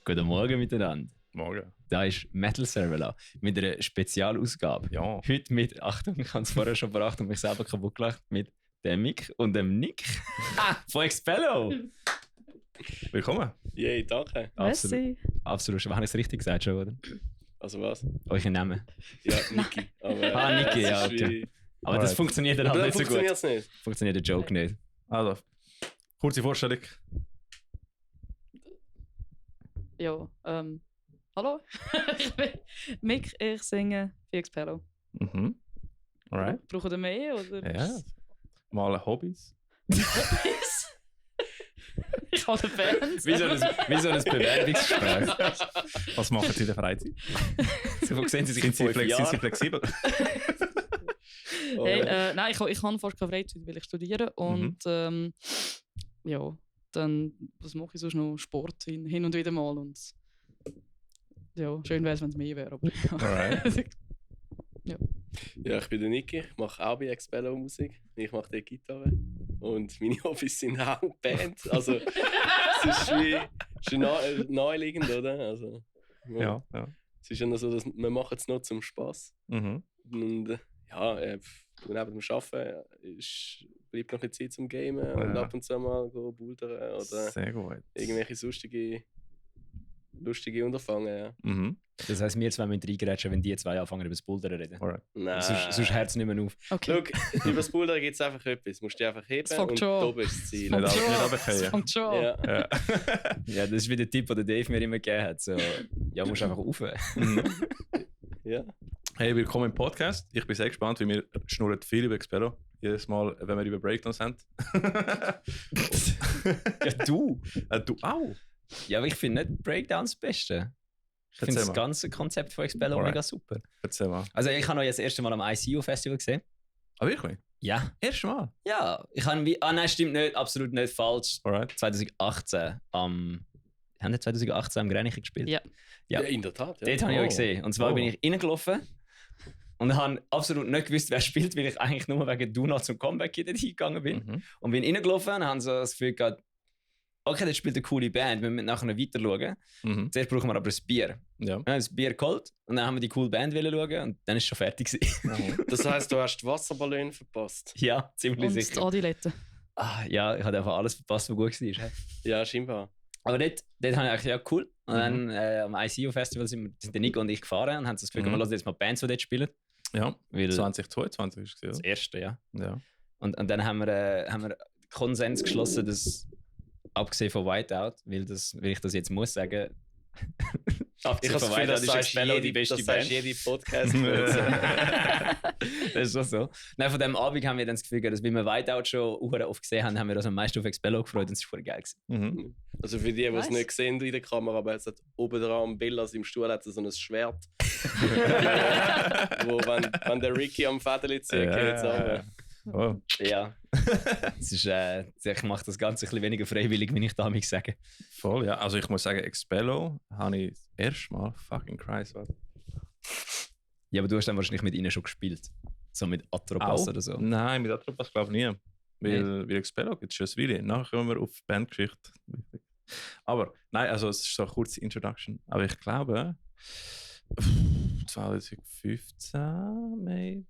Guten Morgen miteinander. Morgen. Da ist Metal Server mit einer Spezialausgabe. Ja. Heute mit, Achtung, ich habe es vorher schon verachtet und mich selber kaputt gelacht, mit dem Mick und dem Nick von Expello. Willkommen. Yay, danke. Absolut. Absolut. Habe ich es richtig gesagt schon, oder? Also was? Euer Name. Ja, Niki. Aber, Niki, das ja, ist okay. Aber Alright. das funktioniert dann halt Dann nicht so funktioniert gut. es nicht. Funktioniert der Joke nicht. Also, kurze Vorstellung. Ja, hallo, ich bin Mick, ich singe für Expello. Mhm. Alright. Brauchen ihr mehr? Oder? Ja. Mal Hobbys. Hobbys? Ich habe eine Band. Wie so ein Bewerbungsgespräch. Was machen Sie in der Freizeit? So sehen Sie sich in Sind Sie 5 Jahren. flexibel? Hey, nein, ich habe fast keine Freizeit, weil ich studiere. Und ja, dann was mache ich sonst noch? Sport hin und wieder mal. Und ja, schön wäre es, wenn es mehr wäre. Aber Alright. Ja, ich bin der Niki. Ich mache auch bei Expello Musik. Ich mache die Gitarre. Und meine Hobbys sind auch Band. Also, es ist naheliegend, oder? Also, Ja. Es ist ja noch so, dass wir machen es nur zum Spass. Mhm. Und ja, neben dem Arbeiten bleibt noch ein bisschen Zeit zum Gamen und ab und zu mal bouldern oder Sehr gut. irgendwelche lustige Unterfangen. Ja. Mhm. Das heisst, wir zwei müssen reingrätschen, wenn die zwei anfangen, über das Bouldern reden. Alright. Nein. Sonst hört es nicht mehr auf. Okay. Schau, über das Bouldern gibt es einfach etwas. Du musst dich einfach heben Das fängt und schon. oben ist das Ziel. Nicht Fängt schon. runterfallen. Das fängt schon an. Ja. Ja. Ja, das ist wie der Tipp, den Dave mir immer gegeben hat. So, ja, musst einfach rauf. Ja. Hey, willkommen im Podcast. Ich bin sehr gespannt, weil wir schnurren viel über Expello. Jedes Mal, wenn wir über Breakdowns haben. Ja, du. Du auch? Ja, aber ich finde nicht Breakdowns das Beste. Ich finde Erzähl das mal. ganze Konzept von Expello Alright. mega super. Erzähl mal. Also ich habe euch das erste Mal am ICU-Festival gesehen. Ah, wirklich? Ja. Erst Mal? Ja, ich habe wie... Ah nein, stimmt nicht. Absolut nicht falsch. Alright. 2018 haben wir 2018 am Grenichen gespielt? Ja. Ja. Ja, in der Tat. Ja. Dort habe ich euch gesehen. Und zwar Oh. bin ich reingelaufen und habe absolut nicht gewusst, wer spielt, weil ich eigentlich nur wegen Duna zum Comeback dort hingegangen bin. Mhm. Und bin reingelaufen und habe so das Gefühl gehabt, okay, das spielt eine coole Band, wir müssen nachher noch weiter schauen. Mhm. Zuerst brauchen wir aber ein Bier. Ja. Wir haben das Bier geholt und dann haben wir die coole Band schauen und dann ist es schon fertig gewesen. Das heisst, du hast die Wasserballone verpasst. Ja, ziemlich Und die sicher. Adiletten. Ja, ich habe einfach alles verpasst, was gut war. hä? Ja, scheinbar. Aber dort habe ich eigentlich, ja cool. Und dann am ICU-Festival sind der Nico und ich gefahren und haben das Gefühl, wir lassen jetzt mal Bands, die dort spielen. Ja. Weil 2022 ist es, das oder? erste, ja. Ja. Und dann haben wir Konsens geschlossen, dass, abgesehen von Whiteout, weil ich das jetzt muss sagen, Ich abgesehen habe das von Gefühl, Whiteout das ist sagst Expello die beste das Band. sagst jede Podcast. Das ist schon so. Nein, von diesem Abend haben wir dann das Gefühl, dass wir Whiteout schon oft gesehen haben, haben wir uns am meisten auf Expello gefreut und es war voll geil gewesen. Mhm. Also für die, die es Nice. nicht sehen in der Kamera, aber es hat oben dran am Bild, also im Stuhl hat es so ein Schwert. Wo, wenn der Ricky am Federli zieht, geht's runter. Oh. Ja. Es ist, ich mache das Ganze ein bisschen weniger freiwillig, wie ich damals sage. Voll, ja. Also ich muss sagen, Expello habe ich das erste Mal fucking Christ. Ja, aber du hast dann wahrscheinlich mit ihnen schon gespielt. So mit Atropas oder so. Nein, mit Atropas glaube ich nie. Weil Expello gibt es schon ein Weile. Nachher kommen wir auf die Bandgeschichte. Aber nein, also es ist so eine kurze Introduction. Aber ich glaube 2015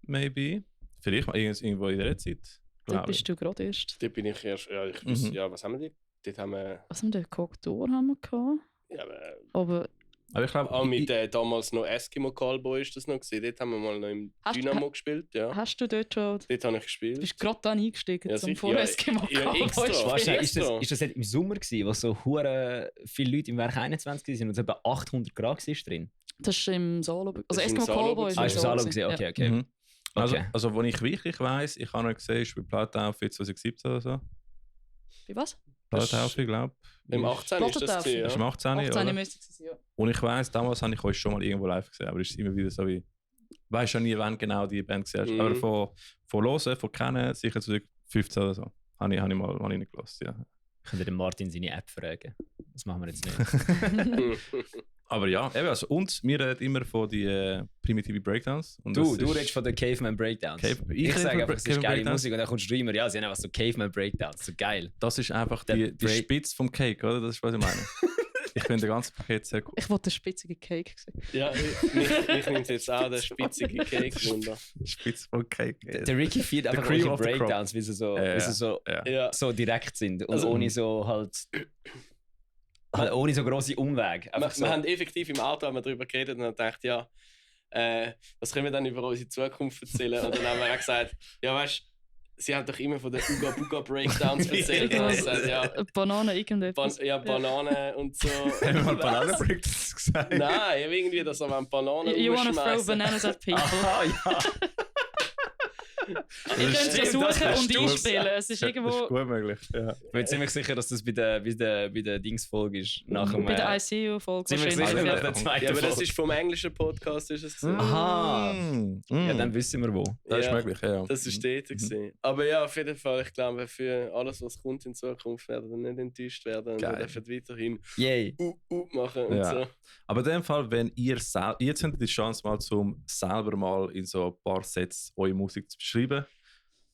maybe. Vielleicht mal irgendwo in der Zeit. Da glaube ich. bist du gerade erst. Dort bin ich erst, ja, was haben wir dort? Dort haben wir, Was haben wir? Cocktail haben wir gehabt. ja, Aber Aber ich glaube, auch mit damals noch Eskimo Callboy ist das noch gesehen. Dort haben wir mal noch im Hast- Dynamo gespielt, ja. hast du dort schon... Dort habe ich gespielt. Bist du gerade dann eingestiegen Ja, zum sicher. Voreskimo Ja, extra. Warte, ist Extra. das nicht im Sommer gewesen, wo so hure viele Leute im Werk 21 waren und es etwa 800 Grad war drin? Das ist im Salo. Also Das ist im Eskimo Salo Callboy gewesen. Ah, ist das Salo alle gesehen? gewesen. Okay, okay. Mhm. Okay. Also, wo ich wirklich weiss, ich habe noch gesehen, ist bei Plattentaufe 2017 oder so. Ja. Bei was? Plattentaufe, glaube ich. Im 18 ist das Plattentaufe. gewesen, Das ist im ja. 18. 18 oder? müsste es sein, ja. Und ich weiss, damals habe ich euch schon mal irgendwo live gesehen, aber es ist immer wieder so wie. Weißt schon nie, wann genau die Band gesehen hast. Mhm. Aber von Hören, von Kennen, sicher 2015 oder so. Habe ich mal reingelassen, ja. Könnt ihr den Martin seine App fragen? Das machen wir jetzt nicht. Aber ja, eben, also, und wir reden immer von den Primitive Breakdowns. Und Du das ist- redest von den Caveman Breakdowns. Ich Ich rede sage von einfach, es ist Caveman geile Breakdowns. Musik und dann kommst du immer, ja, sie haben einfach so Caveman Breakdowns, so geil. Das ist einfach Der die Break- Spitze vom Cake, oder? Das ist, was ich meine. Ich finde das ganze Paket sehr cool. Ich wollte einen spitzigen Cake sehen. Ja, mich nimmt jetzt auch der spitzige Cake-Wunder. Spitz von Cake. Der Ricky feiert einfach cream solche of the crop. Breakdowns, wie sie so, wie sie so, Ja. so direkt sind und Also- ohne so halt ohne so grosse Umwege. Wir, Einfach so. wir haben effektiv im Auto darüber geredet und haben gedacht, ja, was können wir dann über unsere Zukunft erzählen? Und dann haben wir auch gesagt, ja, weißt du, sie haben doch immer von den Uga Buga Breakdowns erzählt. Und dann gesagt, ja, Banane, irgendetwas. Bananen und so. Haben wir mal Bananenbricks gesagt? Nein, ich habe irgendwie das an Bananen You wanna throw umschmeißen. bananas at people. Aha, ja. Ihr könnt es stimmt, suchen das und stimmt. einspielen. Es ist Das ist irgendwo gut möglich. Ja. Ich bin ziemlich sicher, dass das bei der Dings-Folge ist. Nach dem, bei der ICU-Folge. ziemlich sicher wahrscheinlich. nach der zweiten Ja, aber das Folge. ist vom englischen Podcast, ist es gewesen. Aha. Ja, Ja, dann wissen wir wo. das ist Ja. möglich, ja. Das ist dort gewesen. Aber ja, auf jeden Fall, ich glaube, für alles, was kommt in Zukunft, werden wir nicht enttäuscht werden und wir Geil. dürfen weiterhin Yay. machen und Ja. so. Aber in dem Fall, wenn jetzt habt die Chance mal selber mal in so ein paar Sätze eure Musik zu beschreiben,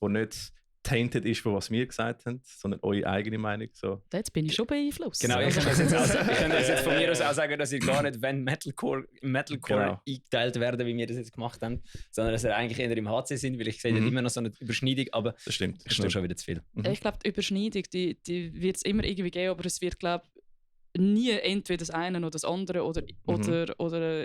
die nicht tainted ist von was wir gesagt haben, sondern eure eigene Meinung. So. Jetzt bin ich schon beeinflusst. Genau, ich Also- kann das jetzt, ich kann das jetzt von mir aus auch sagen, dass ihr gar nicht wenn Metalcore Genau. eingeteilt werden, wie wir das jetzt gemacht haben, sondern dass ihr eigentlich eher im HC sind, weil ich sehe Mhm. immer noch so eine Überschneidung, aber Das stimmt. das ist schon wieder zu viel. Ich glaube, die Überschneidung, die wird es immer irgendwie geben, aber es wird, glaube nie entweder das eine oder das andere oder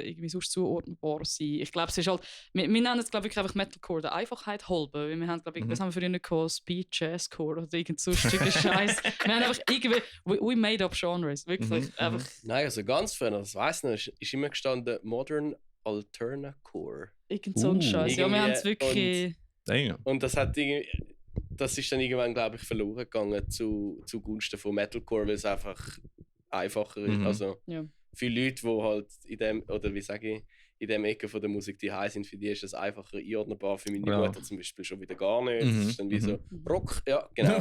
irgendwie sonst zuordnbar sein. Ich glaube, es ist halt, wir nennen es glaube ich einfach Metalcore, der Einfachheit halber. Weil wir haben, glaube ich, was haben wir früher gehabt? Speed Jazzcore oder irgend sonstigen Scheiß. Wir haben einfach irgendwie, we made up genres, wirklich. Einfach Nein, also ganz früher, das weiss ich nicht, ist immer gestanden Modern Alternacore. irgend so ein Scheiß. Ja, wir haben es wirklich. Damn. Und das hat das ist dann irgendwann, glaube ich, verloren gegangen zugunsten von Metalcore, weil es einfach einfacher ist. Mhm. Also Ja. viele Leute, die halt in dem, oder wie sage ich, in dem Ecke von der Musik die high sind, für die ist es einfacher einordnbar. Für meine Ja. Mutter zum Beispiel schon wieder gar nicht. Mhm. Das ist dann wie so Mhm. Rock, ja, genau.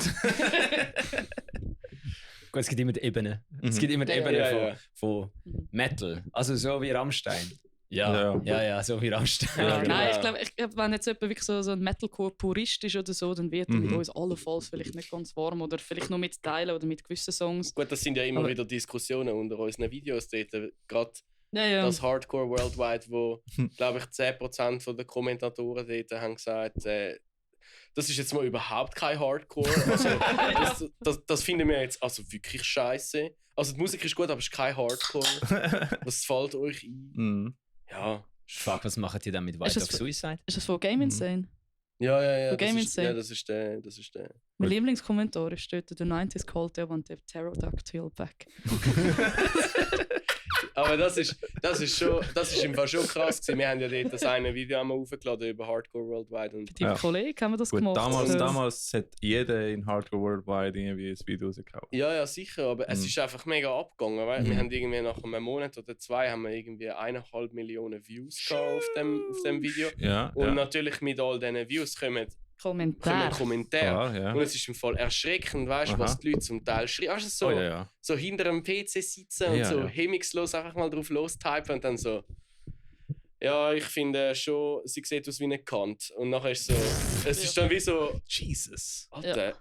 Gut, es gibt immer die Ebene. Es Mhm. gibt immer die Ja, Ebene ja, von, ja. von Mhm. Metal. Also so wie Rammstein. Ja. Ja, so wie Rammstein. Ja, genau. Nein, ich glaube, wenn jetzt jemand wirklich so ein Metalcore-Purist ist oder so, dann wird er mit Mhm. uns allenfalls vielleicht nicht ganz warm oder vielleicht nur mit Teilen oder mit gewissen Songs. Gut, das sind ja immer Aber- wieder Diskussionen unter unseren Videos dort. Gerade Ja, ja. das Hardcore Worldwide, wo, glaube ich, 10% von der Kommentatoren dort haben gesagt, das ist jetzt mal überhaupt kein Hardcore. Also, das finden wir jetzt also wirklich scheiße. Also die Musik ist gut, aber es ist kein Hardcore. Was fällt euch ein? Mhm. Ja. Fuck, was machen die dann mit Ist White das of für- Suicide? Ist das von Game Insane? Ja. Von Game Insane. Ja, das ist der. Mein Lieblingskommentar ist dort, der 90s called they want their Pterodactyl back. Aber das ist im Fall schon krass gewesen. Wir haben ja dort das eine Video einmal aufgeladen über Hardcore Worldwide. Und Bei deinem Ja. Kollegen haben wir das Gut, gemacht. damals hat jeder in Hardcore Worldwide irgendwie ein Video rausgehauen. ja, sicher, aber es Mhm. ist einfach mega abgegangen. Weil wir Mhm. haben irgendwie nach einem Monat oder zwei haben wir irgendwie 1,5 Millionen Views gehabt auf dem Video. Ja, Und ja. natürlich mit all diesen Views kommen Kommentar. Kommentare. Klar, ja. Und es ist im Fall erschreckend, weißt du, Aha. was die Leute zum Teil schreiben. Weißt du, so, Oh, ja, ja. so hinter einem PC sitzen und Ja, so ja. hemmungslos einfach mal drauf lostypen und dann so. Ja, ich finde schon, sie sieht aus wie eine Kant. Und nachher ist so. Es ist dann wie so. Jesus. Alter,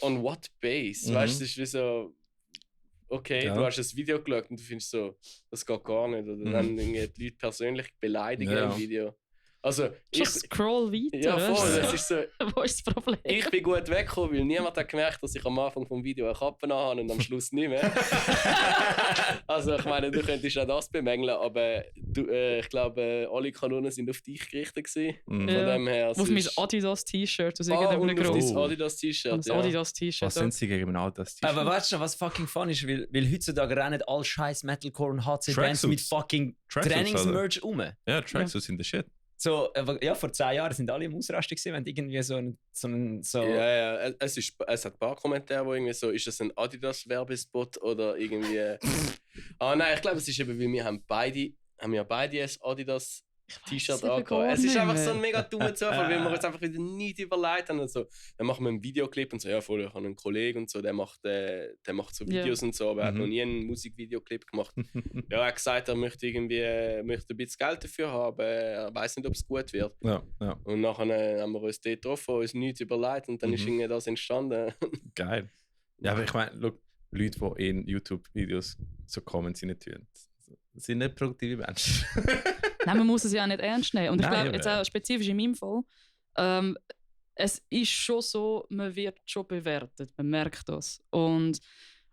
on what base? Mhm. Weißt du, es ist wie so. Okay, Ja. du hast das Video geschaut und du findest so, das geht gar nicht. Oder Mhm. dann irgendwie die Leute persönlich beleidigen Ja. im Video. Also, Just scroll weiter. ja, voll. weißt du? Das ist so. Wo ist das Problem? Ich bin gut weggekommen, weil niemand hat gemerkt, dass ich am Anfang vom Video eine Kappe anhabe und am Schluss nicht mehr. Also ich meine, du könntest auch das bemängeln, aber ich glaube, alle Kanonen sind auf dich gerichtet gewesen. Mhm. Von Ja. dem her. es Auf mein ist- Adidas-T-Shirt aus und irgendeinem auf Grund. dein Adidas-T-Shirt. Das Ja. Adidas-T-Shirt. Was sind sie gegen mein altes T-Shirt? Aber weißt du, was fucking fun ist? Weil heutzutage rennen all scheiß Metalcore und HC-Bands Tracksuits. mit fucking Tracksuits, Trainingsmerch um. Ja, Tracksuits sind der Shit. So, ja, vor 10 Jahren sind alle im Ausrasten gewesen, wenn irgendwie so Ja, es hat ein paar Kommentare, wo irgendwie so, ist das ein Adidas-Werbespot oder irgendwie. Nein, ich glaube, es ist eben, weil wir haben ja beide ein Adidas T-Shirt eben angehabt. gar Es ist nicht einfach mehr. so ein mega dummer Zufall, weil wir uns einfach wieder nicht überlegt haben. Also, dann machen wir einen Videoclip und so, ja, voll, ich habe einen Kollegen und so, der macht so Ja. Videos und so, aber er hat Mhm. noch nie einen Musikvideoclip gemacht. Ja, er hat gesagt, er möchte ein bisschen Geld dafür haben, aber er weiß nicht, ob es gut wird. Ja, ja. Und nachher haben wir uns dort getroffen, uns nichts überlegt und dann ist Mhm. irgendwie das entstanden. Geil. Ja, aber ich meine, look, Leute, die in YouTube-Videos so Comments rein tun. Das sind nicht produktive Menschen. Nein, man muss es ja auch nicht ernst nehmen. Und ich Nein, glaube, eben. jetzt auch spezifisch in meinem Fall, es ist schon so, man wird schon bewertet, man merkt das. Und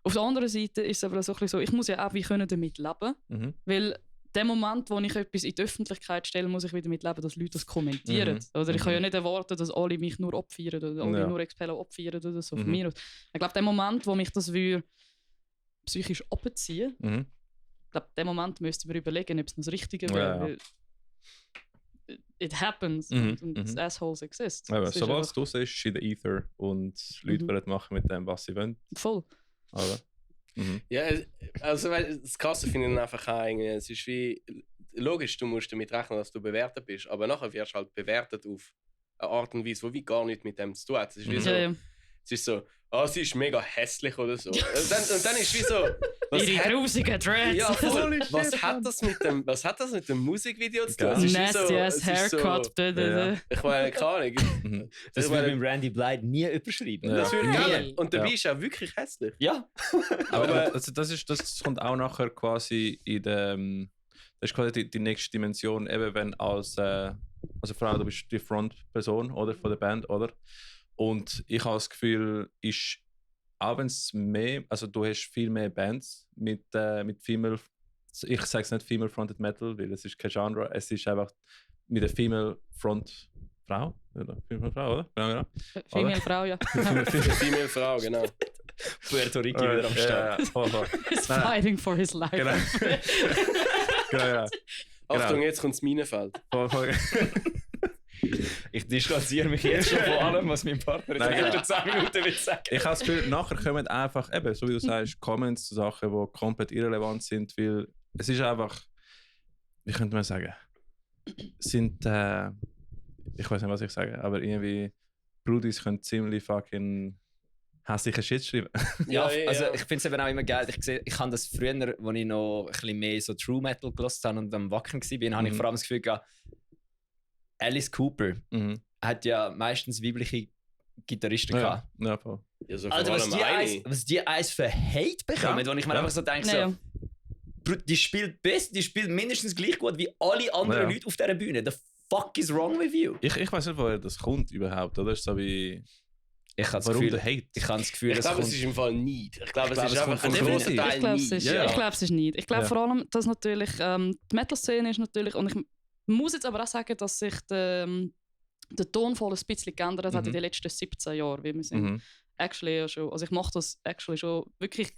auf der anderen Seite ist es aber so, ich muss ja auch wie können damit leben, weil der Moment, wo ich etwas in die Öffentlichkeit stelle, muss ich wieder damit leben, dass Leute das kommentieren. Oder ich kann ja nicht erwarten, dass alle mich nur abfeiern oder alle nur Expello abfeiern oder so von mir aus. Ich glaube, der Moment, wo mich das psychisch abziehen, ich glaube, den Moment müsste ich mir überlegen, ob es noch das Richtige wäre. It happens und Assholes exist. Sobald es draussen ist, ist in der Ether und Leute wollen machen mit dem, was sie wollen. Voll. Oder? Ja, also das Krasse finde ich einfach auch irgendwie, es ist wie, logisch, du musst damit rechnen, dass du bewertet bist, aber nachher wirst du halt bewertet auf eine Art und Weise, die wie gar nichts mit dem zu tun hat. Es ist wie so, es ist so, sie ist mega hässlich oder so. Und dann ist wie so, ihre grusigen Dreads. Ja, voll. Was hat das mit dem Musikvideo zu tun? Es ist nasty ass Haircut. Ich meine, keine Ahnung. Das würde mit Randy Blythe nie überschreiben. Ja. Das würde Nie. nie. Und dabei ist er wirklich hässlich. Ja. Aber das kommt auch nachher quasi in der. Das ist quasi die nächste Dimension, eben wenn also vor allem du bist die Frontperson oder von der Band, oder? Und ich habe das Gefühl, auch wenn es mehr, also du hast viel mehr Bands mit Female, ich sage es nicht Female Fronted Metal, weil es ist kein Genre, es ist einfach mit der Female Front Frau, oder? Female Frau, oder? Genau. Female Frau, ja. Female Frau, genau. Puerto Rico wieder am Start. Voll. He's fighting for his life. Genau. Genau. Achtung, jetzt kommt das Minenfeld. Voll. Ich distanziere mich jetzt schon von allem, was mein Partner in den nächsten 10 Minuten will sagen. Ich habe das Gefühl, nachher kommen einfach, eben, so wie du sagst, Comments zu Sachen, die komplett irrelevant sind, weil es ist einfach, wie könnte man sagen, sind, ich weiß nicht, was ich sage, aber irgendwie, Brudis können ziemlich fucking hässlichen Shit schreiben. Ja, also ich finde es eben auch immer geil. Ich habe das früher, als ich noch ein bisschen mehr so True Metal gehört habe und am Wacken war, habe ich vor allem das Gefühl gehabt, Alice Cooper hat ja meistens weibliche Gitarristen gehabt. Ja, voll. Ja, so Alter, was die eins für Hate bekommen, wo ich mir einfach so denke, die spielt mindestens gleich gut wie alle anderen Leute auf dieser Bühne. The fuck is wrong with you? Ich weiß nicht, woher das kommt überhaupt, oder? Ist so wie... Warum der Hate? Ich habe das Gefühl, ich glaube, es ist im Fall nicht. Ich glaube, es ist einfach ein von großer Teil Ich glaube, nicht. es ist nicht. Ich glaube vor allem, dass natürlich die Metal-Szene ist natürlich, und ich muss jetzt aber auch sagen, dass sich der Tonfall ein bisschen geändert hat in den letzten 17 Jahren, wie wir sind. Actually ja schon, also ich mache das actually schon wirklich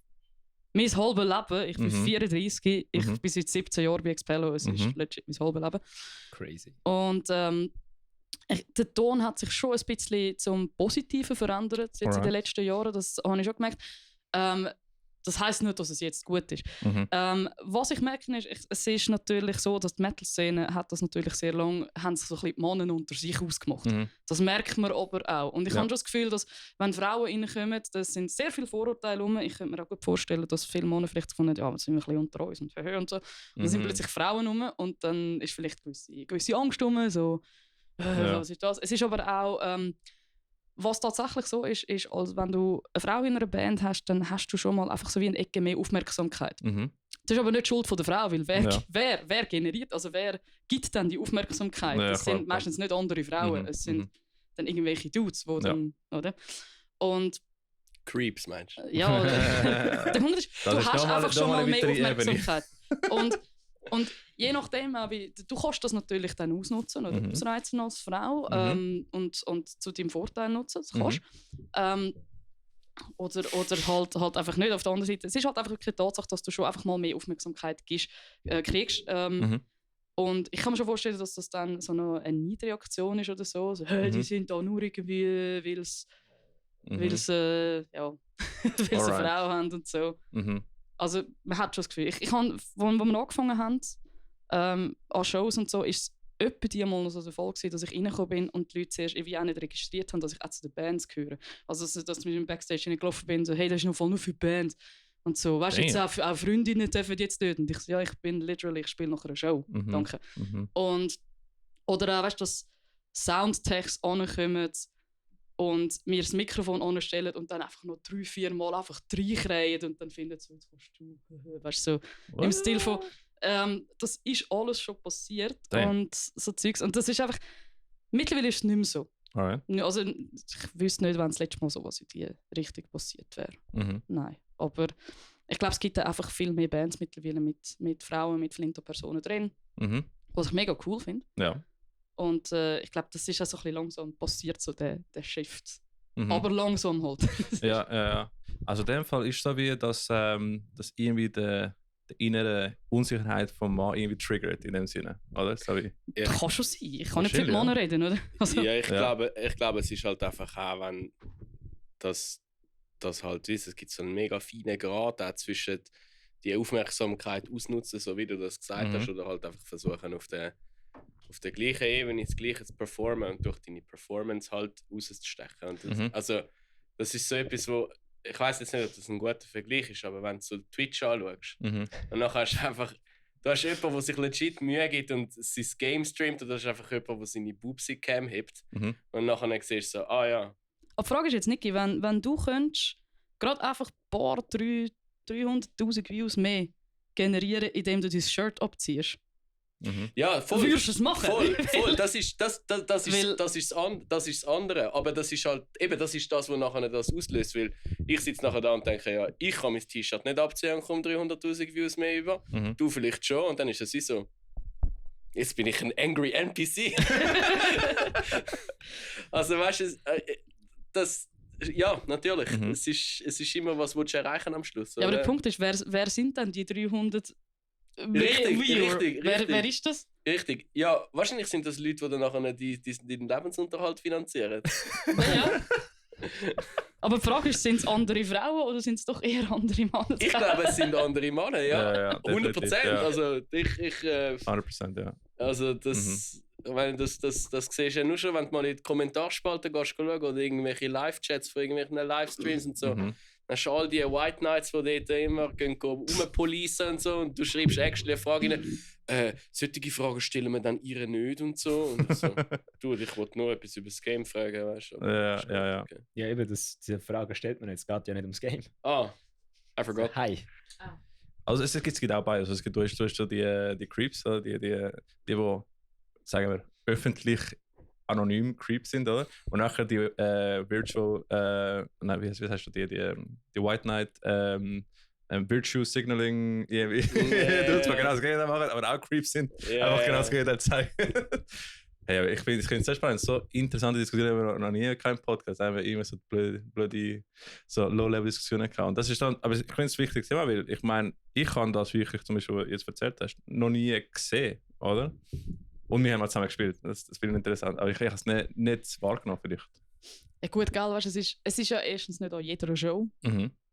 mein halbes Leben. Ich bin 34, ich bin seit 17 Jahren bei Expello, es ist legit mein halbes Leben. Crazy. Und der Ton hat sich schon ein bisschen zum Positiven verändert jetzt in den letzten Jahren, das habe ich schon gemerkt. Das heisst nicht, dass es jetzt gut ist. Was ich merke, ist, es ist natürlich so, dass die Metal-Szene hat das natürlich sehr lange, haben sich so ein bisschen die Männer unter sich ausgemacht. Das merkt man aber auch. Und ich habe schon das Gefühl, dass wenn Frauen reinkommen, da sind sehr viele Vorurteile rum. Ich könnte mir auch gut vorstellen, dass viele Männer vielleicht finden, ja, wir sind ein bisschen unter uns und und so. Und dann sind plötzlich Frauen rum und dann ist vielleicht gewisse Angst rum, so, was ist das? Es ist aber auch... was tatsächlich so ist, als wenn du eine Frau in einer Band hast, dann hast du schon mal einfach so wie eine Ecke mehr Aufmerksamkeit. Das ist aber nicht Schuld von der Frau, weil wer generiert, also wer gibt dann die Aufmerksamkeit? Das sind meistens nicht andere Frauen, es sind dann irgendwelche Dudes, die dann, oder? Und Creeps, meinst du? ja, der Punkt ist, du hast einfach schon mal mehr Aufmerksamkeit. Und je nachdem, du kannst das natürlich dann ausnutzen oder ausreizen als Frau und zu deinem Vorteil nutzen, das kannst. Oder halt einfach nicht. Auf der anderen Seite, es ist halt einfach wirklich die Tatsache, dass du schon einfach mal mehr Aufmerksamkeit kriegst. Und ich kann mir schon vorstellen, dass das dann so eine Neidreaktion ist oder so. Also, die sind da nur irgendwie, weil sie eine Frau haben und so. Also man hat schon das Gefühl, ich habe, als wir angefangen haben, an Shows und so, ist es etwa die mal so der Fall gewesen, dass ich reingekommen bin und die Leute zuerst irgendwie auch nicht registriert haben, dass ich auch zu den Bands gehöre. Also dass ich mit dem Backstage gelaufen bin, so, hey, das ist noch voll nur für die Band. Und so, weißt du, jetzt auch Freundinnen dürfen jetzt dort. Und ich so, ja, ich spiele nach einer Show, danke. Und, oder auch, weißt du, dass Soundtechs ankommen, und mir das Mikrofon anstellen und dann einfach noch 3-4 Mal einfach reinkreien und dann finden sie, jetzt kannst du, weißt du, so im Stil von, das ist alles schon passiert und so Zeugs. Und das ist einfach, mittlerweile ist es nicht mehr so. Alright. Also ich wüsste nicht, wenn das letzte Mal sowas in die Richtung passiert wäre. Nein, aber ich glaube, es gibt einfach viel mehr Bands mittlerweile mit Frauen, mit Flinto-Personen drin, was ich mega cool finde. Ja. Und ich glaube, das ist auch so ein bisschen langsam passiert, so der Shift. Aber langsam halt. Ja. Also in dem Fall ist es so wie, dass irgendwie die innere Unsicherheit vom Mann irgendwie triggert in dem Sinne, oder? So wie. Ja. Kann schon sein. Ich kann nicht für die Männer reden, oder? Also. Ja, ich glaube, es ist halt einfach auch, wenn das halt ist, es gibt so einen mega feinen Grad auch zwischen die Aufmerksamkeit ausnutzen, so wie du das gesagt hast, oder halt einfach versuchen auf der gleichen Ebene das Gleiche zu performen und durch deine Performance halt rauszustechen. Und das, also das ist so etwas, wo ich weiß jetzt nicht, ob das ein guter Vergleich ist, aber wenn du so Twitch anschaust und dann hast du einfach, du hast jemanden, der sich legit Mühe gibt und sein Game streamt, und du hast einfach jemanden, der seine Bubsi-Cam hebt und nachher siehst du so, ja. Aber die Frage ist jetzt, Niki, wenn du könntest gerade einfach ein paar 300'000 Views mehr generieren, indem du dein Shirt abziehst. Ja, voll. Würdest du es machen? Voll. Das ist das andere. Aber das ist halt, eben, das ist das, was nachher das auslöst. Weil ich sitze nachher da und denke, ja, ich kann mein T-Shirt nicht abziehen und komme 300'000 Views mehr über. Du vielleicht schon. Und dann ist es so, jetzt bin ich ein angry NPC. Also weißt du, das... Ja, natürlich. Es ist immer, was willst du erreichen am Schluss. Ja, aber der Punkt ist, wer sind denn die 300 Richtig. Wer ist das? Richtig. Ja, wahrscheinlich sind das Leute, die dann nachher den Lebensunterhalt finanzieren. Ja. Aber die Frage ist, sind es andere Frauen oder sind es doch eher andere Männer? Ich glaube, es sind andere Männer, ja. 100%. Ja. Also ich 100%, ja. Also das siehst du ja nur schon, wenn du mal in die Kommentarspalten gehst schauen oder irgendwelche Live-Chats von irgendwelchen Livestreams und so. Dann hast du all die White Knights, die dort immer rumpolicen und so, und du schreibst actually eine Frage rein, solche Fragen stellen wir dann ihr nicht und so. Und so. Du, ich wollte nur etwas über das Game fragen, weißt du. Ja. Okay. Ja, eben, diese Frage stellt man jetzt, es geht ja nicht ums Game. I forgot. Hi. Also es gibt auch beides. Also, du hast so die Creeps, oder? Die sagen wir, öffentlich anonym Creeps sind, oder? Und nachher die Virtual, wie heißt du die White Knight, Virtue Signaling, du willst mal genau das Gegenteil machen, aber auch Creeps sind, einfach genau das Gegenteil zeigen. Hey, ich finde es sehr spannend, so interessante Diskussionen haben wir noch nie keinen Podcast, einfach immer so blöde so Low-Level-Diskussionen gehabt. Und das ist dann, aber ich finde es wichtig, weil ich meine, ich habe das, wie ich zum Beispiel jetzt erzählt hast, noch nie gesehen, oder? Und wir haben auch zusammen gespielt, das finde ich interessant, aber ich habe es nicht wahrgenommen vielleicht. Ja gut, gell, weißt, es ist ja erstens nicht an jeder Show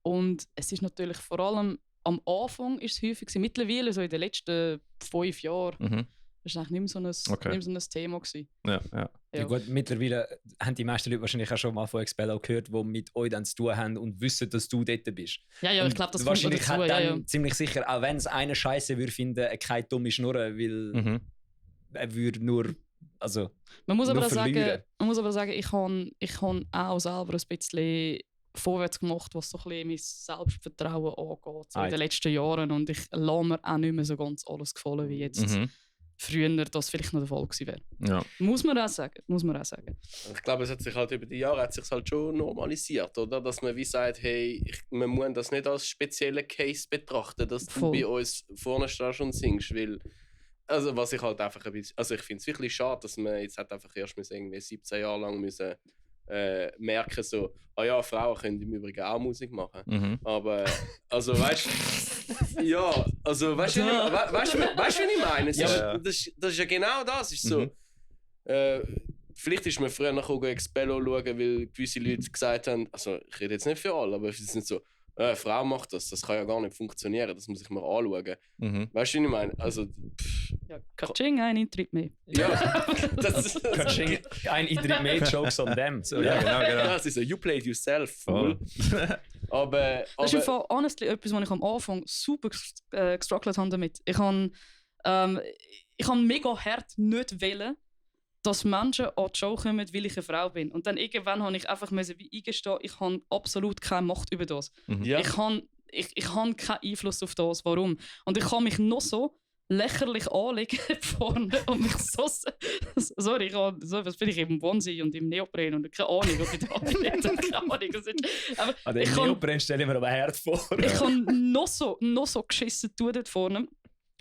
und es ist natürlich vor allem am Anfang ist es häufig gewesen. Mittlerweile, so in den letzten 5 Jahren, das war eigentlich nicht mehr so ein Thema gewesen. Ja gut, mittlerweile haben die meisten Leute wahrscheinlich auch schon mal von Expello gehört, die mit euch dann zu tun haben und wissen, dass du dort bist. Ja, ich glaube, das kommt wahrscheinlich dazu. Hat dann ziemlich sicher, auch wenn es eine Scheiße würde finden, keine dumme Schnurren, weil er würde nur, also man muss aber sagen, ich habe auch selber ein bisschen vorwärts gemacht, was so ein bisschen mein Selbstvertrauen angeht, so in den letzten Jahren, und ich lasse mir auch nicht mehr so ganz alles gefallen, wie jetzt früher das vielleicht noch der Fall gewesen wäre. Ja. Muss man auch sagen. Ich glaube, es hat sich halt über die Jahre halt schon normalisiert, oder? Dass man wie sagt, hey, man muss das nicht als speziellen Case betrachten, dass du bei uns vorne stehst und singst, weil also was ich halt einfach ein bisschen, also ich finde es wirklich schade, dass man jetzt hat einfach erst irgendwie 17 Jahre lang müssen merken so, Frauen können im Übrigen auch Musik machen. Aber also weißt du, ja, also weißt du, wie ich meine? Das ist ja genau das, ist so. Vielleicht ist man früher nach Expello schauen, weil gewisse Leute gesagt haben, also ich rede jetzt nicht für alle, aber sie sind so, eine Frau macht das kann ja gar nicht funktionieren, das muss ich mir anschauen. Weißt du, wie ich meine? Also, ja, Katsching, ein Eintritt mehr. Ja, Katsching, ein Eintritt mehr, Jokes on them. So, ja, genau. Das ist so, you played yourself, fool. aber das ist einfach honestly etwas, was ich am Anfang super gestruggelt habe damit. Ich habe mega hart nicht wollen, dass Menschen an die Show kommen, weil ich eine Frau bin. Und dann irgendwann habe ich einfach wie eingestehen, ich habe absolut keine Macht über das. Ja. Ich habe keinen Einfluss auf das. Warum? Und ich kann mich noch so lächerlich anlegen vorne und mich so... Sorry, was bin ich im Onesie und im Neopren und keine Ahnung, was ich da nicht keine Ahnung. Das ist, aber im Neopren stelle ich mir aber hart vor. Ich kann noch so geschissen tun dort vorne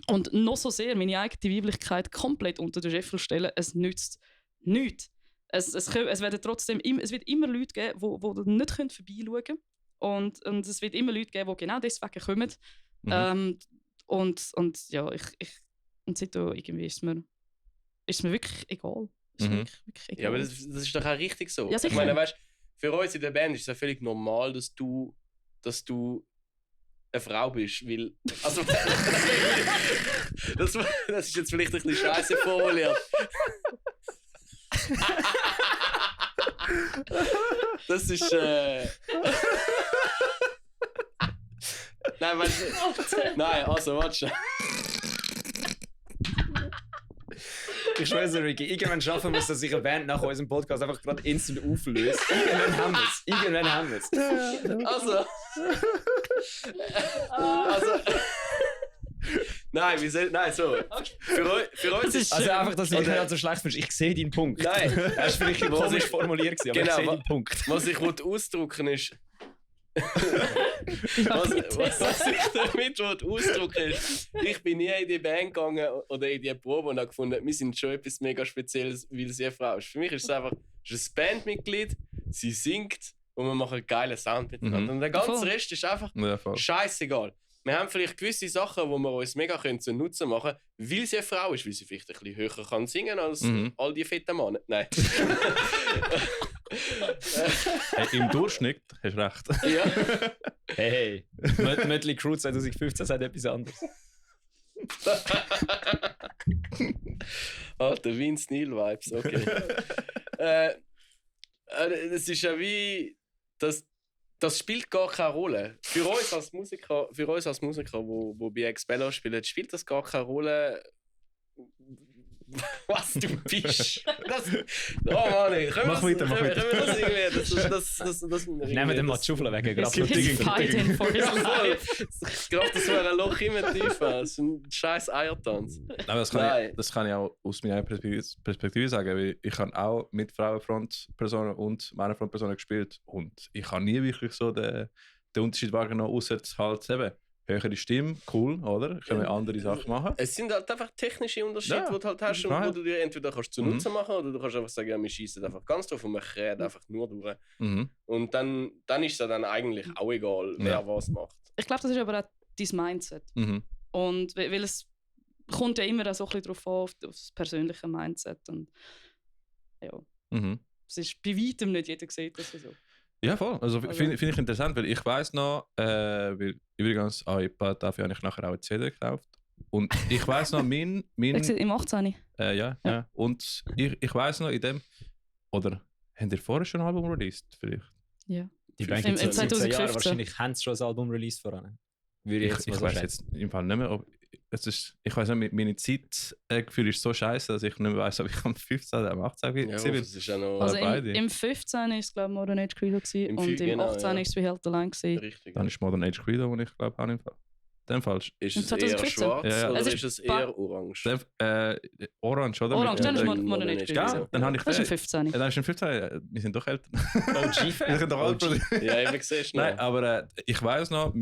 und noch so sehr meine eigene Weiblichkeit komplett unter den Scheffel stellen. Es nützt nichts. Es wird immer Leute geben, die nicht vorbeischauen können. Und es wird immer Leute geben, die genau deswegen kommen. Und ja, und seitdem irgendwie ist mir wirklich egal. Ist mir wirklich egal. Ja, aber das ist doch auch richtig so. Ja, ich meine, weißt, für uns in der Band ist es ja völlig normal, dass du eine Frau bist, weil... Also, das ist jetzt vielleicht ein bisschen scheiße formuliert. Das ist... Nein, also, warte. Ich schwöre, Ricky, irgendwann schaffen wir es, dass sich eine Band nach unserem Podcast einfach gerade instant auflöst. Irgendwann haben wir es. Also. Nein, so. Okay. Für uns ist also einfach, dass du mich nicht so schlecht findest. Ich sehe deinen Punkt. Nein. Er ist vielleicht komisch formuliert, aber genau, ich sehe deinen Punkt. Was ich ausdrücken ist... was ich damit ausdrücken ist, ich bin nie in die Band gegangen oder in die Probe und habe gefunden, wir sind schon etwas mega Spezielles, weil sie eine Frau ist. Für mich ist es einfach ein Bandmitglied, sie singt und wir machen einen geilen Sound miteinander. Und der ganze Rest ist einfach scheißegal. Wir haben vielleicht gewisse Sachen, wo wir uns mega zu Nutzen machen können, weil sie eine Frau ist, weil sie vielleicht ein bisschen höher kann singen als all die fetten Männer. Nein. Im Durchschnitt hast du recht. Ja. Hey. Mötley Crüe 2015 sagt etwas anderes. Der Vince Neil-Vibes, okay. Das ist ja wie... Das spielt gar keine Rolle. Für uns als Musiker, die bei Expello spielen, spielt das gar keine Rolle, was du bist. Oh Mann, mach weiter. Nehmen wir den mal die Schaufel weg. He's fighting for his life. Ich glaube, das wäre ein Loch immer tiefer. Das ist ein scheiß Eiertanz. Aber das kann ich auch aus meiner Perspektive sagen, weil ich habe auch mit Frauenfrontpersonen und Männerfrontpersonen gespielt und ich habe nie wirklich so den Unterschied wahrgenommen, außer halt eben höhere Stimme, cool, oder? Können wir andere Sachen machen. Es sind halt einfach technische Unterschiede, die du halt hast und wo du dir entweder kannst zu Nutzen machen oder du kannst einfach sagen, ja, wir schießen einfach ganz drauf und wir reden einfach nur durch. Und dann ist es dann eigentlich auch egal, wer was macht. Ich glaube, das ist aber auch dein Mindset. Und weil es kommt ja immer auch so ein bisschen darauf an, auf das persönliche Mindset. Und ja, es ist bei weitem nicht jeder sieht das so. Ja, voll. Also finde ich interessant, weil ich weiss noch, weil übrigens iPad dafür habe ich nachher auch eine CD gekauft. Und ich weiss noch, mein im 18. Ja. Und ich weiss noch in dem, oder habt ihr vorher schon ein Album released vielleicht? Ja. Die Band gibt es seit 2015. Jahren, wahrscheinlich haben sie schon ein Album released voran. Ich weiß jetzt im Fall nicht mehr, ob ich weiß nicht, meine Zeitgefühl ist so scheiße, dass ich nicht mehr weiss, ob ich am 15. oder am 18. war. Das ist ja noch also im 15. war es, glaube ich, Modern Age Credo und im 18. war es Behalt allein. Richtig. Dann ist Modern Age Credo, wo ich glaube auch im Fall. Dem falsch. Ist es eher schwarz oder ist es eher orange? Orange, oder? Orange, dann ist Modern Age Credo. Ja, dann habe ich das ist im 15. Dann ist im 15. Wir sind doch älter. OG-Fan? Wir sind doch alt. Ja, eben siehst du. Nein, aber ich weiss noch,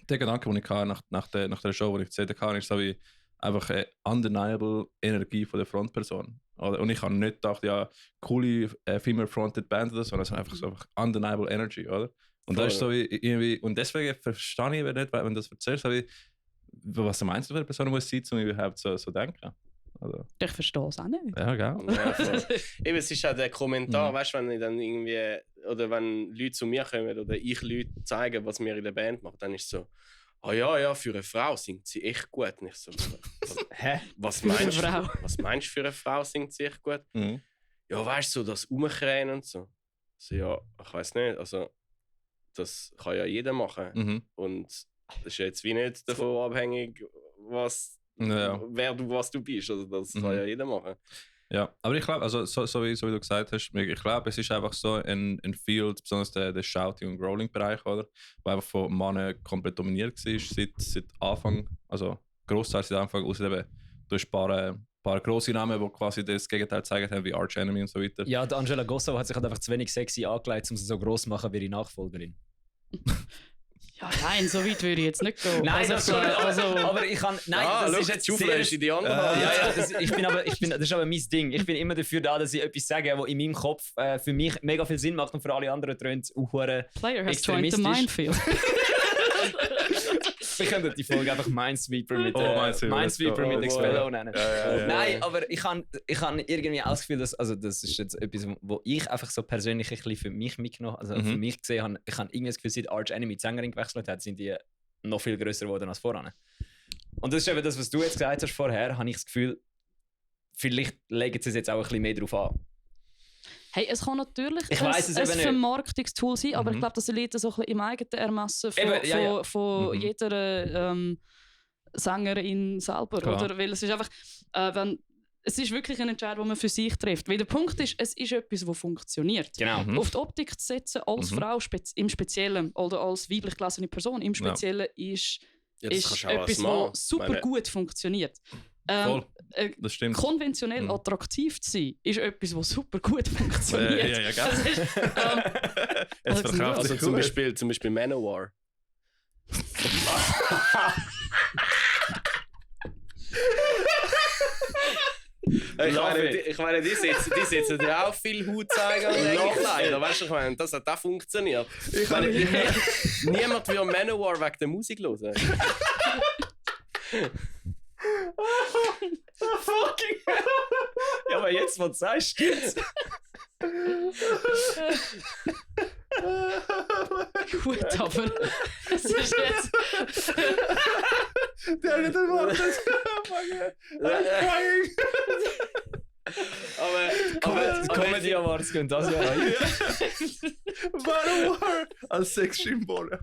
der Gedanke, den ich hatte nach der Show, die ich gesehen habe, ist so wie einfach eine undeniable Energie von der Frontperson. Und ich habe nicht gedacht, ja, coole female-fronted Band oder so, sondern einfach so einfach undeniable Energy, oder? Und das ist so wie irgendwie, und deswegen verstehe ich nicht, wenn du das erzählst, so wie, was du meinst, eine Person muss sein, um überhaupt so denken. Also. Ich verstehe es auch nicht. Ja, gell? Ja, eben, es ist auch der Kommentar, weißt du, wenn ich dann irgendwie, oder wenn Leute zu mir kommen oder ich Leute zeigen, was wir in der Band machen, dann ist es so, ja, für eine Frau singt sie echt gut. Nicht so. Hä? Was meinst du, für eine Frau singt sie echt gut? Ja, weißt du, so das Umkrähen und so. Also, ja, ich weiß nicht, also das kann ja jeder machen. Und das ist jetzt wie nicht davon abhängig, was was du bist. Also das kann ja jeder machen. Ja, aber ich glaube, also so wie du gesagt hast, ich glaube, es ist einfach so ein Field, besonders der Shouting- und Growling-Bereich, oder? Der einfach von Männern komplett dominiert war, seit Anfang, also Großteil seit Anfang, außer eben durch ein paar grosse Namen, die quasi das Gegenteil gezeigt haben, wie Arch Enemy und so weiter. Ja, die Angela Gossow hat sich halt einfach zu wenig sexy angelegt, um sie so gross zu machen wie ihre Nachfolgerin. Ja, nein, so weit würde ich jetzt nicht gehen. Nein, aber ich kann. Nein, das ist jetzt Schaufel in die andere Hand. Ja, das ist aber mein Ding. Ich bin immer dafür da, dass ich etwas sage, was in meinem Kopf für mich mega viel Sinn macht und für alle anderen tönt es auch Player has joined the minefield. Wir können die Folge einfach Minesweeper mit Expello nennen. Nein, aber ich habe irgendwie auch das Gefühl, dass, also das ist jetzt etwas, wo ich einfach so persönlich ein bisschen für mich mitgenommen, also für mich gesehen habe, ich habe irgendwie das Gefühl, seit Arch Enemy die Sängerin gewechselt hat, sind die noch viel grösser geworden als voran. Und das ist eben das, was du jetzt gesagt hast vorher, habe ich das Gefühl, vielleicht legen sie es jetzt auch ein bisschen mehr drauf an. Hey, es kann natürlich ein Vermarktungstool sein, aber ich glaube, das liegt so ein bisschen im eigenen Ermessen von jeder Sängerin selber. Oder? Weil es ist einfach, es ist wirklich ein Entscheid, den man für sich trifft. Weil der Punkt ist, es ist etwas, das funktioniert. Genau. Auf die Optik zu setzen, als Frau im Speziellen oder als weiblich gelesene Person im Speziellen ist etwas, das super gut funktioniert. Das stimmt. Konventionell attraktiv zu sein, ist etwas, was super gut funktioniert. Ja, geil. Also zum Beispiel Manowar. Ich meine, die setzen ja auch viel Haut zeigen und Kleider. Weißt du, ich meine, das hat auch funktioniert. Niemand will Manowar wegen der Musik hören. Fucking hell. Ja, aber jetzt, was du sagst, stimmt's. Gut, aber es ist jetzt... Der hat nicht erwartet. Aber Comedy Awards gehen das ja rein. Manowar als Sexsymbol.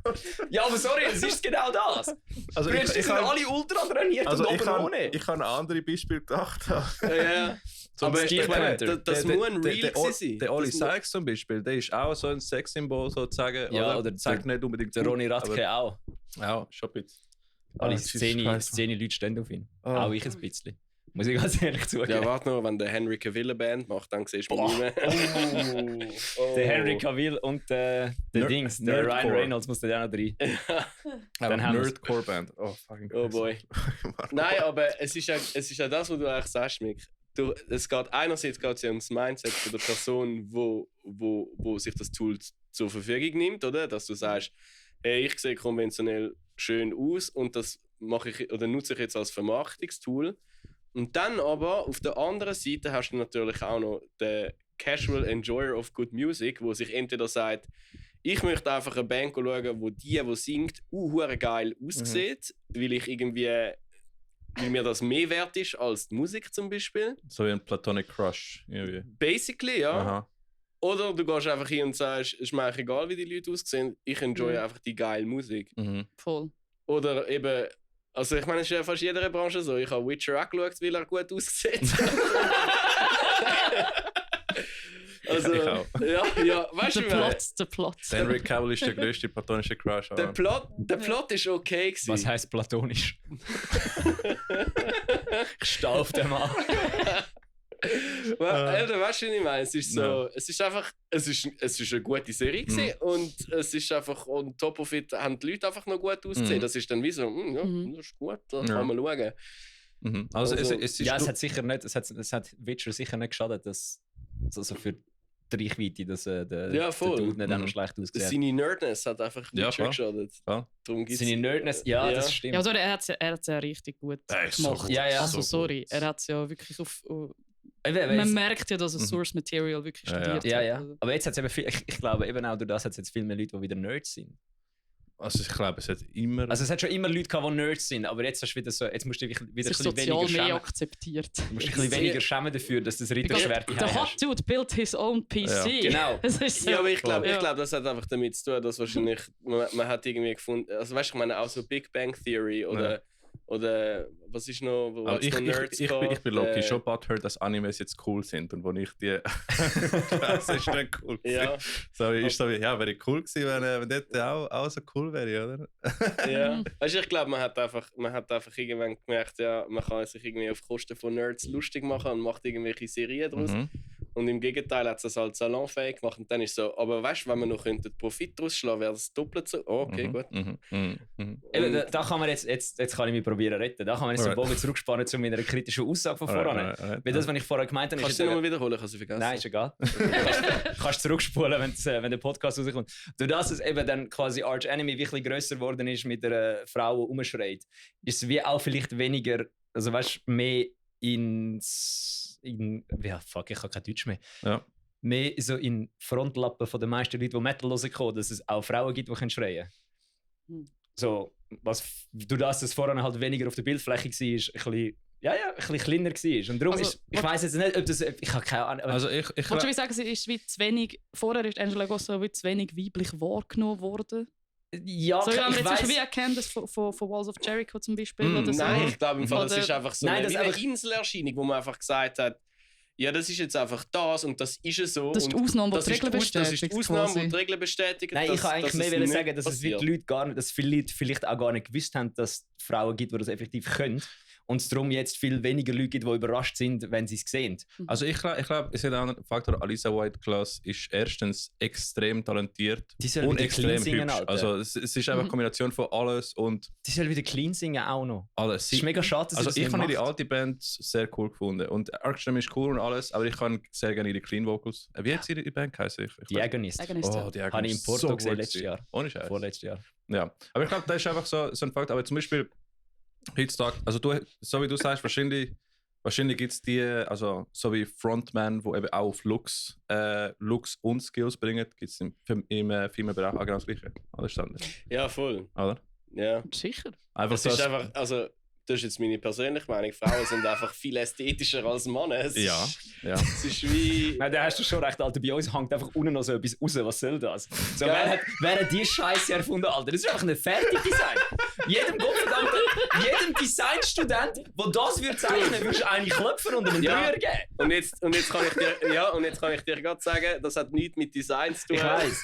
Ja, aber sorry, es ist genau das. Also ich sind alle ultra trainiert und oben ohne. Ich habe ein anderes Beispiel gedacht. Ja. Aber ich meine, das muss ein Real sein. Der Oli Sykes zum Beispiel, der ist auch so ein Sexsymbol sozusagen. Ja, oder zeigt nicht unbedingt der Ronny Radke auch. Ja, schon ein bisschen. Alle Szene Leute stehen auf ihn. Auch ich ein bisschen. Muss ich ganz ehrlich zugeben. Ja, warte noch, wenn der Henry Cavill eine Band macht, dann siehst du mich nicht mehr. Der Henry Cavill und der Dings, der Ryan Reynolds muss da auch noch rein. Dann haben Nerdcore Band. Oh, fucking oh boy. Nein, aber es ist ja das, was du eigentlich sagst, Mick. Einerseits geht es ja ums Mindset von der Person, wo sich das Tool zur Verfügung nimmt, oder? Dass du sagst, hey, ich sehe konventionell schön aus und das nutze ich jetzt als Vermarktungstool. Und dann aber auf der anderen Seite hast du natürlich auch noch den Casual Enjoyer of Good Music, wo sich entweder sagt, ich möchte einfach eine Band schauen, wo die singt, geil aussieht, weil mir das mehr wert ist als die Musik zum Beispiel. So wie ein Platonic Crush. Irgendwie. Basically, ja. Aha. Oder du gehst einfach hin und sagst, es ist mir eigentlich egal, wie die Leute aussehen, ich enjoy einfach die geile Musik. Voll. Oder eben, also ich meine, es ist ja fast jeder Branche so. Ich habe Witcher auch geschaut, weil er gut aussieht. Also, ich auch. Ja, weißt du, der Plot. Henry Cavill ist der grösste platonische Crush. Der Plot ist okay gewesen. Was heisst platonisch? Ich stehe auf dem Mann. Weißt du, was ich meine? Es ist so, es ist einfach, es ist eine gute Serie gewesen, und es ist einfach on top of it, haben die Leute einfach noch gut ausgesehen. Das ist dann wie so, das ist gut, da kann man schauen. Also es ist es hat sicher nicht, es hat Witcher sicher nicht geschadet, dass also für die Reichweite, dass der Dude nicht auch noch schlecht aussieht. Seine Nerdness hat einfach Witcher geschadet. Ja. Seine Nerdness, das stimmt. Ja, also er hat es ja richtig gut gemacht. So gut. Also so sorry, gut. er hat es ja wirklich man merkt ja, dass es Source Material wirklich studiert hat. Ja. Aber jetzt hat es eben viel, ich glaube eben auch durch das hat es jetzt viel mehr Leute, die wieder Nerds sind. Also ich glaube, es hat immer... Also es hat schon immer Leute gehabt, die Nerds sind, aber jetzt hast du wieder so, jetzt musst du wieder ein bisschen weniger schämen. mehr akzeptiert. Du musst ein bisschen weniger schämen dafür, dass das Ritterschwert hast. Der Hot Dude built his own PC. Ja. Genau. So. Ja, aber ich glaube, das hat einfach damit zu tun, dass wahrscheinlich man hat irgendwie gefunden, also weißt du, ich meine auch so Big Bang Theory oder Oder was ist noch, wo ich bin Loki schon butthurt, dass Animes jetzt cool sind und wo ich die das ist nicht cool ja. So ist so wie, ja, wäre cool gewesen, wenn das auch so cool wäre, oder? Ja. Weißt du, ich glaube, man hat einfach irgendwann gemerkt, ja, man kann sich irgendwie auf Kosten von Nerds lustig machen und macht irgendwelche Serien daraus. Und im Gegenteil hat es das halt salonfähig gemacht und dann ist so, aber weißt du, wenn wir noch Profit daraus schlagen, wäre das doppelt so. Oh, okay, gut. Da kann man jetzt kann ich mich probieren retten. Da kann man jetzt den Bogen zurückspannen zu meiner kritischen Aussage von vorhin. Weil das, was ich vorher gemeint habe, kannst du nochmal wiederholen? Ich habe sie vergessen. Nein, ist egal. Kannst zurückspulen, wenn der Podcast rauskommt. Durch das es eben dann quasi Arch Enemy wirklich grösser geworden ist mit einer Frau, die rumschreit, ist es wie auch vielleicht weniger, also weißt du, mehr fuck, ich habe kein Deutsch mehr. Ja. Mehr so in Frontlappen von den meisten Leuten, die Metal hören, dass es auch Frauen gibt, die schreien können. So, was durch das es vorher halt weniger auf der Bildfläche war, ein bisschen kleiner war. Und darum also, ist, ich weiss jetzt nicht, ob das, ich habe keine Ahnung. Also ich wollte schon sagen, es ist wie zu wenig, vorher ist Angela Gossow wie zu wenig weiblich wahrgenommen worden. Ja, so, ich jetzt weiss. schon wie erkannt, das von Walls of Jericho zum Beispiel. Oder so. Nein, ich glaube, das ist einfach so eine Inselerscheinung, wo man einfach gesagt hat, ja, das ist jetzt einfach das und das ist es so. Das ist die Ausnahme, die die Regeln bestätigt. Das ist die Ausnahme, die die Regeln bestätigt. Nein, ich kann eigentlich mehr sagen, dass es die Leute gar nicht, dass viele Leute vielleicht auch gar nicht gewusst haben, dass es Frauen gibt, die das effektiv können. Und es darum jetzt viel weniger Leute gibt, die überrascht sind, wenn sie es sehen. Also ich glaube, es ist auch ein Faktor, Alisa White-Class ist erstens extrem talentiert und extrem hübsch. Also es ist einfach eine Kombination von alles und... Die soll wieder clean singen auch noch. Alles. Es ist mega schade, dass also ich habe die alte Band sehr cool gefunden und Archdrum ist cool und alles, aber ich kann sehr gerne ihre Clean Vocals. Wie hat sie die Band geheißen? Die Agonist. Oh, die Agonist. Habe ich im Porto gesehen letztes Jahr. Ohne Scheiß. Vorletztes Jahr. Ja, aber ich glaube, das ist einfach so ein Fakt. Aber zum Beispiel heutzutage, also so wie du sagst, wahrscheinlich gibt es die, also so wie Frontman, die eben auch auf Looks und Skills bringen, gibt es im Filmbereich auch genau das Gleiche. Alles Standard. Ja, voll. Oder? Ja. Sicher. Einfach das ist einfach, also das ist jetzt meine persönliche Meinung, Frauen sind einfach viel ästhetischer als Männer. Es ist wie... Nein, da hast du schon recht, Alter. Bei uns hängt einfach unten noch so etwas raus. Was soll das? So, wer hat die Scheiße erfunden, Alter? Das ist einfach ein Fertigdesign. jedem Designstudent, der das zeichnen würdest du eigentlich klopfen und einen Dreier geben. Und jetzt kann ich dir gerade sagen, das hat nichts mit Design zu tun,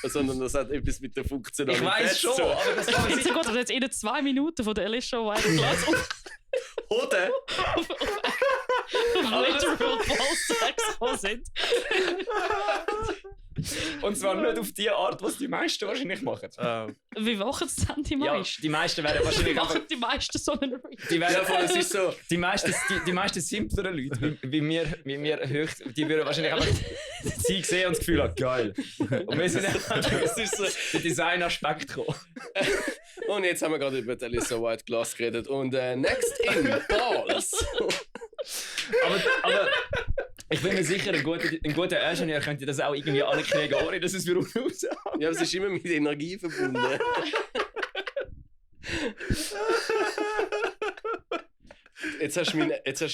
sondern das hat etwas mit der Funktionalität. Ich weiss schon, aber das kann Jetzt geht jetzt in 2 Minuten von der Alicia White-Class oder? Literal False sind. Und zwar nicht auf die Art, was die meisten wahrscheinlich machen. Wie machen es dann die meisten? Ja, die meisten werden wahrscheinlich machen die meisten so einen die werden ist so. Die meisten simpleren Leute, wie wir hoch, die würden wahrscheinlich einfach sie sehen und das Gefühl haben, geil. Und wir sind es ist so der Design-Aspekt gekommen. Und jetzt haben wir gerade über die Alisa White-Class geredet und next in Balls. aber ich bin mir sicher, ein guter Ingenieur könnte das auch irgendwie alle kriegen, ohne dass es für uns raushaut. Ja, es ist immer mit Energie verbunden. Jetzt hast du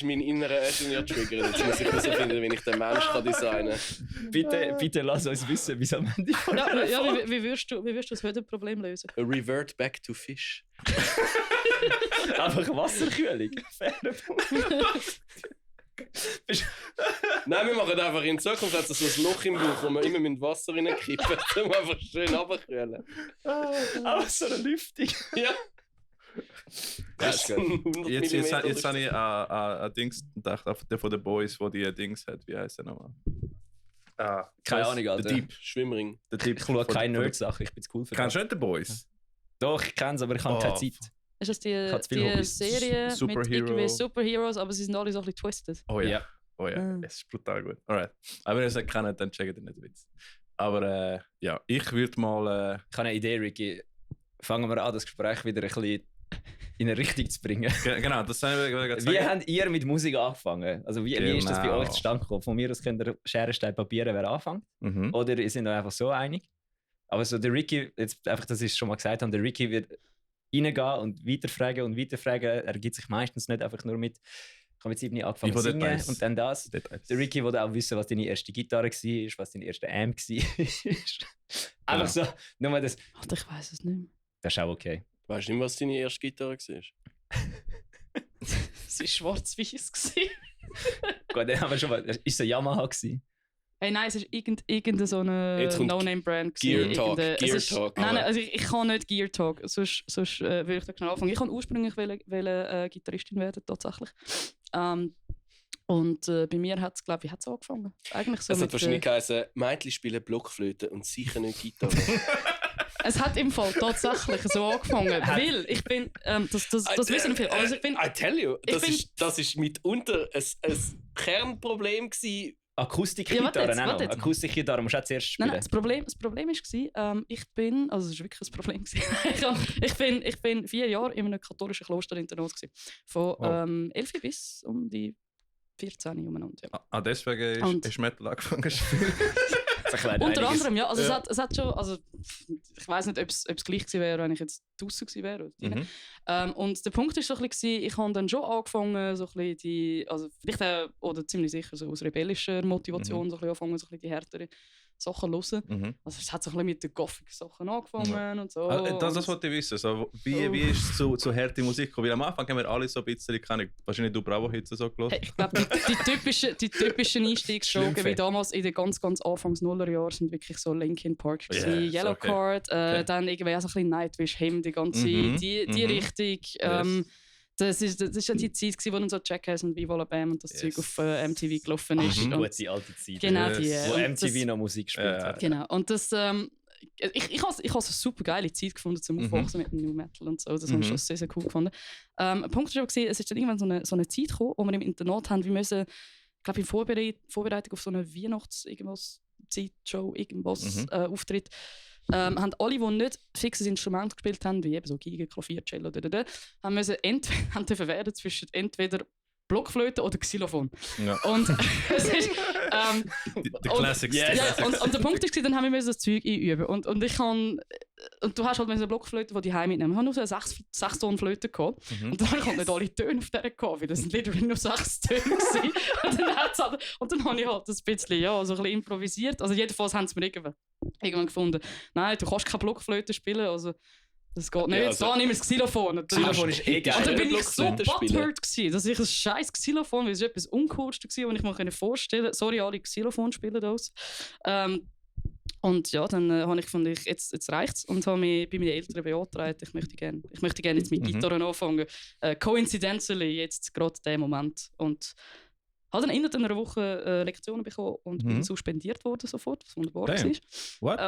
meinen inneren Ingenieur triggert. Jetzt muss ich herausfinden, wie ich den Mensch designen kann. Bitte lass uns wissen, wie es am Ende wie würdest du das heute Problem lösen? A revert back to fish. Einfach Wasserkühlung. Nein, wir machen einfach in Zukunft hat so ein Loch im Bauch, wo wir immer mit Wasser reinkippen, um einfach schön runterkühlen. Aber so eine Lüftung. Ja. Jetzt habe ich an Dings gedacht, auf der von den Boys, wo die Dings hat. Wie heißt der nochmal? Keine Ahnung, Alter. Der Deep, Schwimmring. Ich schaue keine Nerd-Sachen, ich bin zu cool für das. Kennst du nicht den Boys? Doch, ich kenne es, aber ich habe keine Zeit. Ist das die Serie mit irgendwie Superheroes, aber sie sind alle so ein bisschen twisted? Oh ja. Es ist brutal gut. Alright. Aber wenn ihr es nicht kennt, dann checkt ihr nicht den Witz. Aber ja, ich würde mal... Ich habe eine Idee, Ricky. Fangen wir an, das Gespräch wieder ein bisschen in eine Richtung zu bringen. Genau, das haben wir gerade gesagt. Wie habt ihr mit Musik angefangen? Also wie ist das bei euch zustande gekommen? Von mir aus könnt ihr Schere, Stein, Papier, wer anfängt. Oder ihr seid einfach so einig. Aber so der Ricky, jetzt einfach, dass ich es schon mal gesagt habe, der Ricky wird reingehen und weiterfragen. Er gibt sich meistens nicht einfach nur mit, ich habe mit 7 angefangen zu singen und dann das. Details. Der Ricky will auch wissen, was deine erste Gitarre war, was deine erste Amp war. Einfach so, nur das. Alter, ich weiss es nicht mehr. Das ist auch okay. Weißt du nicht, was deine erste Gitarre war? Es war schwarz-weiß. Gut, dann haben wir schon mal. Ist es ein Yamaha gewesen? Hey, nein, es war irgendeine so eine No-Name-Brand. Gear Talk. Nein, also ich kann nicht Gear Talk, sonst würde ich da schnell anfangen. Ich wollte ursprünglich Gitarristin werden, tatsächlich. Und bei mir hat es, glaube ich, angefangen. Eigentlich so es hat wahrscheinlich geheißen, Mädchen spielen Blockflöte und sicher nicht Gitarre. Es hat im Fall tatsächlich so angefangen, weil ich bin, das wissen viele, also ich bin... I tell you, das ist mitunter ein Kernproblem gewesen. Akustikgitarre, ja, nein, Akustikgitarre musst du auch zuerst spielen. Nein, das Problem war, ich bin, also es war wirklich ein Problem ich bin 4 Jahre in einem katholischen Klosterinternat gewesen. Von 11 bis um die 14 umeinander. Ja. Deswegen ist Metal angefangen zu spielen. Unter anderem, ja. Also es hat schon, also ich weiss nicht, ob es gleich gewesen wäre, wenn ich jetzt draussen gewesen wäre. Und der Punkt war so ein bisschen, ich habe dann schon angefangen, so ein bisschen die, also vielleicht oder ziemlich sicher so aus rebellischer Motivation, so ein bisschen angefangen, so ein bisschen die härtere Sachen hören. Also es hat so ein bisschen mit den Gothic-Sachen angefangen und so. Das wollte ich wissen. So, wie ist es zu härter Musik gekommen? Weil am Anfang haben wir alle so ein bisschen, wahrscheinlich du Bravo-Hits so gehört. Hey, ich glaube, die typischen Einstiegsdrogen wie damals in den ganz Anfangs Nullerjahren sind wirklich so Linkin Park, Yellowcard, dann irgendwie auch so ein bisschen Nightwish, Hymn, die ganze, die Richtung. Das ist ja die Zeit, wo dann so Jackass und Viva la Bam und das Zeug auf MTV gelaufen ist. Gute alte Zeit. Genau, wo MTV noch Musik gespielt hat. Genau, und das... Ich habe eine super geile Zeit gefunden zum Aufwachsen mit dem New Metal und so. Das habe ich schon sehr, sehr cool gefunden. Ein Punkt war aber, es ist dann irgendwann so eine Zeit gekommen, wo wir im Internat haben, wir müssen, ich glaube, in Vorbereitung auf so eine Weihnachts-Zeitshow, Auftritt, haben alle, die nicht fixes Instrument gespielt haben, wie eben so Geige, Klavier, Cello, haben müssen entweder werden zwischen entweder Blockflöte oder Xylophon. Ja. Und es ist... der Classic. Und der Punkt ist, dann haben wir das Zeug einüben. Und ich kann... Und du hast halt eine Blockflöte, die die heim mitnehmen. Ich habe nur so eine 6-Ton-Flöte gehabt. Und dann habe ich halt nicht alle Töne auf der gehabt, weil das sind literally nur 6 Töne gewesen. Und dann habe ich halt ein bisschen, so ein bisschen improvisiert. Also jedenfalls haben sie mir irgendwann gefunden, nein, du kannst keine Blockflöte spielen, also das geht nicht. Also, da nimm ich das Xylophon. Xylophon ist geil. Und dann bin ich so butthurt gewesen, dass ich ein scheiß Xylophon, weil es etwas Uncoolste war, was ich mir vorstellen konnte. Sorry, alle Xylophon spielen das. Und ja, dann habe ich gefunden, jetzt reicht es. Und habe mich bei meinen Eltern beantragt, ich möchte gerne jetzt mit Gitarre anfangen. Coincidentally jetzt gerade in dem Moment. Und habe dann innerhalb einer Woche Lektionen bekommen und bin suspendiert worden sofort, was wunderbar war.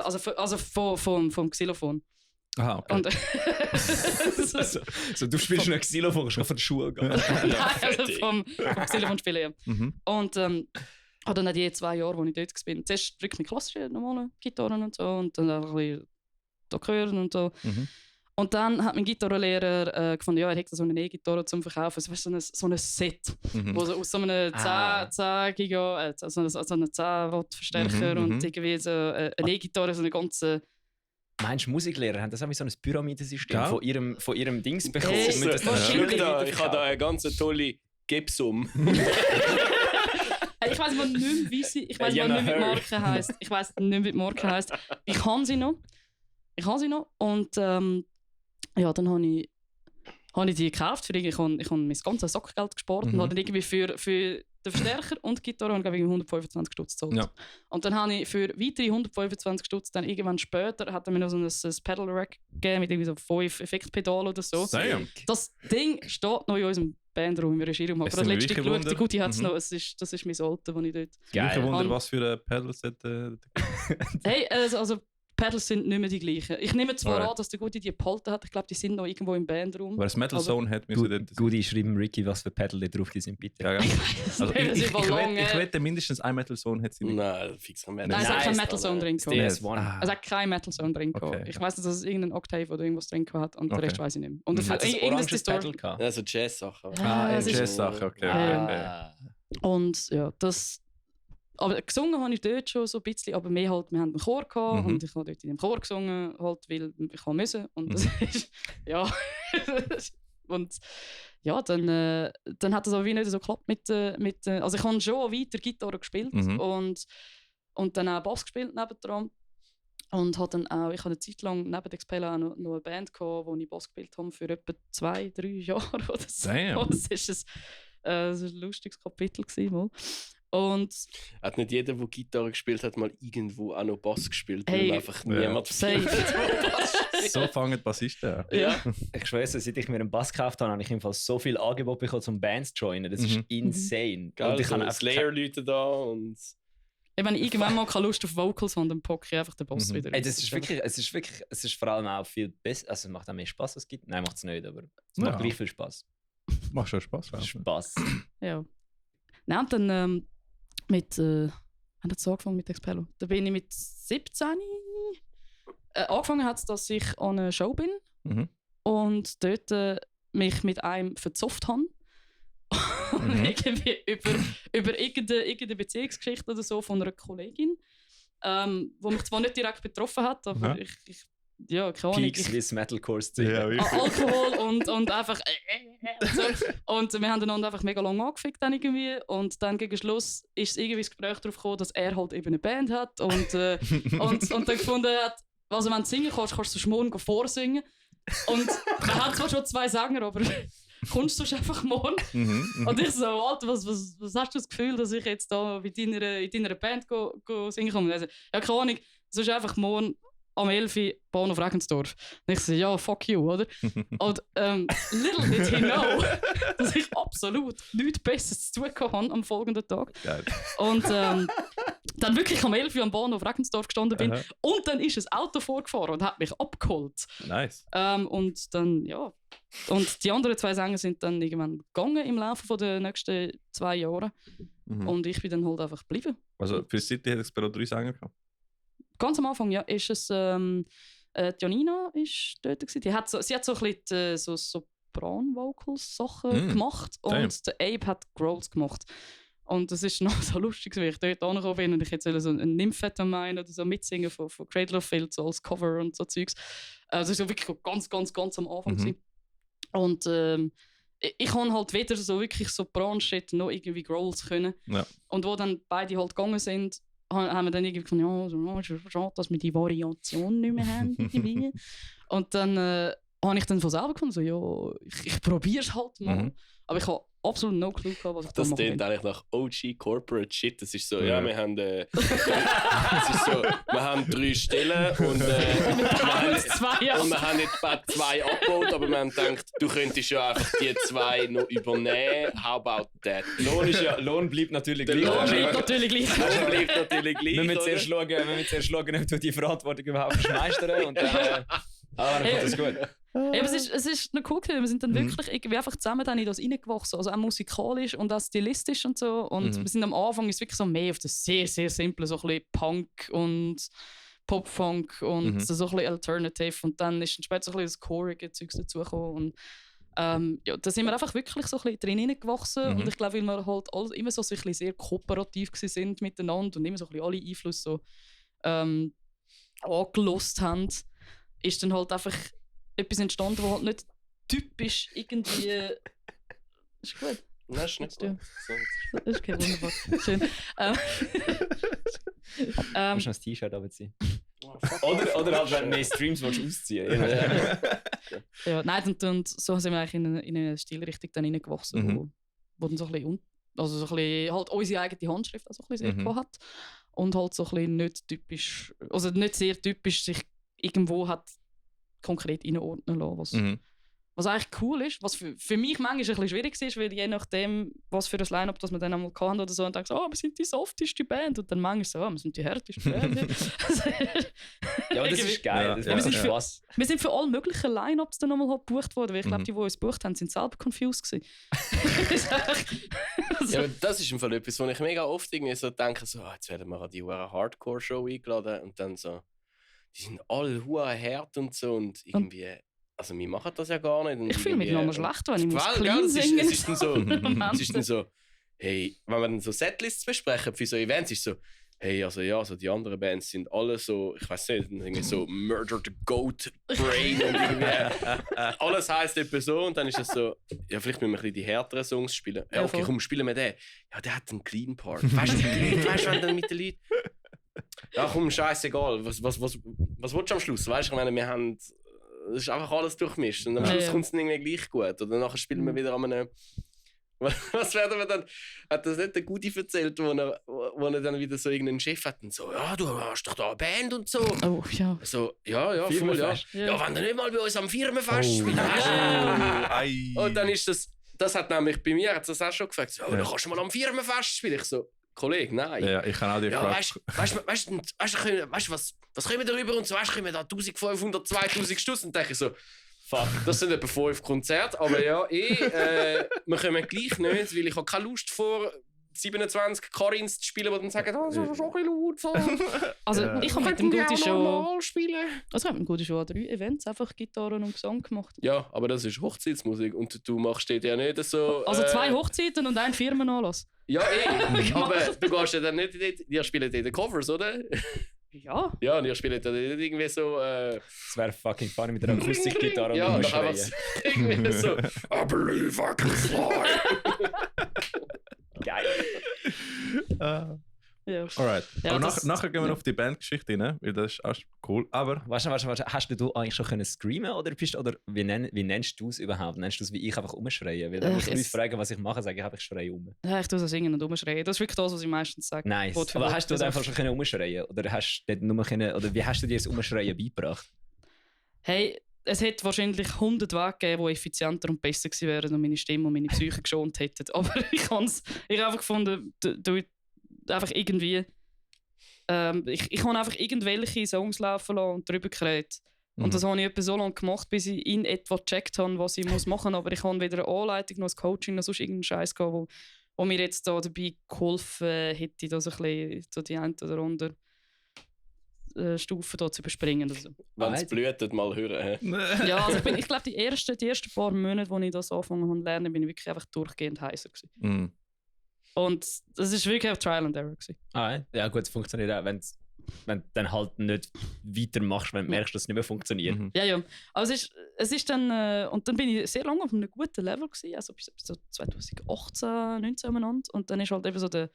Also vom Xylophon. Aha, okay. Und, so, du spielst noch Xylophon, kannst du von der Schule gehen. Nein, also vom Xylophon spielen, ja. Und habe dann die 2 Jahre, wo ich dort war, zuerst wirklich mit klassischen, normalen Gitarren und so, und dann auch ein bisschen da hören und so. Und dann hat mein Gitarrenlehrer gefunden, ja, er hätte so eine E-Gitarre zum Verkaufen. Also, weißt du, so ein Set, wo so aus so einem 10 Giga, so einen 10 Watt Verstärker und irgendwie so eine E-Gitarre, so eine ganze... Meinst du, Musiklehrer haben das auch wie so ein Pyramidensystem von ihrem Dings bekommen? Ich habe da eine ganz tolle Gipsum. Ich weiss mal nicht mehr, wie sie... Ich weiss mal nicht mehr, wie die Marke heisst. Ich weiss nicht mehr, wie die Marke heisst. Ich habe sie noch. Und ja, dann habe ich die gekauft. Ich habe mein ganzes Sackgeld gespart und habe dann irgendwie für den Verstärker und die Gitarre und 125 Stutz gezahlt. Ja. Und dann habe ich für weitere 125 Stutz dann irgendwann später hat er mir noch so ein Pedal-Rack gegeben mit irgendwie so 5 Effektpedalen oder so. Damn. Das Ding steht noch in unserem Bandraum, im Regieraum. Aber das letzte geschaut, die Gute hat es noch. Das ist mein Alter, das ich dort... Geil. Wunder, was für ein Pedalset... Hey, also Pedals sind nicht mehr die gleichen. Ich nehme zwar an, dass der Gute die behalten hat. Ich glaube, die sind noch irgendwo im Bandraum. Wer das Metal Zone hat, müssen dort... Gute schreiben Ricky, was für Pedal da drauf sind, bitte. Ja. Also ich wette, mindestens ein Metal Zone hat sie nicht. Nein, fix kein Metal Zone. Nein, es hat kein Metal Zone drin gehabt. Es hat kein Metal Zone drin gehabt. Ich weiss nicht, dass es irgendein Octave oder irgendwas drin hat und den Rest weiss ich nicht mehr. Und es hat ein oranges Pedal gehabt. Also Jazz-Sachen. Jazz-Sachen, okay. Und ja, das... Aber gesungen habe ich dort schon so ein bisschen, aber mehr halt, wir haben einen Chor gehabt und ich habe dort in dem Chor gesungen, halt, weil ich musste. Und das ist, ja. Und ja, dann hat das aber wie nicht so geklappt mit also ich habe schon weiter Gitarre gespielt und dann auch Bass gespielt nebendran. Und habe dann auch, ich habe eine Zeit lang neben Expello auch noch eine Band gehabt, wo ich Bass gespielt habe für etwa 2-3 Jahre oder so. Damn. Das war ein lustiges Kapitel gewesen, und hat nicht jeder, der Gitarre gespielt hat, mal irgendwo auch noch Bass gespielt, weil Hey, einfach niemand safe. So fangen Bassisten an. Ja. Ich schwöre, seit ich mir einen Bass gekauft habe, habe ich im Fall so viel Angebot bekommen, um Bands zu joinen. Das ist insane. Geil, Und ich so habe Slayer-Leute da und... Wenn ich irgendwann mal keine Lust auf Vocals habe, dann packe ich einfach den Bass wieder Ey, raus. das ist wirklich, es ist vor allem auch viel besser. Also es macht auch mehr Spaß als Gitarre. Nein, macht es nicht, aber es macht gleich viel Spaß. Macht schon Spaß. Spaß. Ja. Nein, und dann haben wir so angefangen mit Expello. Da bin ich mit 17 angefangen hat, dass ich an einer Show bin und dort mich mit einem verzopft habe. Und irgendwie über irgendeine Beziehungsgeschichte oder so von einer Kollegin, wo mich zwar nicht direkt betroffen hat, aber ich keine Ahnung. Peak Swiss Metalcore-Szene. Ja, Alkohol und einfach und so. Und wir haben einander einfach mega lange angefickt dann irgendwie. Und dann gegen Schluss ist irgendwie das Gespräch darauf gekommen, dass er halt eben eine Band hat und dann gefunden hat, also wenn du singen kannst du morgen vorsingen. Und man hat zwar schon 2 Sänger, aber kommst du einfach morgen? Und ich so, Alter, was hast du das Gefühl, dass ich jetzt da in deiner Band go singen kann? Also, ja, keine Ahnung, es ist einfach morgen am 11 Uhr Bahnhof Regensdorf. Und ich so, ja, fuck you, oder? Und little did he know, dass ich absolut nichts Besseres zu tun hatte am folgenden Tag. Geil. Und dann wirklich am 11 Uhr am Bahnhof Regensdorf gestanden bin. Und dann ist ein Auto vorgefahren und hat mich abgeholt. Nice. Und dann, ja. Und die anderen 2 Sänger sind dann irgendwann gegangen im Laufe der nächsten 2 Jahre. Und ich bin dann halt einfach geblieben. Also für City hat es bei 3 Sänger gehabt? Ganz am Anfang, ja, ist es Janina ist dort gewesen. Sie hat so ein bisschen so Sopran-Vocals-Sachen gemacht und der Abe hat Growls gemacht. Und das ist noch so lustig, wie ich dort angekommen bin und ich jetzt so einen Nymphetamine oder so mitsingen von Cradle of Filth, so als Cover und so Zeugs. Das war so wirklich ganz am Anfang gewesen. Und ich kann halt weder so wirklich Sopran-Shit noch irgendwie Growls können. Ja. Und wo dann beide halt gegangen sind, haben wir dann irgendwie gefunden, ja, es ist schade, dass wir die Variation nicht mehr haben. Und dann habe ich dann von selber gefunden, so, ja, ich probiere es halt mal. Aber ich habe absolut no clue gehabt, was ich da mache. Das klingt eigentlich nach OG Corporate Shit. Das ist so, ja, wir haben es ist so, wir haben 3 Stellen und wir haben etwa 2 abgebaut, aber wir haben gedacht, du könntest ja einfach die 2 noch übernehmen. How about that? Lohn bleibt natürlich gleich. Lohn bleibt natürlich gleich. Wir müssen zuerst schauen, ob du die Verantwortung überhaupt meistern und dann kommt das gut. Aber es ist noch cool gewesen. Wir sind dann wirklich irgendwie einfach zusammen dann in das reingewachsen. Also auch musikalisch und auch stilistisch und so. Und wir sind am Anfang ist wirklich so mehr auf das sehr, sehr simple, so ein bisschen Punk und Pop-Funk und so ein bisschen Alternative. Und dann ist dann später so ein bisschen das Chorige Zeugs dazugekommen. Und ja, da sind wir einfach wirklich so ein bisschen drin reingewachsen. Und ich glaube, weil wir halt alle immer so ein bisschen sehr kooperativ sind miteinander und immer so ein bisschen alle Einflüsse so angelost haben, ist dann halt einfach etwas entstanden, das halt nicht typisch irgendwie... Ist gut? Nein, ist nicht gut. Das ist okay, wunderbar. Schön. Du musst noch ein T-Shirt runterziehen. Oder halt, wenn du mehr Streams ausziehen willst. Ja, nein, und so sind wir eigentlich in eine Stilrichtung dann reingewachsen, wo dann so ein bisschen, also so ein bisschen halt unsere eigene Handschrift also ein bisschen sehr hat. Und halt so ein bisschen nicht typisch, also nicht sehr typisch sich irgendwo hat konkret einordnen lassen, was eigentlich cool ist, was für mich manchmal ein bisschen schwierig ist, weil je nachdem, was für ein Line-Up das wir dann einmal hatten oder so, und dann so, wir sind die softeste Band und dann manchmal so, wir sind die härteste Band. Ja, aber das ist geil, das macht Spaß. Wir sind für alle möglichen Line-Ups dann nochmal gebucht worden, weil ich glaube, die uns gebucht haben, sind selber confused gewesen. Ja, aber das ist im Fall etwas, wo ich mega oft irgendwie so denke, so, jetzt werden wir an die Hardcore-Show eingeladen und dann so, die sind alle hart und so und irgendwie, also wir machen das ja gar nicht. Und ich fühle mich noch schlecht, wenn ich muss clean singen. Es ist dann so, hey, wenn wir dann so Setlists besprechen für so Events, ist so, hey, also ja, so die anderen Bands sind alle so, ich weiß nicht, irgendwie so Murder the Goat Brain und irgendwie alles heisst etwa so und dann ist es so, ja, vielleicht müssen wir ein bisschen die härteren Songs spielen. Ja, okay, komm, spielen wir den. Ja, der hat einen Clean Part. Weißt du, wenn dann mit den Leuten... Ja, komm, scheißegal. Was was willst du am Schluss? Weißt du, ich meine, wir haben... Es ist einfach alles durchmischt und am Schluss kommt es irgendwie gleich gut. Oder nachher spielen wir wieder an einem... Was werden wir dann? Hat das nicht der Gudi erzählt, wo er dann wieder so irgendeinen Chef hat und so, ja, du hast doch da eine Band und so. Oh, ja. So, ja, voll, ja. Ja, wenn du nicht mal bei uns am Firmenfest spielst, weißt du? Und dann ist das hat nämlich bei mir, hat das auch schon gefragt, so, da kannst du mal am Firmenfest spielen. Ich so, Kollege, nein. Ja, ich kann auch dir gefragt. Weißt du, was können wir darüber und so, weißt du, können wir da 1500, 2000 Stutz? Und denke ich so, fuck, das sind etwa 5 Konzerte, aber ja, wir kommen gleich nicht, weil ich habe keine Lust vor 27 Karins zu spielen, die dann sagen, das ist schon ein bisschen laut. So. Also ich habe mit dem Gudi schon... spielen. Also ich habe mit dem Gudi schon an 3 Events einfach Gitarre und Gesang gemacht. Ja, aber das ist Hochzeitsmusik und du machst dort ja nicht so... Also 2 Hochzeiten und 1 Firmenanlass. Ja, aber du gehst ja dann nicht... Ihr spielt dort Covers, oder? Ja. Ja, und ihr spielt dann nicht irgendwie so... Das wäre fucking funny mit einer Akustikgitarre ja, und schreien. Irgendwie so... I believe I can fly. Geil. Ja. Alright. Ja, aber das- nachher gehen wir auf die Bandgeschichte rein, weil das ist auch cool. Aber Warte, hast du eigentlich schon screamen oder wie nennst du es überhaupt? Nennst du es wie ich einfach umschreien? Weil wenn mich Leute fragen, was ich mache, sage ich einfach, ich schreie um. Ja, ich tue so singen und umschreien. Das ist wirklich das, was ich meistens sage. Nice. Wort für Aber Wort. hast du das einfach schon umschreien? Oder hast du nur oder wie hast du dir das Umschreien beigebracht? Hey, es hätte wahrscheinlich 100 Wege gegeben, die effizienter und besser gewesen wären und meine Stimme und meine Psyche geschont hätten. Aber ich habe einfach gefunden, einfach irgendwie... ich habe einfach irgendwelche Songs laufen lassen und darüber geredet. Und das habe ich etwa so lange gemacht, bis ich in etwa gecheckt habe, was ich machen muss. Aber ich habe weder eine Anleitung noch ein Coaching noch sonst irgendeinen Scheiß gehabt, wo mir jetzt da dabei geholfen hätte, das ein bisschen so die eine oder andere Stufe da zu überspringen. Also. Wenn es blutet, mal hören. Ja, also ich glaube, die ersten paar Monate, als ich das angefangen habe zu lernen, bin ich wirklich einfach durchgehend heiser gewesen. Und das war wirklich auch Trial and Error gewesen. Ja gut, es funktioniert auch, wenn du dann halt nicht weitermachst, wenn du merkst, dass es nicht mehr funktioniert. Ja. Also es ist dann... und dann bin ich sehr lange auf einem guten Level gewesen, also bis so 2018, 19 umeinander. Und dann ist halt eben so der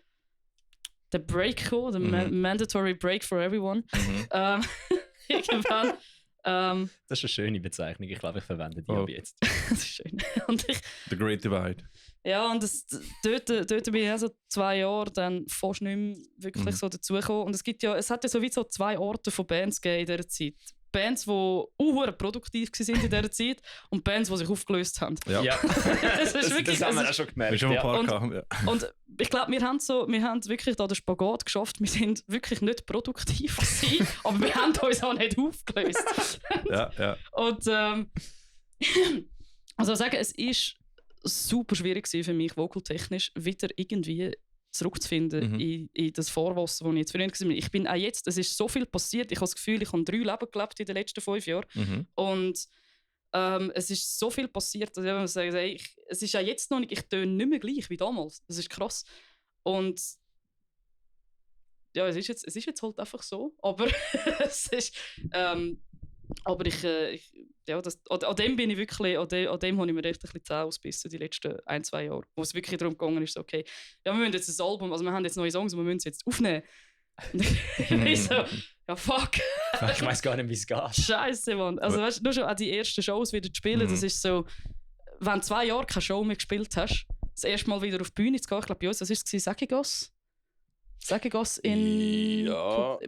Break gekommen, der Mandatory Break for Everyone. Irgendwann... das ist eine schöne Bezeichnung. Ich glaube, ich verwende die ab jetzt. Das ist schön. Und The Great Divide. Ja, und dort bin ich also 2 Jahre dann fast nicht mehr wirklich so dazugekommen. Und es hat ja sowieso 2 Orte von Bands gegeben in dieser Zeit. Bands, die produktiv waren in dieser Zeit und Bands, die sich aufgelöst haben. Ja. das haben wir auch schon gemerkt. Schon ein paar und ich glaube, wir haben wirklich da den Spagat geschafft. Wir sind wirklich nicht produktiv gewesen, aber wir haben uns auch nicht aufgelöst. Ja. Und also sagen, es ist super schwierig für mich, vokaltechnisch wieder irgendwie zurückzufinden in das Vorwasser, das ich jetzt früher war. Ich bin auch jetzt, es ist so viel passiert, ich habe das Gefühl, ich habe 3 Leben gelebt in den letzten 5 Jahren. Und es ist so viel passiert, dass ich muss sagen, es ist auch jetzt noch nicht, ich töne nicht mehr gleich wie damals. Das ist krass. Und ja, es ist jetzt halt einfach so, aber es ist... aber an dem bin ich wirklich, an dem habe ich mir echt ein bisschen Zähne ausgebissen, die letzten 1-2 Jahre. Wo es wirklich darum gegangen ist, okay, ja, wir müssen jetzt ein Album, also wir haben jetzt neue Songs und wir müssen es jetzt aufnehmen. Und ich so, ja fuck. Ich weiß gar nicht, wie es geht. Scheiße, Mann. Also weißt du, nur schon an die ersten Shows wieder zu spielen, das ist so, wenn du 2 Jahre keine Show mehr gespielt hast, das erste Mal wieder auf die Bühne zu gehen, ich glaube bei uns, das war es, Sägegoss in... Ja.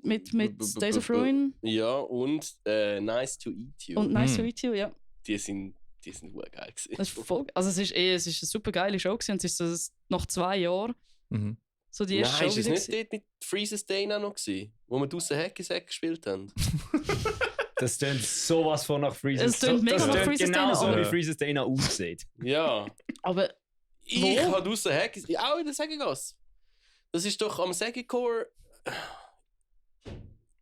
Mit Days of Ruin. Ja, und Nice to Eat You. Und Nice to Eat You, ja. Die sind urgeil gewesen. Das ist voll, also es ist eine super geile Show gewesen, und es ist so, nach 2 Jahren so die erste Nein, Show. ist es nicht dort mit Freezes Day auch noch gewesen, wo wir draussen Hack gespielt haben? Das tönt sowas von nach Freezes Day. Es tönt mega nach Freezes Day. Genau so, wie Freezes Day aussieht. Ja. Aber ich habe draussen Hack auch in der Sägegasse. Das ist doch am Sägecore.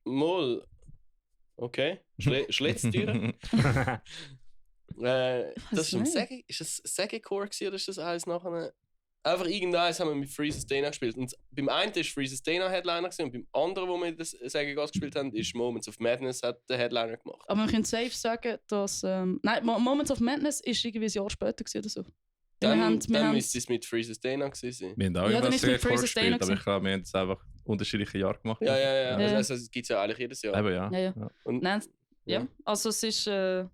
Mal. Okay. Schletttüren. Das ist am Säge. Ist das Sägecore oder ist das eins nachher? Einfach irgendeins haben wir mit Freezes Day gespielt. Und beim einen war Freezes Day Headliner und beim anderen, wo wir das Sägegas gespielt haben, ist Moments of Madness hat den Headliner gemacht. Aber wir können safe sagen, dass. Nein, Moments of Madness ist irgendwie ein Jahr später oder so. Dann müsste es mit Freezes Day gewesen sein. Wir haben auch ja, irgendwas sehr Freezes gespielt, aber ich glaube, wir haben es einfach unterschiedliche Jahre gemacht. Ja. Ja. Also, es gibt es ja eigentlich jedes Jahr. Eben, ja. Ja. Und, Nein, ja. Also es ist... aber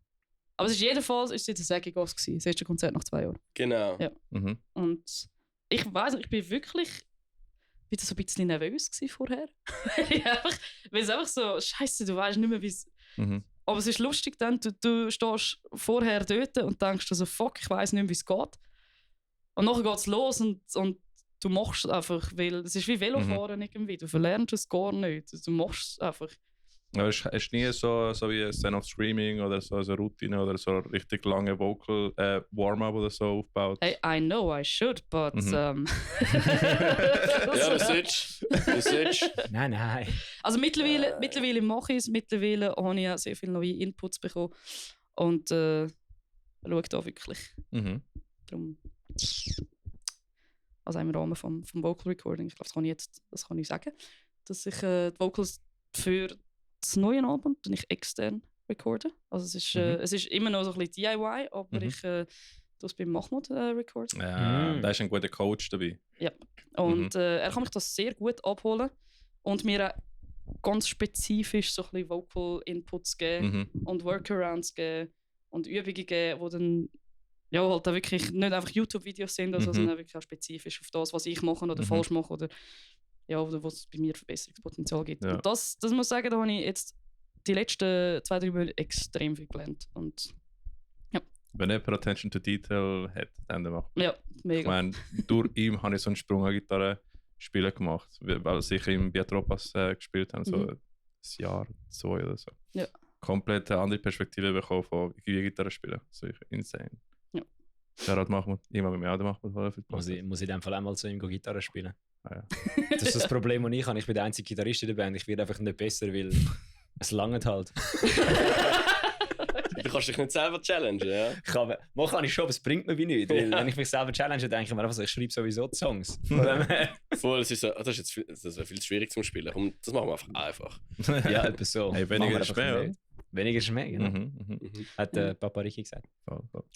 es ist jedenfalls ist es ein Sägigos gewesen, das erste Konzert nach 2 Jahren. Genau. Ja. Mhm. Und ich weiss nicht, ich bin wirklich so ein bisschen nervös gewesen vorher. Weil es einfach so, Scheiße, du weißt nicht mehr, wie es... Mhm. Aber es ist lustig dann, du stehst vorher dort und denkst so, fuck, ich weiss nicht mehr, wie es geht. Und nachher geht es los und du machst es einfach, weil es ist wie Velofahren irgendwie, du verlernst es gar nicht, du machst es einfach. Aber es ist nie so wie Stand of Streaming oder so eine Routine oder so richtig lange Vocal Warm-up oder so aufgebaut. Hey, I know I should, but... Ja, du sollst. Nein. Also mittlerweile mache ich es, mittlerweile habe ich ja sehr viele neue Inputs bekommen und schaue da wirklich. Mhm. Darum, also im Rahmen vom Vocal Recording, ich glaube, das kann ich sagen, dass ich die Vocals für das neue Album extern recorde. Also es ist immer noch so ein bisschen DIY, aber ich tue es bei Mahmoud recorden. Ja, da ist ein guter Coach dabei. Ja. Und er kann mich das sehr gut abholen und mir ganz spezifisch so ein bisschen Vocal Inputs geben und Workarounds geben und Übungen geben, die dann halt wirklich nicht einfach YouTube-Videos sind, sondern wirklich auch spezifisch auf das, was ich mache oder falsch mache oder wo es bei mir Verbesserungspotenzial gibt. Ja. Und das muss ich sagen, da habe ich jetzt die letzten 2-3 Monate extrem viel gelernt. Und, ja. Wenn jemand Attention to Detail hat, dann macht ja, mega. Ich meine, durch ihn habe ich so einen Sprung an Gitarre spielen gemacht, weil ich im Biatropas gespielt habe, so ein Jahr, 2 oder so. Ja. Komplett eine andere Perspektive bekommen von Gitarre spielen. Das ist insane. Ja. Gerhard Mahmoud, immer mit mir auch Mahmoud viel Muss ich in dem Fall einmal zu ihm Gitarre spielen? Ja. Das ist das Problem, das ich habe. Ich bin der einzige Gitarrist in der Band. Ich werde einfach nicht besser, weil es langt halt. Du kannst dich nicht selber challengen, ja? Kann ich schon, aber es bringt mir wie nichts. Weil wenn ich mich selber challenge, denke ich mir einfach so, ich schreibe sowieso die Songs. Voll, das ist viel zu schwierig zum Spielen. Komm, das machen wir einfach. Ja, etwas so. Hey, weniger ist mehr. Weniger ist mehr, genau. Hat Papa Ricky gesagt.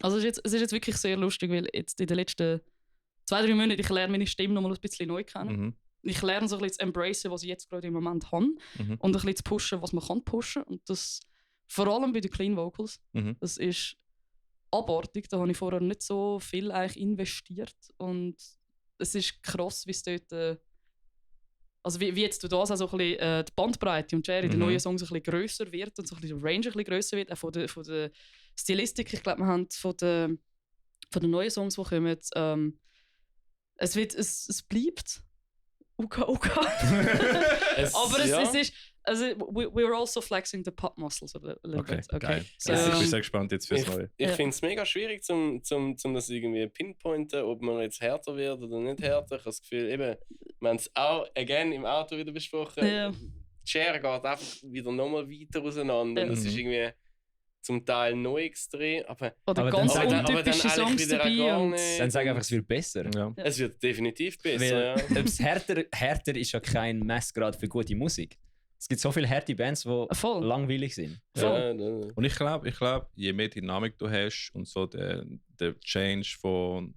Also es ist jetzt wirklich sehr lustig, weil jetzt in den letzten 2-3 Monaten ich lerne meine Stimme noch mal ein bisschen neu kennen. Ich lerne so ein bisschen zu embracen, was ich jetzt gerade im Moment habe und ein bisschen zu pushen, was man kann pushen. Und das vor allem bei den Clean Vocals. Das ist abartig, da habe ich vorher nicht so viel eigentlich investiert und es ist krass, wie es dort also wie jetzt du das auch so ein bisschen die Bandbreite und Jerry, die neuen Songs ein bisschen grösser wird und so ein bisschen die Range ein bisschen grösser wird, auch von der Stilistik. Ich glaube, wir haben von den neuen Songs, die kommen, es bleibt Uka. Aber es ist, also we're also flexing the pop muscles a little bit. Okay. Geil. So, Ich bin sehr gespannt jetzt fürs Neue. Ich finde es mega schwierig, zum das irgendwie pinpointen, ob man jetzt härter wird oder nicht härter. Ich habe das Gefühl, eben, wir haben es auch im Auto wieder besprochen. Ja. Die Schere geht einfach wieder nochmal weiter auseinander. Und das ist irgendwie zum Teil neu extrem. Aber ganz dann untypische Songs dabei. Dann sag einfach, es wird besser. Ja. Es wird definitiv besser. Weil, ja. Härter ist ja kein Messgrad für gute Musik. Es gibt so viele harte Bands, die langweilig sind. Ja. Und ich glaube, je mehr Dynamik du hast und so der Change von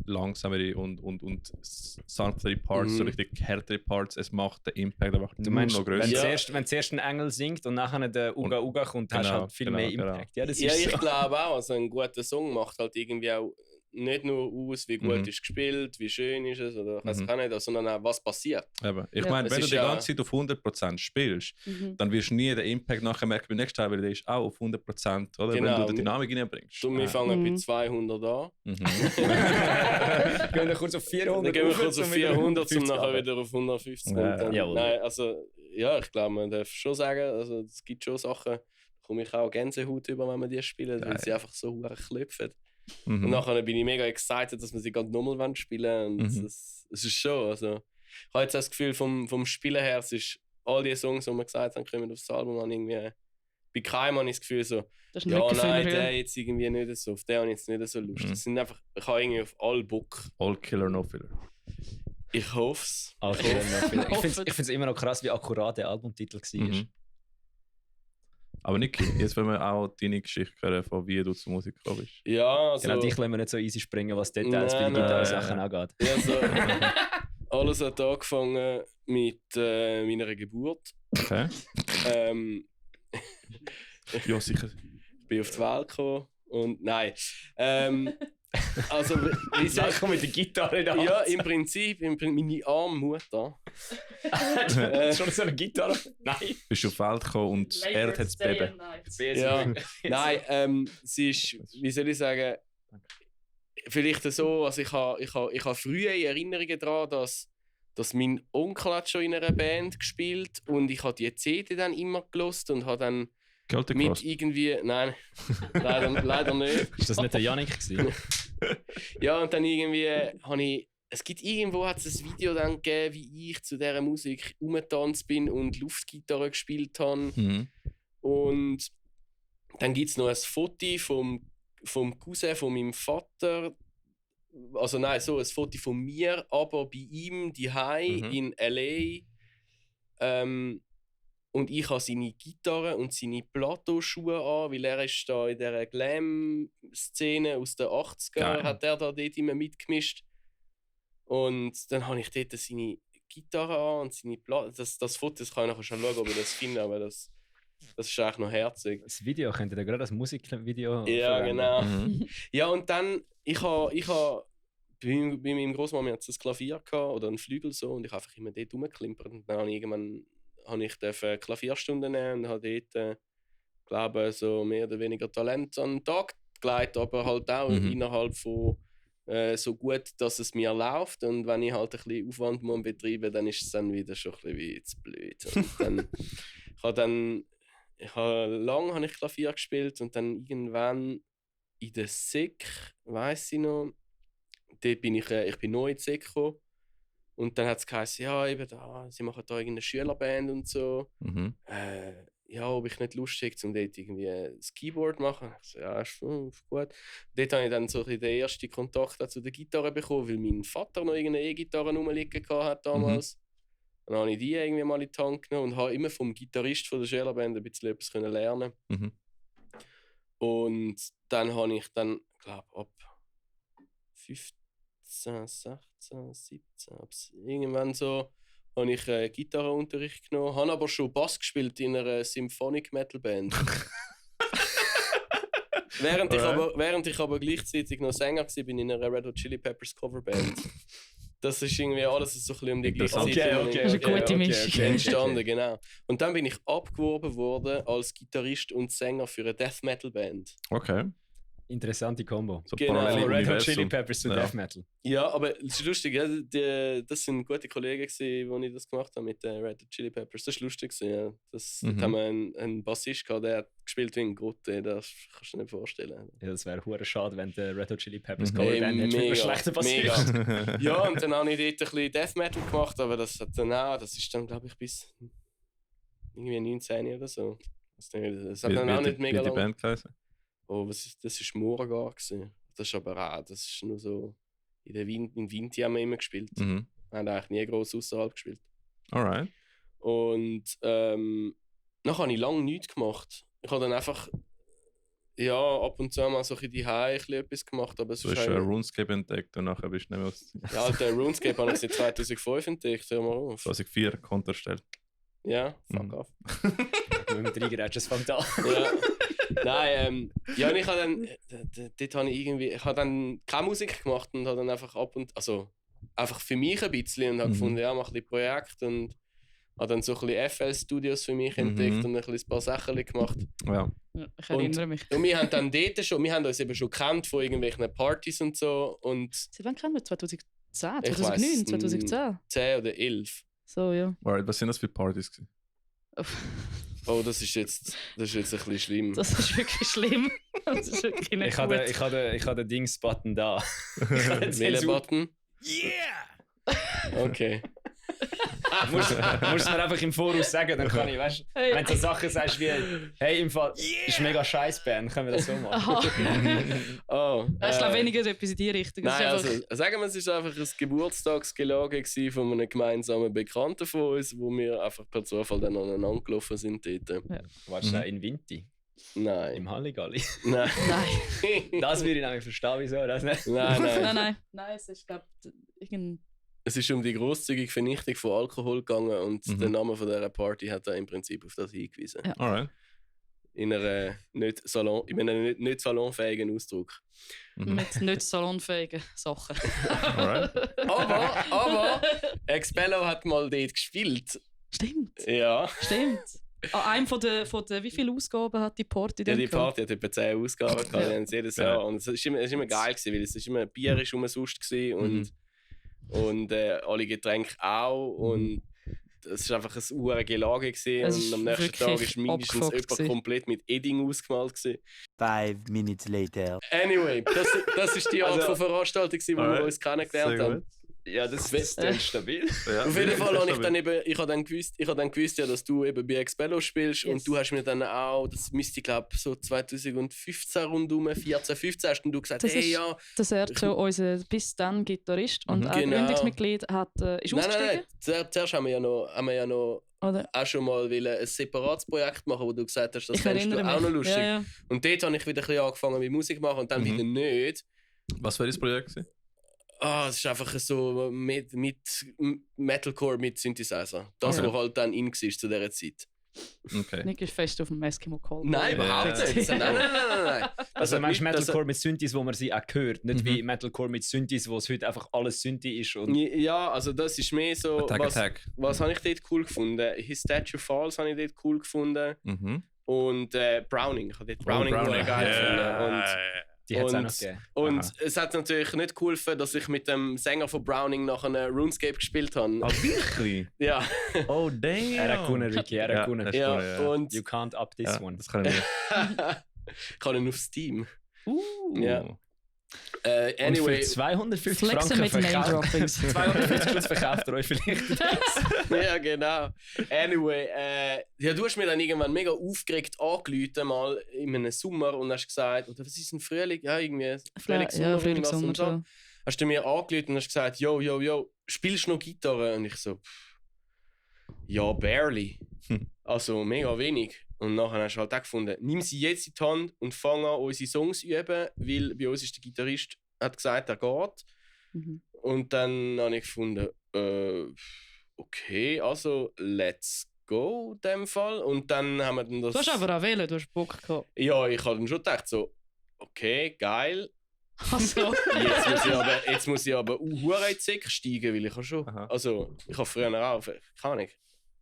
langsamere und sanftere Parts, so richtig härtere Parts, es macht den Impact einfach du meinst, noch größer. Wenn zuerst ein Engel singt und nachher der Uga kommt, hast du halt viel mehr Impact. Ja, ich glaube auch, also ein guter Song macht halt irgendwie auch nicht nur aus, wie gut ist gespielt, wie schön ist es, oder ich weiß auch nicht, sondern auch, was passiert. Aber ich meine, wenn du die ganze Zeit auf 100% spielst, dann wirst du nie den Impact nachher merken beim nächsten Teil, weil der ist auch auf 100%, oder? Genau. Wenn du die Dynamik reinbringst. Wir fangen bei 200 an. Gehen wir kurz auf 400. Dann gehen wir kurz auf 400, um nachher wieder auf 150 Ja. Nein, also, ja, ich glaube, man darf schon sagen, also es gibt schon Sachen, da komme ich auch Gänsehaut über, wenn wir die spielen, weil sie einfach so klopfen. Und nachher bin ich mega excited, dass wir sie gerade nochmal spielen wollen. Und es ist schon, also ich habe jetzt das Gefühl, vom Spielen her, es ist all die Songs, die wir gesagt haben, kommen aufs Album an, irgendwie bei keinem habe ich das Gefühl so, der jetzt irgendwie nicht so, auf den habe ich jetzt nicht so Lust. Das sind einfach, ich habe irgendwie auf all Bock. All Killer, No Filler. Ich hoffe es. Ich finde es immer noch krass, wie akkurat der Albumtitel war. Aber Niki, jetzt wollen wir auch deine Geschichte hören, von wie du zur Musik gekommen bist. Ja, also... Genau, dich wollen wir nicht so easy springen, was Details bei den Gitarre-Sachen angeht. Ja, so... Alles hat angefangen mit meiner Geburt. Okay. Ja, sicher. Ich bin auf die Welt gekommen und nein. Also, wie Sag mit der Gitarre in der Hand. Ja, im Prinzip meine arme Mutter. Schon so eine Gitarre? Nein. Bist du auf die Welt gekommen und er hat das Baby. Ja. Nein, sie ist, wie soll ich sagen, vielleicht so, also ich habe frühe Erinnerungen daran, dass mein Onkel hat schon in einer Band gespielt und ich habe die CD dann immer gelost und habe dann Geld mit gekostet? irgendwie, nein, leider nicht. Ist das nicht der Janik gewesen? Ja, und dann irgendwie habe ich, es gibt irgendwo hat es ein Video dann gegeben, wie ich zu dieser Musik rumgetanzt bin und Luftgitarre gespielt habe. Mhm. Und dann gibt es noch ein Foto vom Cousin von meinem Vater. Also nein, so ein Foto von mir, aber bei ihm daheim in L.A. Und ich habe seine Gitarre und seine Plateauschuhe an, weil er ist da in dieser Glam-Szene aus den 80ern, hat er da dort immer mitgemischt. Und dann habe ich dort seine Gitarre an und seine Platte. Das Foto, das kann ich nachher schon schauen, ob ich das finde, aber das ist eigentlich noch herzig. Das Video, könnt ihr da gerade das Musikvideo Ja, genau. Mhm. Ja, und dann, ich habe bei meinem Großmama jetzt ein Klavier gehabt, oder einen Flügel so, und ich habe einfach immer dort rumgeklimpert. Und dann habe ich irgendwann Klavierstunden nehmen und habe dort, glaube so mehr oder weniger Talent an den Tag gelegt, aber halt auch innerhalb von so gut, dass es mir läuft. Und wenn ich halt ein bisschen Aufwand muss betreiben, dann ist es dann wieder schon ein bisschen wie zu blöd. Und dann, lange habe ich Klavier gespielt und dann irgendwann in der Sek, weiss ich noch, dort bin ich bin neu in die Sek gekommen. Und dann hat es geheißen, ja, eben da, sie machen da irgendeine Schülerband und so. Mhm. Ja, ob ich nicht Lust hätte, um dort irgendwie das Keyboard zu machen. Ich so, ja, ist gut. Dort habe ich dann so den ersten Kontakt zu der Gitarre bekommen, weil mein Vater noch irgendeine E-Gitarre rumliegen hatte damals. Dann habe ich die irgendwie mal in die Hand genommen und habe immer vom Gitarrist von der Schülerband ein bisschen etwas lernen. Mhm. Und dann habe ich dann, glaube ab 15, 16, 17, irgendwann so, habe ich Gitarrenunterricht genommen, habe aber schon Bass gespielt in einer Symphonic Metal Band. während ich aber gleichzeitig noch Sänger war, bin ich in einer Red Hot Chili Peppers Coverband. Das ist irgendwie alles so ein bisschen um die gleiche Zeit Das ist eine gute Mischung. entstanden, genau. Und dann bin ich abgeworben worden als Gitarrist und Sänger für eine Death Metal Band. Okay. Interessante Kombo. So Genau. parallele Von Red Hot Universum. Chili Peppers zu Ja. Death Metal. Ja, aber es ist lustig, ja, das sind gute Kollegen gewesen, als ich das gemacht habe mit den Red Hot Chili Peppers. Das war lustig gewesen, ja. Da haben wir einen Bassist gehabt, der hat gespielt wie ein Grotte, das kannst du dir nicht vorstellen. Ja, das wäre hure schade, wenn der Red Hot Chili Peppers Mhm. Coverband hätte mit einem mega, schlechten mega. Bassist. Ja, und dann habe ich dort ein bisschen Death Metal gemacht, aber das ist dann, glaube ich, bis irgendwie 19 oder so. Das hat dann auch nicht mega wie die lang. Band geheißen? Oh, das war Moragar gewesen. Das ist aber auch, das ist nur so, in Vinti haben wir immer gespielt. Mhm. Wir haben eigentlich nie gross außerhalb gespielt. Alright. Und dann habe ich lange nichts gemacht. Ich habe dann einfach ab und zu mal so ein bisschen etwas gemacht. Aber es Du hast RuneScape entdeckt und nachher bist du nicht mehr aus ja, Alter, RuneScape habe ich seit 2005 entdeckt. Hör mal auf. 2004 Konto erstellt. Ja, fuck off. Wenn man reingrätscht, es fängt an. Ja. Nein, ja, und ich habe dann, dort habe ich habe dann keine Musik gemacht und habe dann einfach einfach für mich ein bisschen und habe gefunden, ja, mach ein bisschen Projekt und habe dann so ein bisschen FL-Studios für mich entdeckt und ein paar Sachen gemacht. Ja. Ja, ich erinnere mich. Und wir haben dann wir haben uns eben schon gekannt von irgendwelchen Partys und so und Seit wann kennen wir? 2010? Ich 2009? weiss, 2010? 10 oder 11. So, ja. Alright, was sind das für Partys gewesen? Oh, das ist jetzt ein bisschen schlimm. Das ist wirklich schlimm. Das ist wirklich nicht Ich gut. habe den Dings-Button da. Wählen-Button? Yeah! Okay. musst mir einfach im Voraus sagen, dann kann ich, weißt du, Hey. wenn du so Sachen sagst wie, hey, im Fall, ist mega scheiß Band, können wir das so machen? Aha. Oh, Ich glaube weniger so etwas in die Richtung. Es ist Nein, einfach- also sagen wir, es war einfach ein Geburtstagsgelage gewesen von einem gemeinsamen Bekannten von uns, wo wir einfach per Zufall dann aneinander gelaufen sind dort. Warst du in Vinti? Nein. Im Halligalli? Nein. Nein. Das würde ich nämlich verstehen, wieso das nicht. Nein, nein. Nein, es ist, glaube ich, irgendein. Es ist um die grosszügige Vernichtung von Alkohol gegangen und der Name von dieser Party hat da im Prinzip auf das hingewiesen. Ja. Alright. In einem nicht salonfähigen Ausdruck. Mit nicht salonfähigen Sachen. Alright. Aber Expello hat mal dort gespielt. Stimmt. Ja. Stimmt. An einem von der wie viele Ausgaben hat die Party Ja, denn die gehabt? Party hat etwa 10 Ausgaben gehabt, Ja. die haben sie jedes Jahr. Und es war immer geil, gewesen, weil es ist immer Bier ist umsonst gewesen und alle Getränke auch. Und es war einfach ein urige Gelage gewesen. Es Und ist am nächsten Tag wirklich war mindestens abgefuckt jemand gewesen. komplett mit Edding ausgemalt gewesen. 5 minutes later. Anyway, das ist die Art Also- von Veranstaltung, gewesen, wo wir Alright. uns kennengelernt Sehr haben. gut. Ja, das ist stabil. Ja, Auf jeden Fall habe ich stabil. dann gewusst, ja, dass du eben bei Expello spielst Yes. und du hast mir dann auch, das müsste ich glaube so 2015 rundum, 14, 15 hast du gesagt, Das hey ist- ja. Der Sergio, unser bis dann Gitarrist und auch Genau. Gründungsmitglied, ist ausgestiegen. Zuerst haben wir ja noch Oder? auch schon mal ein separates Projekt machen, wo du gesagt hast, das Ich fändest du erinnere auch mich. noch lustig. Ja, ja. Und dort habe ich wieder ein bisschen angefangen mit Musik machen und dann wieder nicht. Was war das Projekt? gewesen? Es ist einfach so mit Metalcore mit Synthesizer. Das, Okay. was halt dann in war zu dieser Zeit. Okay. Nick ist fest auf dem Eskimo Call. Nein, überhaupt nicht. Nein. Also hat meinst du nicht- das Metalcore mit Synthes, wo man sie auch hört, nicht wie Metalcore mit Synthes, wo es heute einfach alles Synthi ist. Und Ja, also das ist mehr so. Attack. Was habe ich dort cool gefunden? His Statue Falls habe ich dort cool gefunden. Mhm. Und Browning. Ich habe dort Browning geil gefunden. die hat es auch und- noch gegeben. Und Aha. es hat natürlich nicht geholfen, dass ich mit dem Sänger von Browning nachher RuneScape gespielt habe. Ah, wirklich? Ja, Oh, damn. Er hat gewonnen, Ricky, er hat Ja, gewonnen. das ist ja. cool, ja. Und You can't up this Ja, one. das kann ich nicht. ich kann ihn auf Steam. Ja. Und Anyway, für 250 Flexen Franken mit verkauft. Name-Droppings. 250 Stutz verkauft ihr euch vielleicht. ja, genau. Anyway, ja, du hast mir dann irgendwann mega aufgeregt angerufen, mal in einem Sommer und hast gesagt, oder was ist ein Frühling? Ja, irgendwie Frühling, Sommer, Ja, Frühling, irgendwas Sommer. und so. So. Hast du mir angerufen und hast gesagt, yo, spielst du noch Gitarre? Und ich so, ja, barely. Also mega wenig. Und nachher hast du halt auch gefunden, nimm sie jetzt in die Hand und fang an, unsere Songs zu üben, weil bei uns ist der Gitarrist, hat gesagt, er geht. Mhm. Und dann habe ich gefunden, okay, also let's go in dem Fall. Und dann haben wir dann das... Du hast aber auch wählen, du hast Bock gehabt. Ja, ich habe dann schon gedacht, so, okay, geil. Also, Jetzt muss ich aber hure in die Säcke steigen, weil ich habe schon... Aha. Also, ich habe früher auch, keine Ahnung,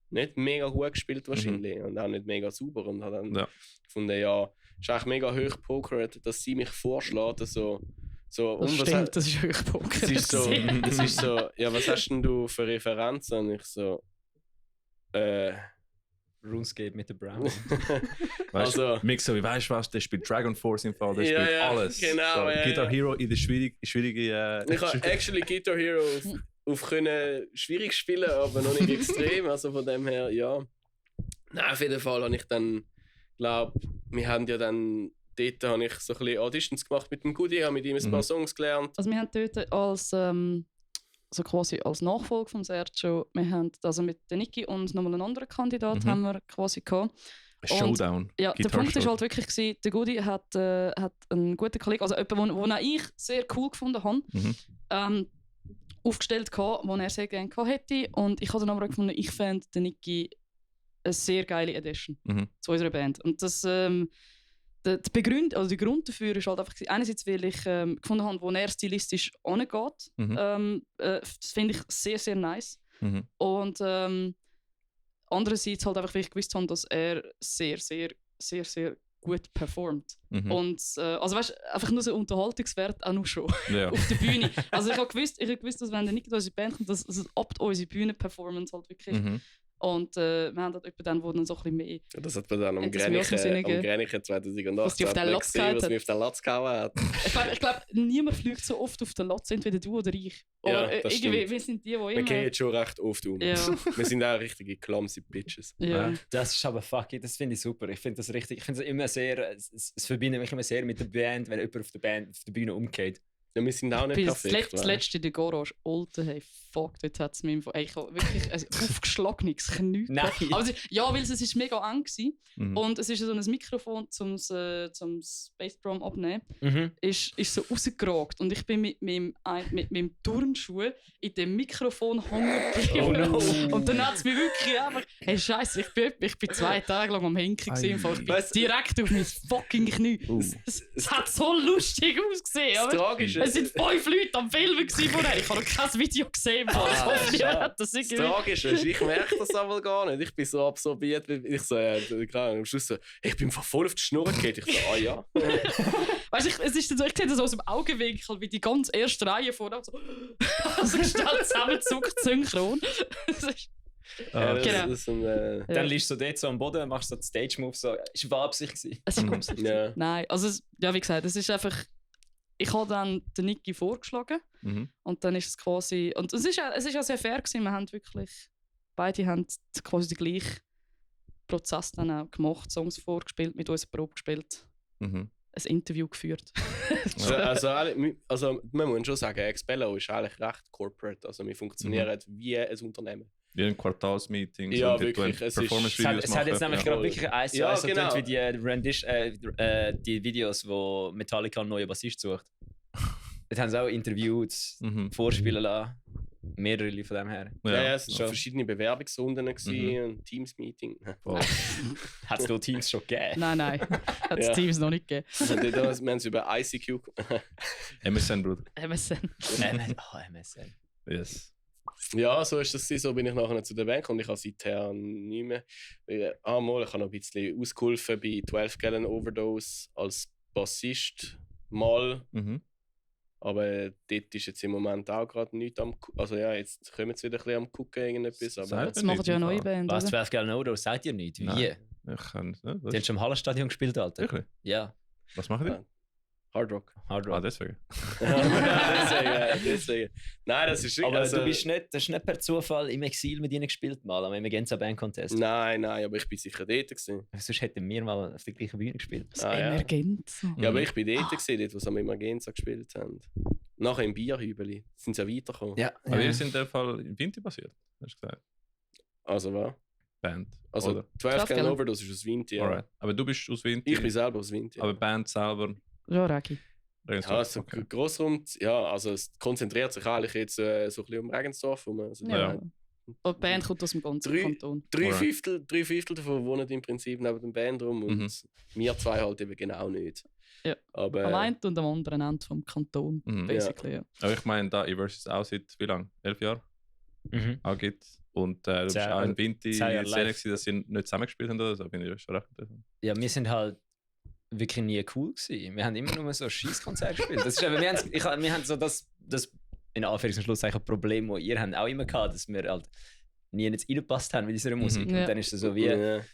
nicht mega gut gespielt wahrscheinlich und auch nicht mega sauber und habe dann Ja. gefunden, ja, ist eigentlich mega hoch gepokert, dass sie mich vorschlägt, so das und was stimmt, das ist wirklich Bock. es ist so, es ist so, ja, was hast denn du für Referenzen? Und ich so, RuneScape mit der Brown. Weißt Also- du, Mix so, wie weißt du was, der spielt Dragon Force im Fall, der Ja, spielt ja, alles. genau, So, ja, Guitar ja. Hero in der schwierige. ich habe actually Guitar Hero auf können schwierig spielen, aber noch nicht extrem, also von dem her, ja. Nein, auf jeden Fall habe ich dann, glaube wir haben ja dann, dort habe ich so ein bisschen Auditions gemacht mit dem Goody, habe mit ihm ein paar Songs gelernt. Also wir haben dort als, so quasi als Nachfolge von Sergio, wir haben also mit der Niki und nochmal einen anderen Kandidat haben wir quasi gehabt. Showdown. Ja, der Guitar Punkt war Show. halt wirklich, gewesen, der Goody hat einen guten Kollegen, also jemanden, den auch ich sehr cool gefunden habe, aufgestellt gehabt, den er sehr gerne gehabt hätte. Und ich habe dann aber auch gefunden, ich fände den Niki eine sehr geile Addition zu unserer Band. Und das, der Grund dafür ist halt einfach, einerseits, weil ich gefunden habe, wo er stilistisch angeht. Das finde ich sehr, sehr nice. Und andererseits halt einfach, weil ich gewusst habe, dass er sehr, sehr, sehr, sehr gut performt. Und also weißt, einfach nur so Unterhaltungswert auch noch schon Ja. auf der Bühne. Also ich habe gewusst, dass wenn der Nick in unsere Band kommt, dass es ab unsere Bühnen-Performance halt wirklich. Und wir haben halt jemanden dann, wo dann so ein bisschen mehr... Das hat man dann am Hat das mir aus dem Sinne gegeben? Grenichen 2018 Was die auf den Latz gehauen was hat. mir auf den Latz gehauen hat. Ich glaube, niemand fliegt so oft auf den Latz, entweder du oder ich. Ja, Aber das irgendwie, stimmt. wir sind die Wir immer... gehen jetzt schon recht oft um. Ja. Wir sind auch richtige clumsy Bitches. Ja. Das ist aber fucking, das finde ich super. Ich finde das richtig, ich finde es immer sehr, es verbindet mich immer sehr mit der Band, wenn jemand auf der Bühne umgeht. Ja, wir sind auch nicht Das perfekt. letzte in der Garage, Alter, hey, fuck, dort hat es mir wirklich ein aufgeschlagenes Knie. Nein. Aber weil es ist mega eng war. Und es ist so ein Mikrofon zum Bassdrum abnehmen. Ist so rausgeragt. Und ich bin mit meinem Turnschuh in dem Mikrofon hängen geblieben. Oh no. Und dann hat es mich wirklich einfach... Hey, Scheiße, ich bin 2 Tage lang am Hinken gewesen. Ich bin direkt auf mein fucking Knie. Es hat so lustig ausgesehen. Aber es sind 5 Leute am Filmen vorher. Ich habe noch kein Video gesehen. Das Tragische ist, ich merke das aber gar nicht. Ich bin so absorbiert. Ich so, am Schluss so, ich bin voll auf die Schnur gegangen. Ich so, ja. Weißt du, ich sehe das aus dem Augenwinkel, wie die ganz erste Reihe vorne so gestellt zusammenzuckt, synchron. Genau. Dann liegst du dort so am Boden, machst so den Stage-Move, so, ist war Absicht gewesen? Es war Absicht. Ja. Nein, also wie gesagt, es ist einfach... Ich habe dann den Niki vorgeschlagen und dann ist es quasi... Und es ist ja sehr fair gewesen, wir haben wirklich... Beide haben quasi den gleichen Prozess dann auch gemacht, Songs vorgespielt, mit uns eine Probe gespielt, ein Interview geführt. also man muss schon sagen, Expello ist eigentlich recht corporate, also wir funktionieren wie ein Unternehmen. Wie ein Quartalsmeeting, ja, wirklich. Es hat jetzt nämlich gerade wirklich eins zu eins genau. Wie die Videos, wo Metallica einen neuen Bassist sucht. Dort haben sie auch interviewt, vorspielen lassen. Mehrere von dem her. Ja, es waren verschiedene Bewerbungsrunden und Teams-Meeting. Hat es da Teams schon gegeben? Nein. Hat es Teams noch nicht gegeben. Wir haben es über ICQ. MSN, Bruder. MSN. MSN. Yes. Ja, so ist das. So bin ich nachher zu der Band gekommen. Ich habe seither nicht mehr. Ich habe noch ein bisschen ausgeholfen bei 12 Gallon Overdose als Bassist. Mal. Aber dort ist jetzt im Moment auch gerade nichts am... Also ja, jetzt kommen wir wieder ein bisschen am gucken, irgendetwas. Aber jetzt machen ja eine neue Band, was, 12 Gallon Overdose? Sagt ihr nicht? Wie? Nein, ich kann es nicht. Die haben schon im Hallenstadion gespielt, Alter. Wirklich? Ja. Was machen die? Hard Rock. Ah, deswegen. deswegen. Nein, das ist... Aber du bist nicht, das ist nicht per Zufall im Exil mit ihnen gespielt, mal am Emergenza Band Contest. Nein, aber ich bin sicher dort gewesen. Sonst hätten wir mal auf der gleichen Bühne gespielt. Das Emergenza. Ja, aber ich bin dort gewesen, dort, wo sie am Emergenza gespielt haben. Nachher im Bierhübeli sind sie ja weitergekommen. Ja. Aber wir sind in dem Fall im Winter basiert, hast du gesagt. Also was? Band. Also oder? 12 Gallon Overdose ist aus Winter. Alright. Aber du bist aus Winter. Ich bin selber aus Winter. Aber Band selber... Ja, Regi. Ja, also Grossraum, ja, also es konzentriert sich eigentlich jetzt so ein bisschen um Regensdorf. Also ja. Die Band kommt aus dem ganzen Kanton. 3/5 davon wohnen im Prinzip neben dem Bandraum und wir 2 halt eben genau nicht. Ja. Aber, am einen und am anderen Ende vom Kanton, basically. Ja. Aber ich meine, da Eversus auch seit wie lange? 11 Jahren? Auch gibt. Und du bist auch in Winter in Szene, dass sie nicht zusammengespielt haben oder so, bin ich schon recht interessant. Ja, wir sind halt wirklich nie cool gewesen. Wir haben immer nur so Scheisskonzerte gespielt. Das ist eben, wir haben so das in Anführungs- und Schlusszeichen Problem, das ihr habt auch immer gehabt, dass wir halt nie jetzt reingepasst haben mit unserer Musik. Und dann ist es so wie,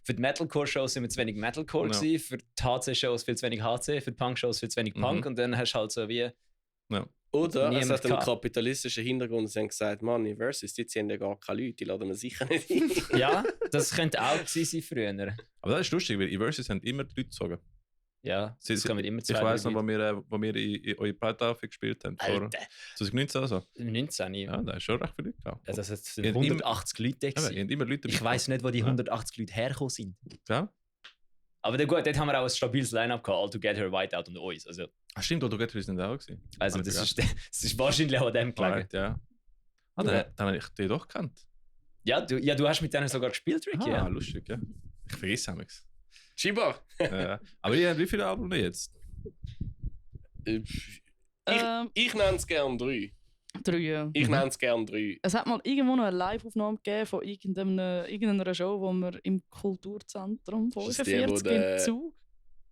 für die Metalcore-Shows sind wir zu wenig Metalcore gewesen, für die HC-Shows viel zu wenig HC, für die Punk-Shows viel zu wenig Punk und dann hast du halt so wie... Ja. Oder es hat einen kapitalistischen Hintergrund und sie haben gesagt, Mann, Versus, die ziehen ja gar keine Leute, die laden wir sicher nicht ein. Ja, das könnte auch gewesen sein früher. Aber das ist lustig, weil Versus haben immer die Leute gezogen. Ja, das kann mit immer Ich weiss noch, wo wir in eurer Breitafel gespielt haben. Vor 2019 oder so. 19, ja. Da ist schon recht viele Leute gehabt. Also, es sind 180 Leute da. Immer Leute ich weiss nicht, wo die 180 Leute hergekommen sind. Ja. Aber gut, dort haben wir auch ein stabiles Line-Up gehabt, All Together, Whiteout und uns. Also, stimmt, All Together sind auch gewesen. Also das ist wahrscheinlich auch an dem gelegen. Ja. Dann habe ich die doch gekannt. Ja, du hast mit denen sogar gespielt, Ricky. Ja, lustig, ja. Ich vergesse nichts. Chiba! Aber ihr habt wie viele Alben jetzt? Ich nenne es gerne 3. 3, ja. Ich nenne es gerne 3. Es hat mal irgendwo noch eine Live-Aufnahme gegeben von irgendeiner Show, wo wir im Kulturzentrum 45 im Zug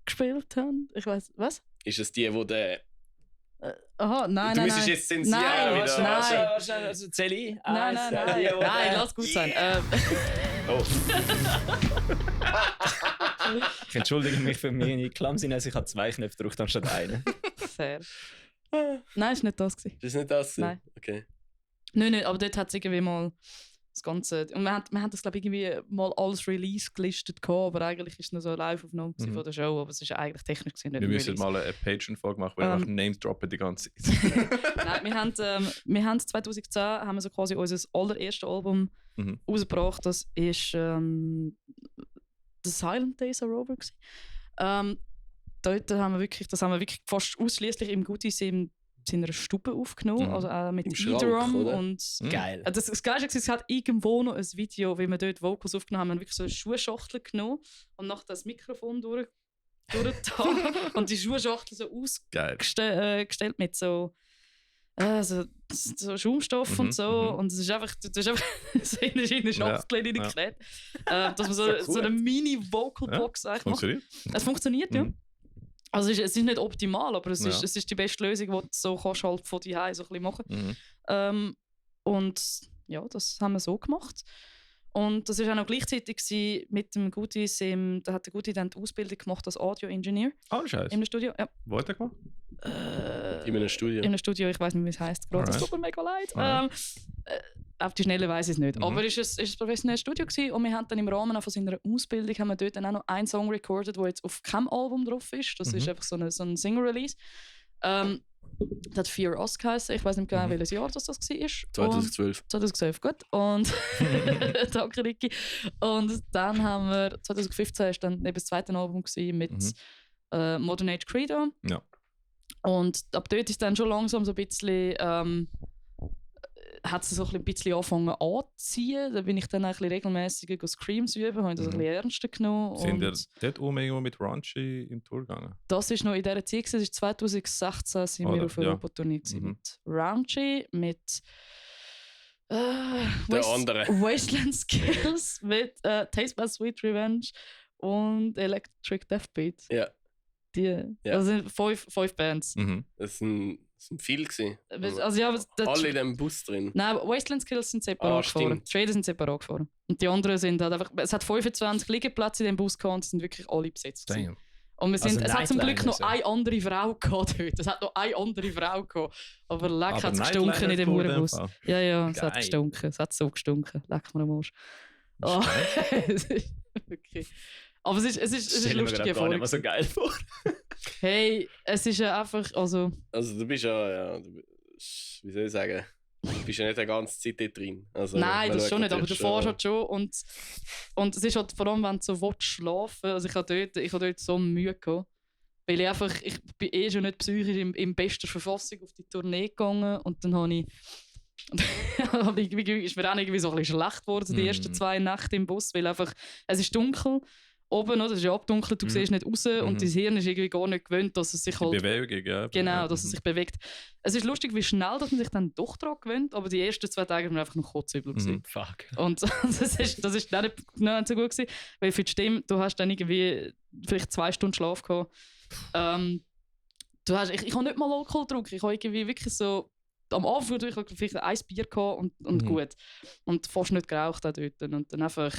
gespielt haben. Ich weiss, was? Ist es die, wo der... Aha, nein. Du müsstest jetzt zensieren wieder. Nein. Also zähl ich? Nein. Nein, lass gut sein. Oh. Ich entschuldige mich für meine Clumsiness, ich habe 2 Knöpfe gedrückt anstatt einen. Sehr. Nein, ist nicht das gewesen. Ist nicht das gewesen? Nein. Okay. Nein, aber dort hat es irgendwie mal Das Ganze. Und wir haben das, glaube ich, irgendwie mal als Release gelistet, aber eigentlich ist es nur so eine Live-Aufnahme von der Show, aber es ist eigentlich technisch gesehen nicht Wir müssen Release. mal eine Patreon-Folge machen, wo wir einfach Names droppen die ganze Zeit. Nein, wir haben 2010 haben wir so quasi unser allererstes Album rausgebracht. Das ist The Silent Days Are Over gewesen. Dort haben wir wirklich fast ausschließlich im Goodies in seiner Stube aufgenommen, also auch mit E-Drum und geil. Das Geilste war, es hat irgendwo noch ein Video, wie wir dort Vocals aufgenommen haben. Wir haben wirklich so eine Schuhschachtel genommen und nachher das Mikrofon durchgetan und die Schuhschachtel so ausgestellt mit so Schaumstoff und so. Und es ist einfach so in eine Schachtel reingeklebt. Dass man so eine Mini-Vocal-Box eigentlich macht. Es funktioniert, ja. Also es ist nicht optimal, aber es ist die beste Lösung, die du so kannst halt von dir so ein bisschen machen. Und ja, das haben wir so gemacht. Und das war auch noch gleichzeitig mit dem Goodies, da hat der Goodie dann die Ausbildung gemacht als Audio-Engineer. Oh, Scheiße. Im Studio, ja. Wo hat er gemacht? In einem Studio. In einem Studio, ich weiß nicht, wie es heisst. Es tut mir mega leid. Auf die Schnelle weiss ich es nicht. Aber es war ein professionelles Studio gewesen, und wir haben dann im Rahmen von seiner Ausbildung haben wir dort dann auch noch einen Song recorded, der jetzt auf keinem Album drauf ist. Das ist einfach so ein Single-Release. Das hat Fear Us geheißen. Ich weiß nicht genau, welches Jahr das war. 2012. 2012, gut. Und danke, Ricky. Und dann haben wir 2015 ist dann eben das zweite Album mit Modern Age Credo. Ja. Und ab dort ist dann schon langsam so ein bisschen hat es so ein bisschen angefangen anzuziehen. Da bin ich dann ein bisschen regelmäßiger Screams üben, habe das ein bisschen ernster genommen. Sind ihr dort irgendwo mit Raunchy in Tour gegangen? Das war noch in dieser Zeit, das ist 2016 sind wir auf Europa-Tournee mit Raunchy, mit Wasteland Skills, mit Taste by Sweet Revenge und Electric Deathbeat. Ja. Das sind fünf Bands. Das sind viele gewesen. Also, ja, alle in dem Bus drin. Nein, Wasteland Skills sind separat gefahren. Trader sind separat gefahren. Und die anderen sind halt einfach. Es hat 25 Liegeplätze in dem Bus gehabt und sie sind wirklich alle besetzt. Und es hat zum Glück noch eine andere Frau gehabt dort. Es hat noch eine andere Frau gehabt. Aber leck hat es gestunken in dem Hurenbus. Ja, es hat gestunken. Es hat so gestunken. Leck mir am Arsch. Oh. Wirklich. Aber es ist eine lustige Erfahrung. Ich so geil vor. Hey, es ist ja einfach, also du bist wie soll ich sagen, du bist ja nicht die ganze Zeit dort drin. Also, nein, das schon nicht, aber du fährst halt schon und es ist halt vor allem, wenn du so schlafen willst, also ich habe dort so Mühe gehabt, weil ich bin schon nicht psychisch in bester Verfassung auf die Tournee gegangen und dann habe ich ist mir auch irgendwie so ein bisschen schlecht geworden, die ersten 2 Nächte im Bus, weil einfach, es ist dunkel, oben, oder? Es ist abdunkelt, du siehst nicht raus und dein Hirn ist irgendwie gar nicht gewöhnt, dass es sich halt... Bewegung, ja. Genau, dass es sich bewegt. Es ist lustig, wie schnell dass man sich dann doch daran gewöhnt, aber die ersten 2 Tage waren einfach noch kotzübel. Fuck. Und das ist nicht so gut gewesen, weil für die Stimme, du hast dann irgendwie vielleicht 2 Stunden Schlaf gehabt. Ich habe nicht mal Alkohol getrunken, ich habe irgendwie wirklich so... Am Anfang hatte ich vielleicht ein Bier gehabt und gut. Und fast nicht geraucht auch dort. Und dann einfach...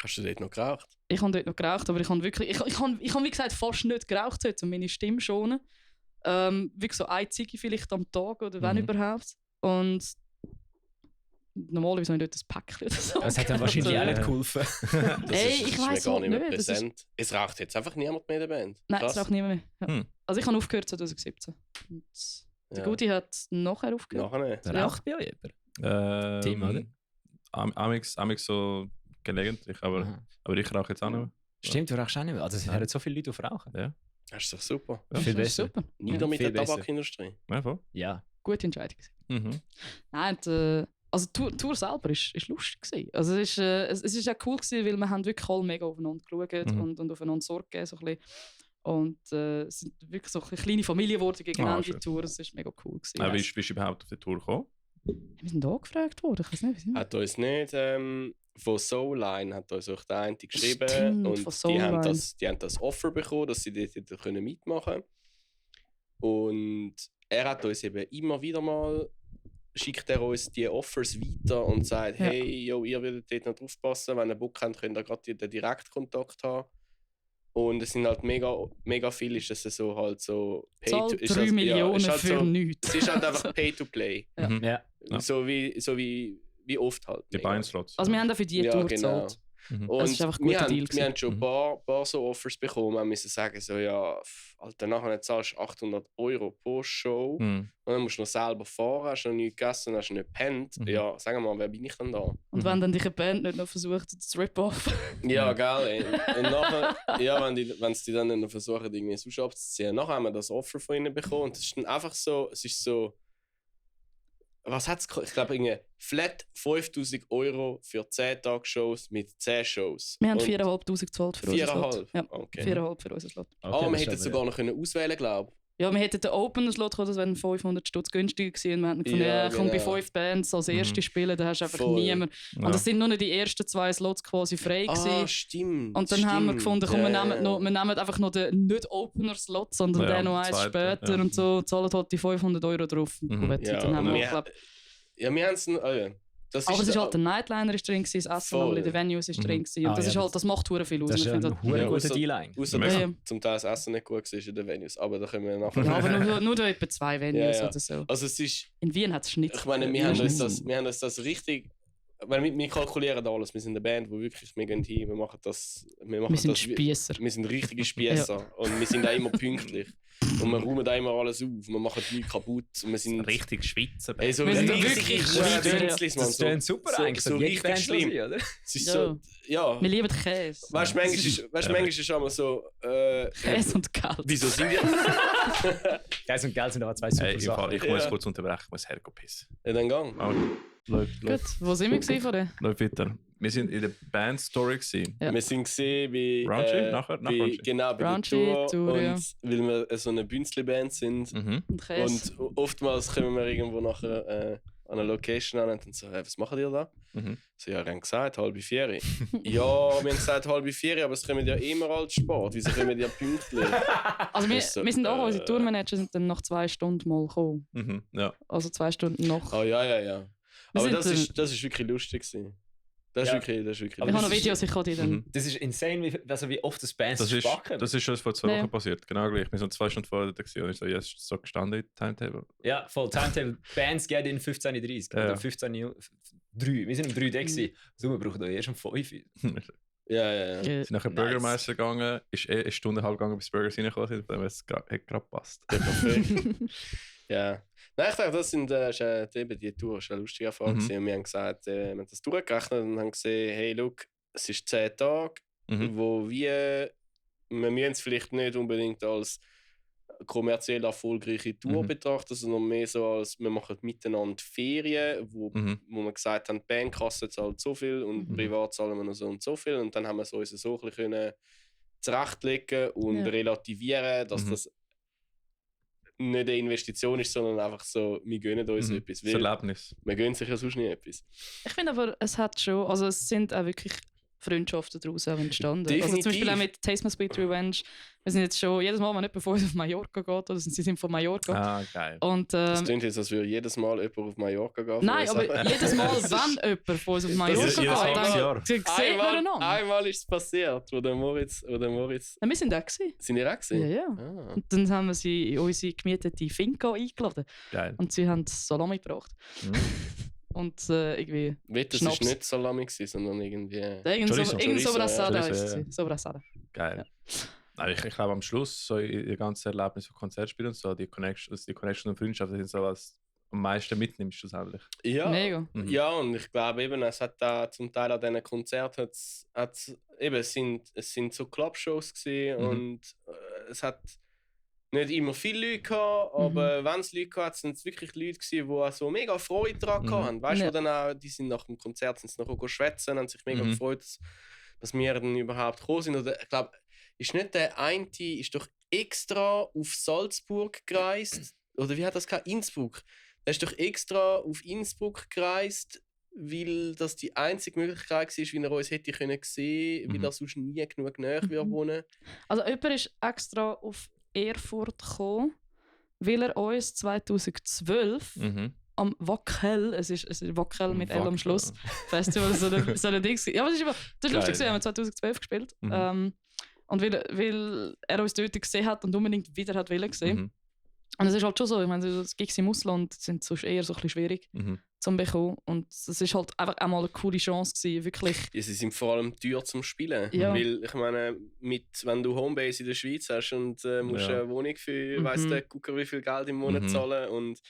Hast du dort noch geraucht? Ich habe dort noch geraucht, aber ich habe wirklich... Ich habe wie gesagt fast nicht geraucht, um meine Stimme zu schonen. Wirklich so 1 Ziege vielleicht am Tag oder wenn überhaupt. Und... Normalerweise habe ich dort ein Päckchen oder so. Das hat dann wahrscheinlich auch nicht geholfen. Ich weiß auch nicht. Präsent. Es raucht jetzt einfach niemand mehr in der Band. Nein, es raucht niemand mehr. Ja. Also ich habe aufgehört 2017. Und der Gute hat nachher aufgehört. Nachher raucht bei euch jemand? Team, oder? Amix so gelegentlich, aber ich rauche jetzt auch nicht mehr. Stimmt, du rauchst auch nicht mehr. Also es hören so viele Leute auf Rauchen. Ja. Das ist doch super. Ja, viel besser. Super. Nicht nur mit der Tabakindustrie. Ja, voll. Ja. Gute Entscheidung. Nein, also die Tour selber ist lustig gewesen. Also es ist auch cool gewesen, weil wir haben wirklich alle mega aufeinander geschaut und aufeinander Sorge gegeben, so ein bisschen. Und es sind wirklich so eine kleine Familie geworden gegen Ende der Tour. Das war mega cool gewesen. Wie bist du überhaupt auf die Tour gekommen? Wir sind da gefragt worden, ich weiß nicht. Hat uns nicht von Soulline hat uns auch der eine geschrieben. Stimmt, und die haben das Offer bekommen, dass sie dort mitmachen können. Und er hat uns eben immer wieder mal schickt er uns die Offers weiter und sagt, hey, ihr würdet dort noch drauf passen, wenn ihr Bock habt, könnt ihr gerade den Direktkontakt haben. Und es sind halt mega viel, ist das so halt so... 3 Millionen halt für nichts. Es ist halt einfach Pay to Play. Ja. So wie wie oft halt. Die Beinslots. Also wir haben dafür die Tour gezahlt. Und das ist einfach ein guter Deal. Wir haben schon ein paar so Offers bekommen. Wir müssen sagen, so, ja, Alter, nachher zahlst du 800 € pro Show. Und dann musst du noch selber fahren, hast noch nichts gegessen, hast nicht gepennt. Ja, sag mal, wer bin ich dann da? Und wenn dann dich eine Band nicht noch versucht, zu rip-off. Ja, geil. Und nachher, ja, wenn sie dann nicht noch versuchen, irgendwie sonst abzuziehen, nachher haben wir das Offer von ihnen bekommen. Und es ist dann einfach so, es ist so, was hat es gekostet? Ich glaube, flat 5'000 € für 10 Tage Shows mit 10 Shows. Wir haben 4'500 gezahlt für unseren Slot. 4,5? Ja, Okay. 4,5 für unseren Slot. Okay, wir hätten sogar noch auswählen, glaube ich. Ja, wir hätten den Opener-Slot gehabt, das wären 500 Stutz günstiger gewesen. Und wir hätten gefunden, Ja, komm, bei genau. 5 Bands als erste spielen, da hast du einfach Voll. niemanden. Ja. Und das sind nur noch die ersten 2 Slots quasi frei gewesen. Stimmt. Und dann haben wir gefunden, komm, wir Ja, nehmen einfach noch den nicht-Opener-Slot, sondern Ja, den noch eins zweiten, später ja. und so, zahlen halt die 500 € drauf. Mhm. Gut, Ja, dann haben und wir wir- auch, glaub, Ja, wir haben es. aber es ist halt der Nightliner ist drin, das Essen Voll. in den Venues ist drin. Und Ah, das ja, ist halt, das macht verdammt viel aus. Das ist Ich ein finde verdammt guter ausser- Deal eigentlich. Außer Ja. dass Ja. zum Teil das Essen nicht gut war in den Venues. Aber da können wir nachher. ja, aber nur da etwa 2 Venues Ja, ja. oder so. Also es ist. In Wien hat es Schnitzel. Ich meine, wir haben uns das richtig. Weil wir kalkulieren alles. Wir sind eine Band, wo wirklich wir gehen hin, wir machen das. Wir sind das, Spiesser. wir sind richtige Spiesser und wir sind auch immer pünktlich. Und wir räumen da immer alles auf, wir machen nichts kaputt. Und wir sind richtig schwitzen. Ey, so Wir sind richtig wirklich Schwitzlis, Mann. Das klingt super so, eigentlich. so jede richtig Band schlimm. so, oder? Es ist Ja. so, ja. Wir lieben Käse. Weißt du, manchmal ist es immer so. Käse und Geld. Wieso sind wir? Geist und Geld sind aber zwei super Hey, Sachen. ich muss Ja. kurz unterbrechen, ich muss herpissen. Ja, dann gang. Läuft Gut, wo sind wir gewesen von der? weiter. Wir sind in der Band-Story gewesen. Ja. Wir sind gesehen bei. Raunchy? Nachher? Nach bei, Raunchy? genau, bei Raunchy, der Tour. Tour, ja. Und weil wir so eine Bünzli-Band sind. Mhm. Und Käse. Und oftmals kommen wir irgendwo nachher an einer Location an und dann so, hey, was machen die da? Mhm. So, ja, wir haben gesagt, 3:30. Ja, wir haben gesagt 3:30, aber es kommen ja immer als Sport. Wieso kommen die ja pünktlich? Also wir, Das ist so, wir sind auch, unsere Tourmanager sind dann nach 2 Stunden mal gekommen. Mhm. Ja. Also 2 Stunden noch. Oh ja. Wir Aber sind das ist wirklich lustig gewesen. Das ist Ja. wirklich Aber Ich lustig. habe noch das ist- Videos, ich kann die dann... Mhm. Das ist insane, wie oft das Bands Das ist spacken. schon vor 2 Ja. Wochen passiert. Genau gleich. Wir sind 2 Stunden vorher da gewesen und ich so, ja, es ist so gestanden im Timetable. Ja, voll. Timetable. Bands gehen in 15:30 Ja. oder 15:03. Wir sind um 3 da gewesen. So, wir brauchen da erst um 5. Ja. sind nachher Nice. Burgermeister gegangen, ist eine Stunde halb gegangen, bis Burgers reingekommen sind, dann hat es gerade gepasst. Ja. Nein, ich dachte, das sind eben die Tour, das war eine lustige Erfahrung. Mhm. Und wir haben gesagt, wir haben das durchgerechnet und haben gesehen, hey, look, es ist 10 Tage, Mhm. wo wir müssen es vielleicht nicht unbedingt als kommerziell erfolgreiche Tour Mhm. betrachten, sondern mehr so als, wir machen miteinander Ferien, wo wir gesagt haben, die Bandkasse zahlt so viel und Mhm. privat zahlen wir noch so und so viel. Und dann haben wir es uns so ein bisschen können zurechtlegen und Ja. relativieren, dass Mhm. das nicht eine Investition ist, sondern einfach so, wir gönnen uns Mhm. etwas. Das Weil Erlebnis. wir gönnen sich ja sonst nie etwas. Ich finde aber, es hat schon, also es sind auch wirklich Freundschaften daraus auch entstanden. Also zum Definitiv. Beispiel auch mit Taste My Sweet Revenge. Wir sind jetzt schon, jedes Mal, wenn jemand von uns auf Mallorca geht, oder sie sind von Mallorca. Ah, geil. Und, Das klingt jetzt, als würde jedes Mal jemand auf Mallorca gehen. nein, aber jedes Mal, Das ist- wenn jemand von uns auf Mallorca jedes geht, halbes Jahr. dann sieht man einander. Einmal ist es passiert, wo der Moritz Ja, wir sind da gewesen. sind ihr auch Ja, gewesen? ja. Ah. Und dann haben wir sie in unsere gemietete Finca eingeladen. Geil. Und sie haben Salami gebracht. Mhm. Und irgendwie... Wette, es Schnaps. war nicht Salami, sondern irgendwie... Irgend so Chorizo, Sobrassada ja. ist Chorizo, es. Sobrassada. Geil. Nein, ich glaube am Schluss, so ihr ganzes Erlebnis von Konzertspielen und so, die Connection und Freundschaft, das sind so, was am meisten mitnimmst schlussendlich. Ja. Mega. Mhm. Ja, und ich glaube eben, es hat da zum Teil an diesen Konzerten eben, es sind so Clubshows gewesen Mhm. und es hat nicht immer viele Leute gehabt, aber wenn es Leute gehabt, sind es wirklich Leute gewesen, die auch so mega Freude daran Mhm. hatten. Weißt du, Ja. dann auch, die sind nach dem Konzert sind sie noch schwätzen, haben sich mega Mhm. gefreut, dass wir dann überhaupt gekommen sind. Oder ich glaube, ist nicht der eine, ist doch extra auf Salzburg gereist, oder wie hat das gehabt? Innsbruck. Er ist doch extra auf Innsbruck gereist, weil das die einzige Möglichkeit war, wie er uns hätte können sehen, weil Mhm. er sonst nie genug näher wir wohnen. Also jemand ist extra auf Erfurt gekommen, weil er uns 2012 Mhm. am Wackel, es ist Wackel mit L am Wackel. Schluss, Festival, so ein Ding. Ja, aber das ist lustig, Geil. gewesen, haben wir 2012 gespielt. Mhm. Und weil er uns dort gesehen hat und unbedingt wieder hat wollen sehen. Mhm. Und es ist halt schon so, ich meine, so Gigs im Ausland sind sonst eher so ein bisschen schwierig, Mhm. zum bekommen. Und es ist halt einfach auch mal eine coole Chance gewesen, wirklich. Ja, sie sind vor allem teuer zum Spielen. Ja. Weil, ich meine, wenn du Homebase in der Schweiz hast und musst eine Wohnung für, weiss der Gucker, wie viel Geld im Monat zahlen und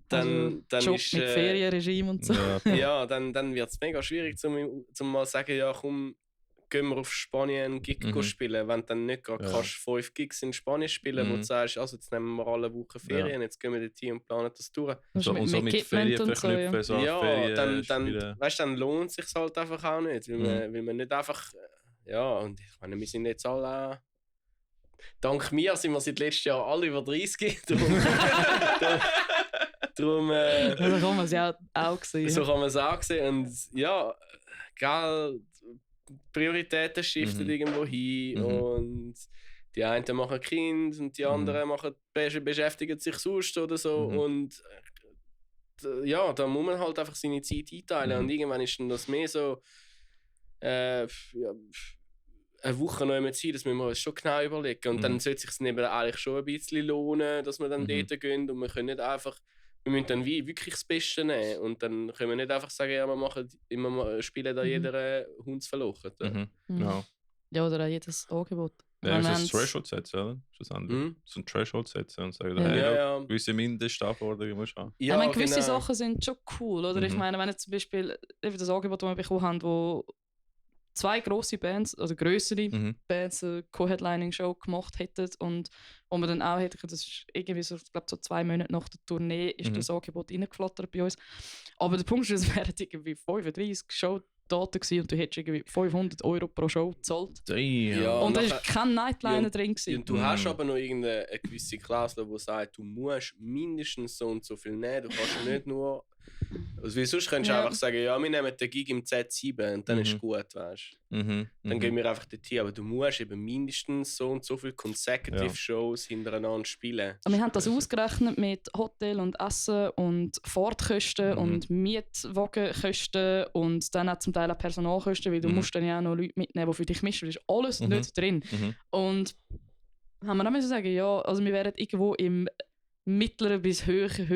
dann Job ist... mit Ferienregime und so. Ja, dann wird es mega schwierig, zum mal sagen, ja komm, gehen wir auf Spanien einen Gig spielen. Wenn du dann nicht gerade 5 Gigs in Spanien spielen, wo du sagst, also jetzt nehmen wir alle Wochen Ferien, jetzt gehen wir dorthin und planen das durch. Und so mit Ferien verknüpfen, so dann lohnt es sich halt einfach auch nicht, weil man nicht einfach... Ja, und ich meine, wir sind jetzt alle auch... Dank mir sind wir seit letztem Jahr alle über 30. Darum, so kann man es ja auch sehen. So kann man es auch sehen. Und ja, Geld, Prioritäten shiften irgendwo hin. Und die einen machen Kind und die anderen beschäftigen sich sonst oder so. Und ja, da muss man halt einfach seine Zeit einteilen. Und irgendwann ist dann das mehr so eine Woche noch immer Zeit, das müssen wir uns schon genau überlegen. Und dann sollte es sich neben eigentlich schon ein bisschen lohnen, dass wir dann dort gehen. Und wir können nicht einfach... Wir müssen dann wirklich das Beste nehmen und dann können wir nicht einfach sagen, ja, wir spielen da jeder Hundsverlochen. Genau. Ja, oder auch jedes Angebot. Ja, du musst ein Threshold setzen, oder? So ein Threshold setzen und sagen, hey, gewisse Mindestanforderungen musst du haben. Ja, ich meine, gewisse Sachen sind schon cool, oder? Ich meine, wenn jetzt zum Beispiel das Angebot, das wir bekommen haben, wo 2 grosse Bands, oder grössere Bands eine Co-Headlining-Show gemacht hätten und wo wir dann auch hätten, das ist irgendwie so, ich glaube so 2 Monate nach der Tournee ist das Angebot reingeflattert bei uns. Aber der Punkt ist, es wären irgendwie 35 Showdaten gewesen und du hättest irgendwie 500 € pro Show gezahlt. Ja, und da war kein Nightliner drin gewesen. Und du hast aber noch irgendeine gewisse Klausel, die sagt, du musst mindestens so und so viel nehmen, du kannst nicht nur... Also, weil sonst könntest du einfach sagen, ja, wir nehmen den Gig im Z7 und dann ist es gut, weißt du. Dann gehen wir einfach dorthin, aber du musst eben mindestens so und so viele consecutive Shows hintereinander spielen. Aber wir haben das ausgerechnet mit Hotel und Essen und Fahrtkosten und Mietwagenkosten und dann auch zum Teil auch Personalkosten, weil du musst dann ja auch noch Leute mitnehmen, die für dich mischen. Das ist alles nicht drin. Und haben wir dann müssen sagen, ja, also wir wären irgendwo im mittleren bis höheren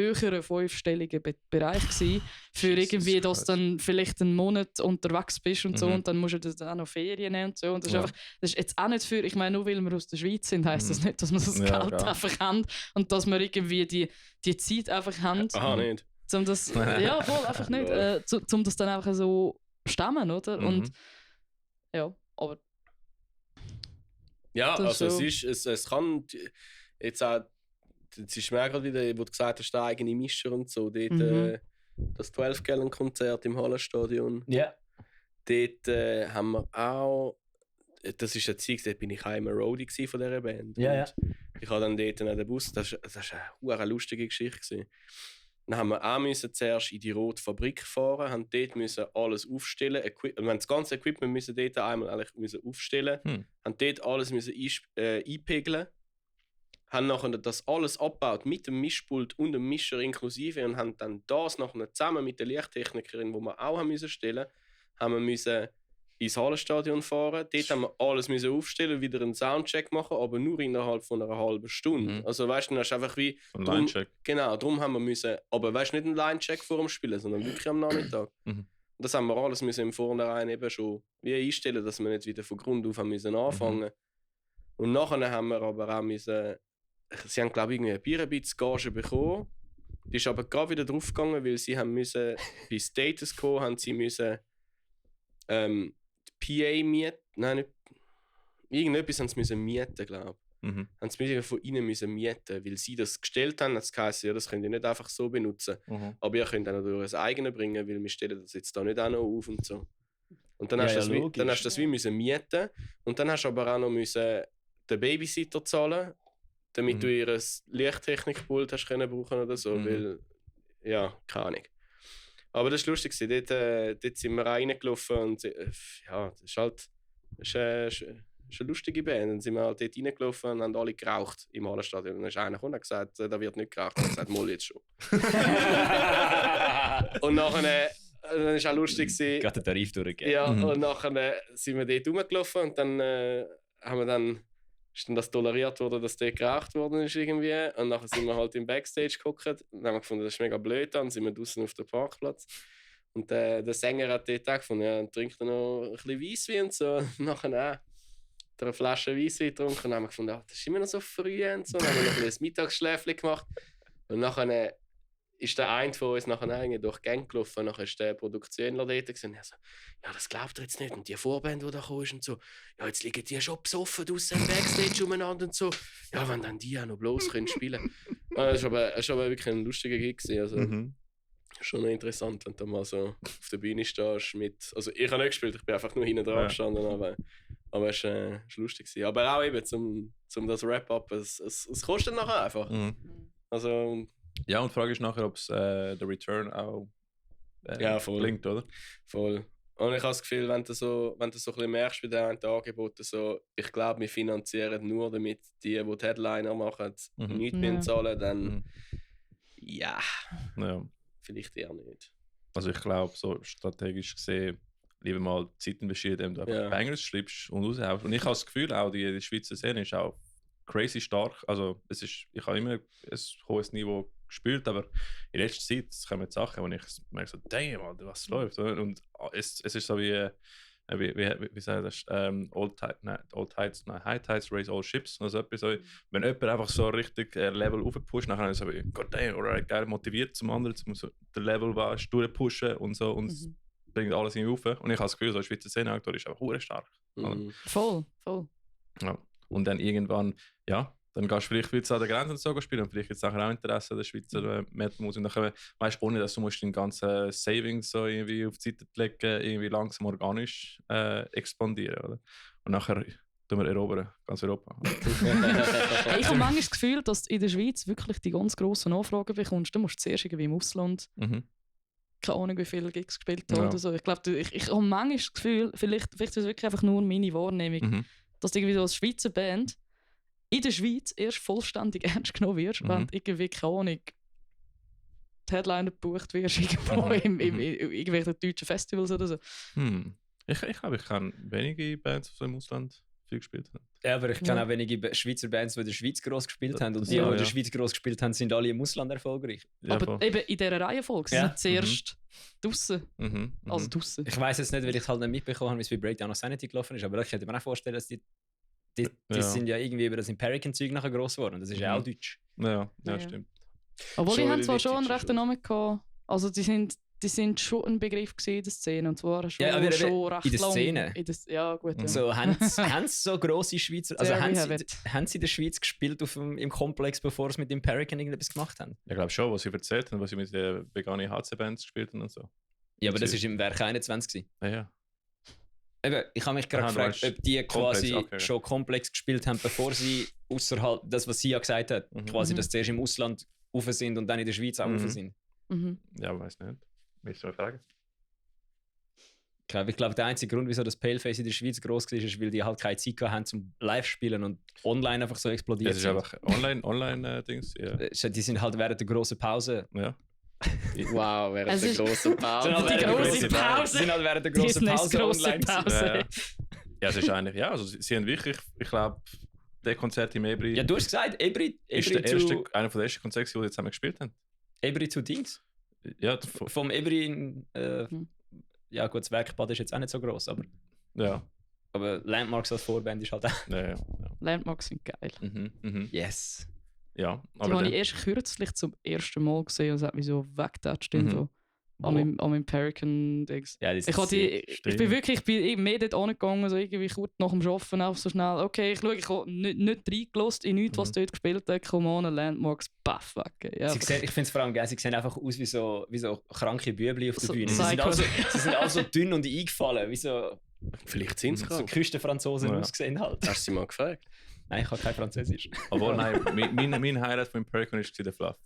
5-stelligen Bereich gewesen, für irgendwie, dass du dann vielleicht einen Monat unterwegs bist und so und dann musst du dann auch noch Ferien nehmen und so. Und das ist einfach, das ist jetzt auch nicht für, ich meine, nur weil wir aus der Schweiz sind, heisst das nicht, dass wir das Geld einfach haben und dass wir irgendwie die Zeit einfach haben. Aha, nicht. Um das, ja, voll, einfach nicht. Um das dann einfach so stemmen, oder? Und ja, aber... Ja, also so. es kann jetzt auch... Es ist mir gerade wieder, wo du gesagt hast, der eigene Mischer und so. Dort, das 12-Gallon-Konzert im Hallenstadion. Ja. Dort haben wir auch. Das ist eine Zeit, dort bin ich auch immer Roadie von dieser Band. Ja. Ich habe dann dort an den Bus. Das war eine lustige Geschichte gewesen. Dann haben wir auch zuerst in die rote Fabrik fahren, haben dort müssen alles aufstellen. Wir haben das ganze Equipment müssen dort einmal eigentlich aufstellen, haben dort alles müssen einpegeln. Haben nachher das alles abgebaut mit dem Mischpult und dem Mischer inklusive und haben dann das nachher zusammen mit der Lichttechnikerin, die wir auch haben müssen stellen, haben wir müssen ins Hallenstadion fahren. Dort haben wir alles müssen aufstellen, wieder einen Soundcheck machen, aber nur innerhalb von einer halben Stunde. Also weißt du, dann hast du einfach wie ein Line-Check. Genau, darum haben wir müssen, aber weißt du, nicht einen Line-Check vor dem Spielen, sondern wirklich am Nachmittag. Und das haben wir alles müssen im Vornherein eben schon wie einstellen, dass wir nicht wieder von Grund auf haben müssen anfangen. Und nachher haben wir aber auch müssen. Sie haben, glaube ich, irgendwie eine Bierenbitz-Gage bekommen. Die ist aber gerade wieder draufgegangen, weil sie haben müssen, bei Status Quo haben sie müssen die PA mieten. Nein, nicht. Irgendetwas haben sie müssen mieten, glaube ich. Haben sie von ihnen müssen mieten, weil sie das gestellt haben. Das heisst, ja, das könnt ihr nicht einfach so benutzen. Aber ihr könnt auch noch euer eigenes bringen, weil wir stellen das jetzt da nicht auch noch auf und so. Und dann hast du das wie müssen mieten. Und dann hast du aber auch noch müssen den Babysitter zahlen, damit du ihr Lichttechnikpult hast können brauchen oder so, weil, ja, keine Ahnung. Aber das war lustig, dort sind wir reingelaufen und ja, das ist halt eine lustige Band. Dann sind wir halt dort reingelaufen und haben alle geraucht im Hallenstadion. Und dann ist einer gekommen und hat gesagt, da wird nicht geraucht. Und er hat gesagt, mal jetzt schon. Und nachher, dann war es auch lustig. Gerade den Tarif durchgegeben. Ja, und nachher sind wir dort rumgelaufen und dann haben wir dann ist dann das toleriert worden, dass dort geraucht worden ist irgendwie. Und nachher sind wir halt im Backstage geguckt und haben gefunden, das ist mega blöd. Dann sind wir draußen auf dem Parkplatz. Und der Sänger hat dort auch gefunden, ja, trinkt er noch ein bisschen Weisswein und so. Und nachher eine Flasche Weisswein getrunken und haben wir gefunden, das ist immer noch so früh und so. Dann haben wir noch ein Mittagsschläfchen gemacht. Und nachher ist der eine von uns nachher durch die Gang gelaufen. Und nachher ist der Produktionler dort gesehen. Er so, ja, das glaubt ihr jetzt nicht. Und die Vorband, die da kam, ist und so, ja, jetzt liegen die schon besoffen draussen im Backstage umeinander und so. Ja, wenn dann die auch noch bloß können spielen. Das war aber wirklich ein lustiger Gig gewesen. Also, schon noch interessant, wenn du mal so auf der Bühne stehst mit. Also ich habe nicht gespielt, ich bin einfach nur hinten dran gestanden, aber es war lustig gewesen. Aber auch eben zum das Wrap-up, es kostet nachher einfach. Also, ja, und die Frage ist nachher, ob es der Return auch voll. klingt, oder? Voll. Und ich habe das Gefühl, wenn du so ein bisschen merkst bei den Angeboten, so, ich glaube, wir finanzieren nur damit die Headliner machen, nichts mehr zahlen, dann ja. Vielleicht eher nicht. Also ich glaube, so strategisch gesehen, lieber mal Zeit investieren, indem du einfach Bangers schreibst und raushaust. Und ich habe das Gefühl, auch die Schweizer Szene ist auch crazy stark. Also ich habe immer ein hohes Niveau gespielt, aber in letzter Zeit kommen Sachen, wo ich merke so, damn, Alter, was läuft. Und es ist so wie sagt das? High Tides raise all ships. Also etwas so, wenn jemand einfach so richtig Level aufpusht, dann ist es so wie, God damn, oder geil motiviert zum anderen, zum so den Level durchpushen und so und bringt alles in auf. Und ich habe das Gefühl, so ein Schweizer Szeneaktor ist einfach hure stark. Voll. Ja. Und dann irgendwann, dann gehst du vielleicht wieder an der Grenze und so spielen und vielleicht jetzt nachher auch Interesse an der Schweizer Metal-Musik. Und dann weißt du, ohne dass du den ganzen Savings so irgendwie auf die Seite legen, irgendwie langsam organisch expandieren, oder? Und nachher tun wir erobern, ganz Europa. Ich habe manchmal das Gefühl, dass du in der Schweiz wirklich die ganz grossen Anfragen bekommst. Du musst zuerst irgendwie im Ausland, keine Ahnung, wie viele Gigs gespielt haben oder so. Ich glaube, ich habe manchmal das Gefühl, vielleicht ist es wirklich einfach nur meine Wahrnehmung, dass du irgendwie so als Schweizer Band in der Schweiz erst vollständig ernst genommen wirst, wenn du irgendwie, keine Ahnung, die Headliner gebucht wirst irgendwo in irgendwelchen deutschen Festivals oder so. Ich glaube, ich kenne wenige Bands, die im Ausland viel gespielt haben. Ja, aber ich kenne auch wenige Schweizer Bands, die in der Schweiz gross gespielt haben. Und die in der Schweiz gross gespielt haben, sind alle im Ausland erfolgreich. Ja, aber eben in dieser Reihenfolge sind zuerst draussen. Also draussen. Ich weiss jetzt nicht, weil ich es halt nicht mitbekommen habe, wie es bei Breakdown of Sanity gelaufen ist, aber ich könnte mir auch vorstellen, dass die sind ja irgendwie über das Imperican-Zeug nachher gross geworden. Das ist ja auch deutsch. Ja, stimmt. Obwohl, die haben zwar schon einen rechten Namen gehabt. Also die sind schon ein Begriff in der Szene. Und zwar schon, aber schon recht in der lang. Szene? Ja, gut. Ja. So, haben sie so grosse Schweizer... Also haben sie in der Schweiz gespielt im Komplex, bevor sie mit Imperican irgendetwas gemacht haben? Ich glaube schon, was sie erzählt haben, was sie mit den veganen HC-Bands gespielt haben und so. Ja, aber das war im Werk 21. Ja. Eben, ich habe mich gerade gefragt, ob die quasi schon komplex gespielt haben, bevor sie außerhalb, das was sie ja gesagt hat, quasi, dass sie erst im Ausland rauf sind und dann in der Schweiz auch rauf sind. Ja, weiß nicht. Willst du mal fragen? Ich glaube, der einzige Grund, wieso das Paleface in der Schweiz gross war, ist, weil die halt keine Zeit haben zum Live-Spielen und online einfach so explodiert sind. Das ist einfach Online-Dings, ja. Die sind halt während der grossen Pause. Ja. Wow, während der grossen Pause. Die grosse Pause. Sind halt während der grossen Pause online. Ja, es ist eigentlich, also sie haben wirklich, ich glaube, der Konzert im Ebri. Ja, du hast gesagt, Ebri ist einer der ersten Konzerte, die wir zusammen gespielt haben. Ebri zu Dings? Ja, vom Ebri in. Ja, gut, das Werkbad ist jetzt auch nicht so gross, aber. Ja. Aber Landmarks als Vorband ist halt auch. Ja. Landmarks sind geil. Yes. Ja, die habe ich erst kürzlich zum ersten Mal gesehen und es hat mich so weggetatscht. Am Imperican-Dings. Ja, ich bin mehr dort angegangen, so irgendwie kurz nach dem Arbeiten auf so schnell. Okay, ich habe nicht reingelassen in nichts, was dort gespielt hat. Come on, Landmarks, baff weg. Ja, ich finde es vor allem geil, sie sehen einfach aus wie so kranke Bübli auf der Bühne. Sie sind alle so dünn und eingefallen, wie so... Vielleicht sind es so Küstenfranzosen ausgesehen halt. Hast du sie mal gefragt? Nein, ich habe kein Französisch. Obwohl, nein, mein Highlight von Imperican war der Fluff.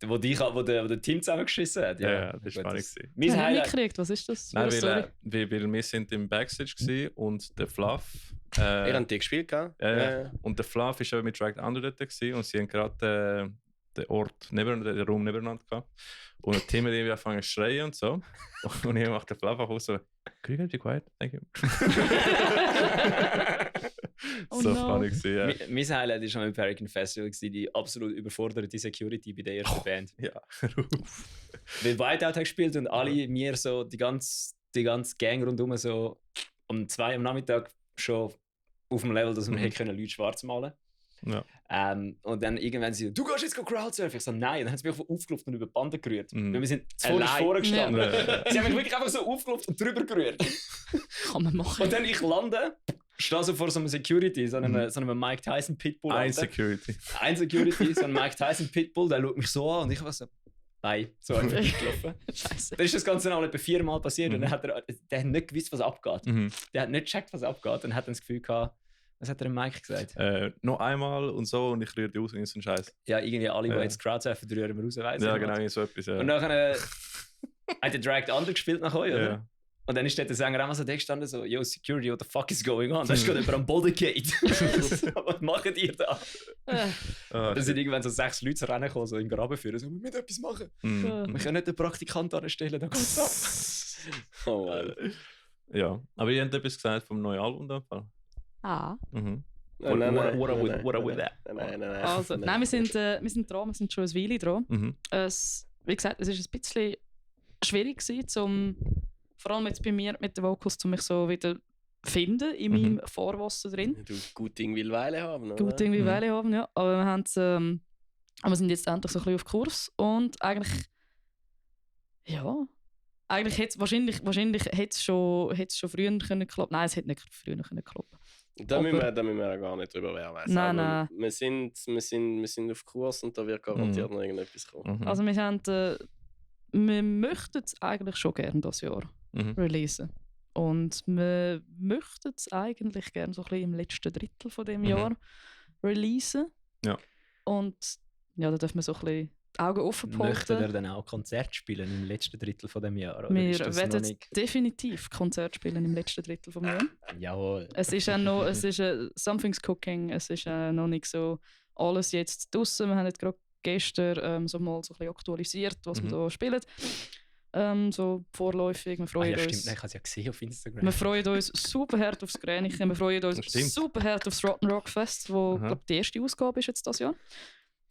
Wo der Team zusammengeschissen hat. Ja, das war spannend. Ich habe nicht mitgekriegt, was ist das? Nein, weil wir sind im Backstage und der Fluff... Ihr habt die gespielt, gell? Ja. Und der Fluff war eben mit Dragged Under dort und sie haben gerade den Raum nebeneinander gehabt. Und der Team hat irgendwie angefangen zu schreien und so. Und ich mache den Fluff auch so, could you be quiet? Thank you. so no. funny gewesen, ja. Mein Highlight war schon im American Festival, die absolut überforderte Security bei der ersten Band. Ja. Weil Whiteout hat gespielt und alle mir so, die ganze Gang rundherum so um 2 am Nachmittag schon auf dem Level, dass wir hätten Leute schwarz malen. Ja. Und dann irgendwann sie, du gehst jetzt Crowdsurfen. Ich so, nein. Und dann haben sie mich einfach aufgelaufen und über die Bande gerührt. Weil wir sind zuvorderst vorgestanden. Ja. Sie haben mich wirklich einfach so aufgelaufen und drüber gerührt. Kann man machen. Und dann ich lande, stehe so vor so einem Security, so einem Mike Tyson Pitbull. Ein Security, So ein Mike Tyson Pitbull, der schaut mich so an und ich war so, nein, so einfach gelaufen. Scheiße. Dann ist das Ganze noch etwa 4-mal passiert und dann hat der hat nicht gewusst, was abgeht. Der hat nicht gecheckt, was abgeht und hat dann das Gefühl gehabt, was hat der dem Mike gesagt? noch einmal und so und ich rühre die raus in so einen Scheiß. Ja, irgendwie alle, die jetzt Crowdsurfen, rühren wir raus, weiss Ja, ich genau, nicht. so etwas. Ja. Und nachher hat der Dragged Under gespielt nach euch, oder? Ja. Und dann ist der Sänger auch so da gestanden, so, yo, Security, what the fuck is going on? Da ist gerade jemand am Boden geht. Was macht ihr da? Ah, Da sind irgendwann so 6 Leute reingekommen, so im Graben führen, so, wir müssen etwas machen. Wir können nicht den Praktikant anstellen, dann geht's ab. Oh, Mann. Ja, aber ihr habt etwas gesagt vom neuen Album in dem Fall. Ah. Mhm. What are with that? Nein. Also, nein, wir sind dran, wir sind schon ein Weile dran. Mhm. Wie gesagt, es war ein bisschen schwierig gewesen, vor allem jetzt bei mir mit den Vocals, um mich so wieder finden in meinem Vorwasser drin. Du gut Ding will Weile haben, oder? Gut irgendwie Weile haben, ja. Aber wir sind jetzt endlich so ein bisschen auf Kurs und eigentlich, ja, eigentlich hätte es wahrscheinlich hätte es schon früher können klappen. Nein, es hätte nicht früher können klappen. Da müssen wir ja gar nicht drüber wehrweisen. Nein. Wir sind auf Kurs und da wird garantiert noch irgendetwas kommen. Mhm. Also wir möchten es eigentlich schon gerne dieses Jahr releasen. Und wir möchten es eigentlich gerne so ein bisschen im letzten Drittel von dem Jahr releasen. Ja. Und ja, da dürfen wir so ein bisschen die Augen offen Möchten behalten. ihr dann auch Konzert spielen im letzten Drittel von dem Jahr? Oder Wir ist das werden noch nicht? definitiv Konzert spielen im letzten Drittel vom Jahr. Jawohl. Es ist auch noch, Something's Cooking, es ist noch nicht so alles jetzt draussen. Wir haben jetzt gerade gestern so mal so ein bisschen aktualisiert, was wir da spielen. So vorläufig, wir freuen uns. Stimmt, ich habe es ja gesehen auf Instagram. Wir freuen uns super hart aufs Gränichen, wir freuen uns super hart aufs Rotten Rock Fest, wo glaub, die erste Ausgabe ist jetzt das Jahr.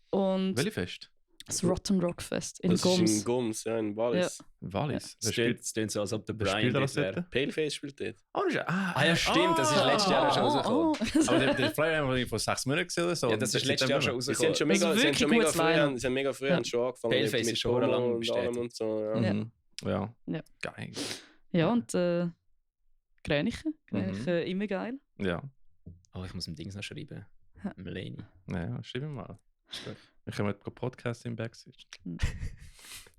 Und Welche Fest? das Rotten Rock Fest in Das Goms. ist in Goms, ja, in Wallis. Wallis. Es klingt so, als ob der Wer Brian spielt dort das wäre. dort? Paleface spielt dort. Ja, stimmt, das ist letztes Jahr schon rausgekommen. Aber der Flyer haben wir vor 6 Monaten gesehen oder so. Ja, das ist letztes Jahr schon Sie rausgekommen. sind schon mega, Das ist sie haben wirklich schon mega gutes früh, sie haben mega früh schon angefangen Paleface ist schon Promo lange und bestätigt. allem und so. Ja. Mhm. Ja. Ja. Geil. Ja, und Gränichen immer geil. Ja. Oh, ich muss dem Dings noch schreiben. Ja. Melanie. Ja, schreib mir mal. Wir können mit Podcast im Backstage.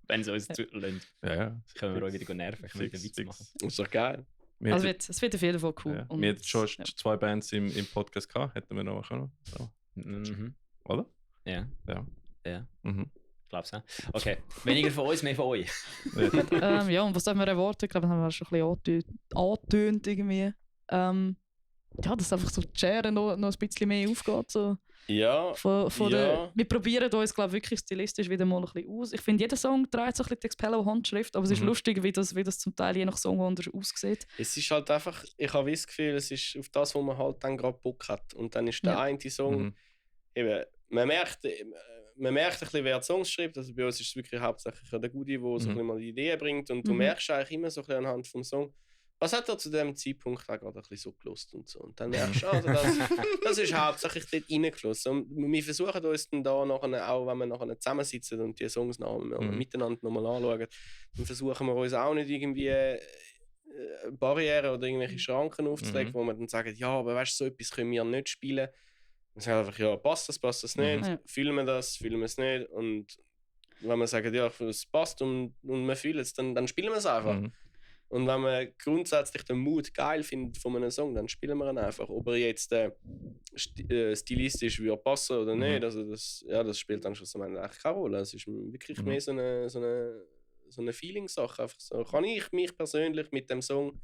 Wenn sie uns zulassen, Ja. können wir euch wieder nerven. Ich will wieder Witze machen. Das ist doch geil. Wir Also hätten- es wird auf jeden Fall cool. ja. Und, Wir hatten schon ja. 2 Bands im Podcast gehabt, hätten wir noch machen können. So. Mhm. Oder? Ja, Ja. Mhm. ich glaube es. Okay, weniger von uns, mehr von euch. Ja, und was dürfen wir erwarten? Ich glaube, das haben wir schon ein bisschen angetönt irgendwie. Ja, dass einfach so die Schere noch ein bisschen mehr aufgeht. So. Ja, Wir probieren uns, glaube ich, wirklich stilistisch wieder mal ein bisschen aus. Ich finde, jeder Song trägt so ein bisschen die Expello-Handschrift, aber es ist lustig, wie das zum Teil je nach Song anders aussieht. es ist halt einfach, ich habe das Gefühl, es ist auf das, was man halt dann gerade Bock hat. Und dann ist der eine Song, Mhm. eben, man merkt ein bisschen, wer die Songs schreibt. Also bei uns ist es wirklich hauptsächlich der Gudi, der so ein bisschen mal die Ideen bringt. Und du merkst eigentlich immer so ein bisschen anhand vom Song, was hat er zu dem Zeitpunkt auch gerade ein bisschen so gelost und so. Und dann merkst du, also das ist hauptsächlich dort reingeflossen. Und wir versuchen uns dann da nachher, auch wenn wir nachher zusammensitzen und die Songs miteinander nochmal anschauen, dann versuchen wir uns auch nicht irgendwie Barrieren oder irgendwelche Schranken aufzulegen, wo wir dann sagen, ja, aber weißt du, so etwas können wir nicht spielen. Wir sagen einfach, ja, passt das nicht, Ja. fühlen wir es nicht. Und wenn wir sagen, ja, es passt und wir fühlen es, dann spielen wir es einfach. Mhm. Und wenn man grundsätzlich den Mood geil findet von einem Song, dann spielen wir ihn einfach. Ob er jetzt stilistisch wie passen oder nicht, also das spielt dann schlussendlich eigentlich keine Rolle. Es ist wirklich mehr so eine Feeling-Sache. Einfach so. Kann ich mich persönlich mit dem Song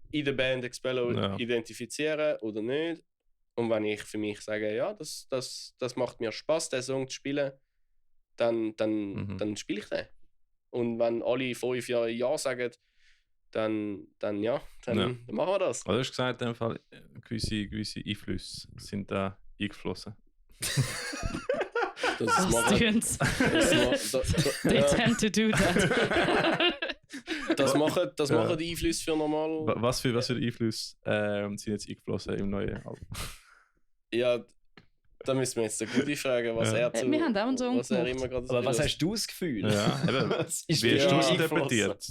in der Band Expello identifizieren oder nicht? Und wenn ich für mich sage, ja, das macht mir Spaß, den Song zu spielen, dann spiele ich den. Und wenn alle 5 Jahre Ja sagen, dann machen wir das. Also du hast gesagt, in dem Fall, gewisse Einflüsse sind da eingeflossen. Students. They tend to do that. Das machen die Einflüsse für normal. Was für Einflüsse sind jetzt eingeflossen im neuen Album? Ja, da müssen wir jetzt den Gudi fragen, was er zu... Wir haben auch einen Song was er immer gerade Aber was hast du das Gefühl? Ja, eben. Wie hast du es interpretiert?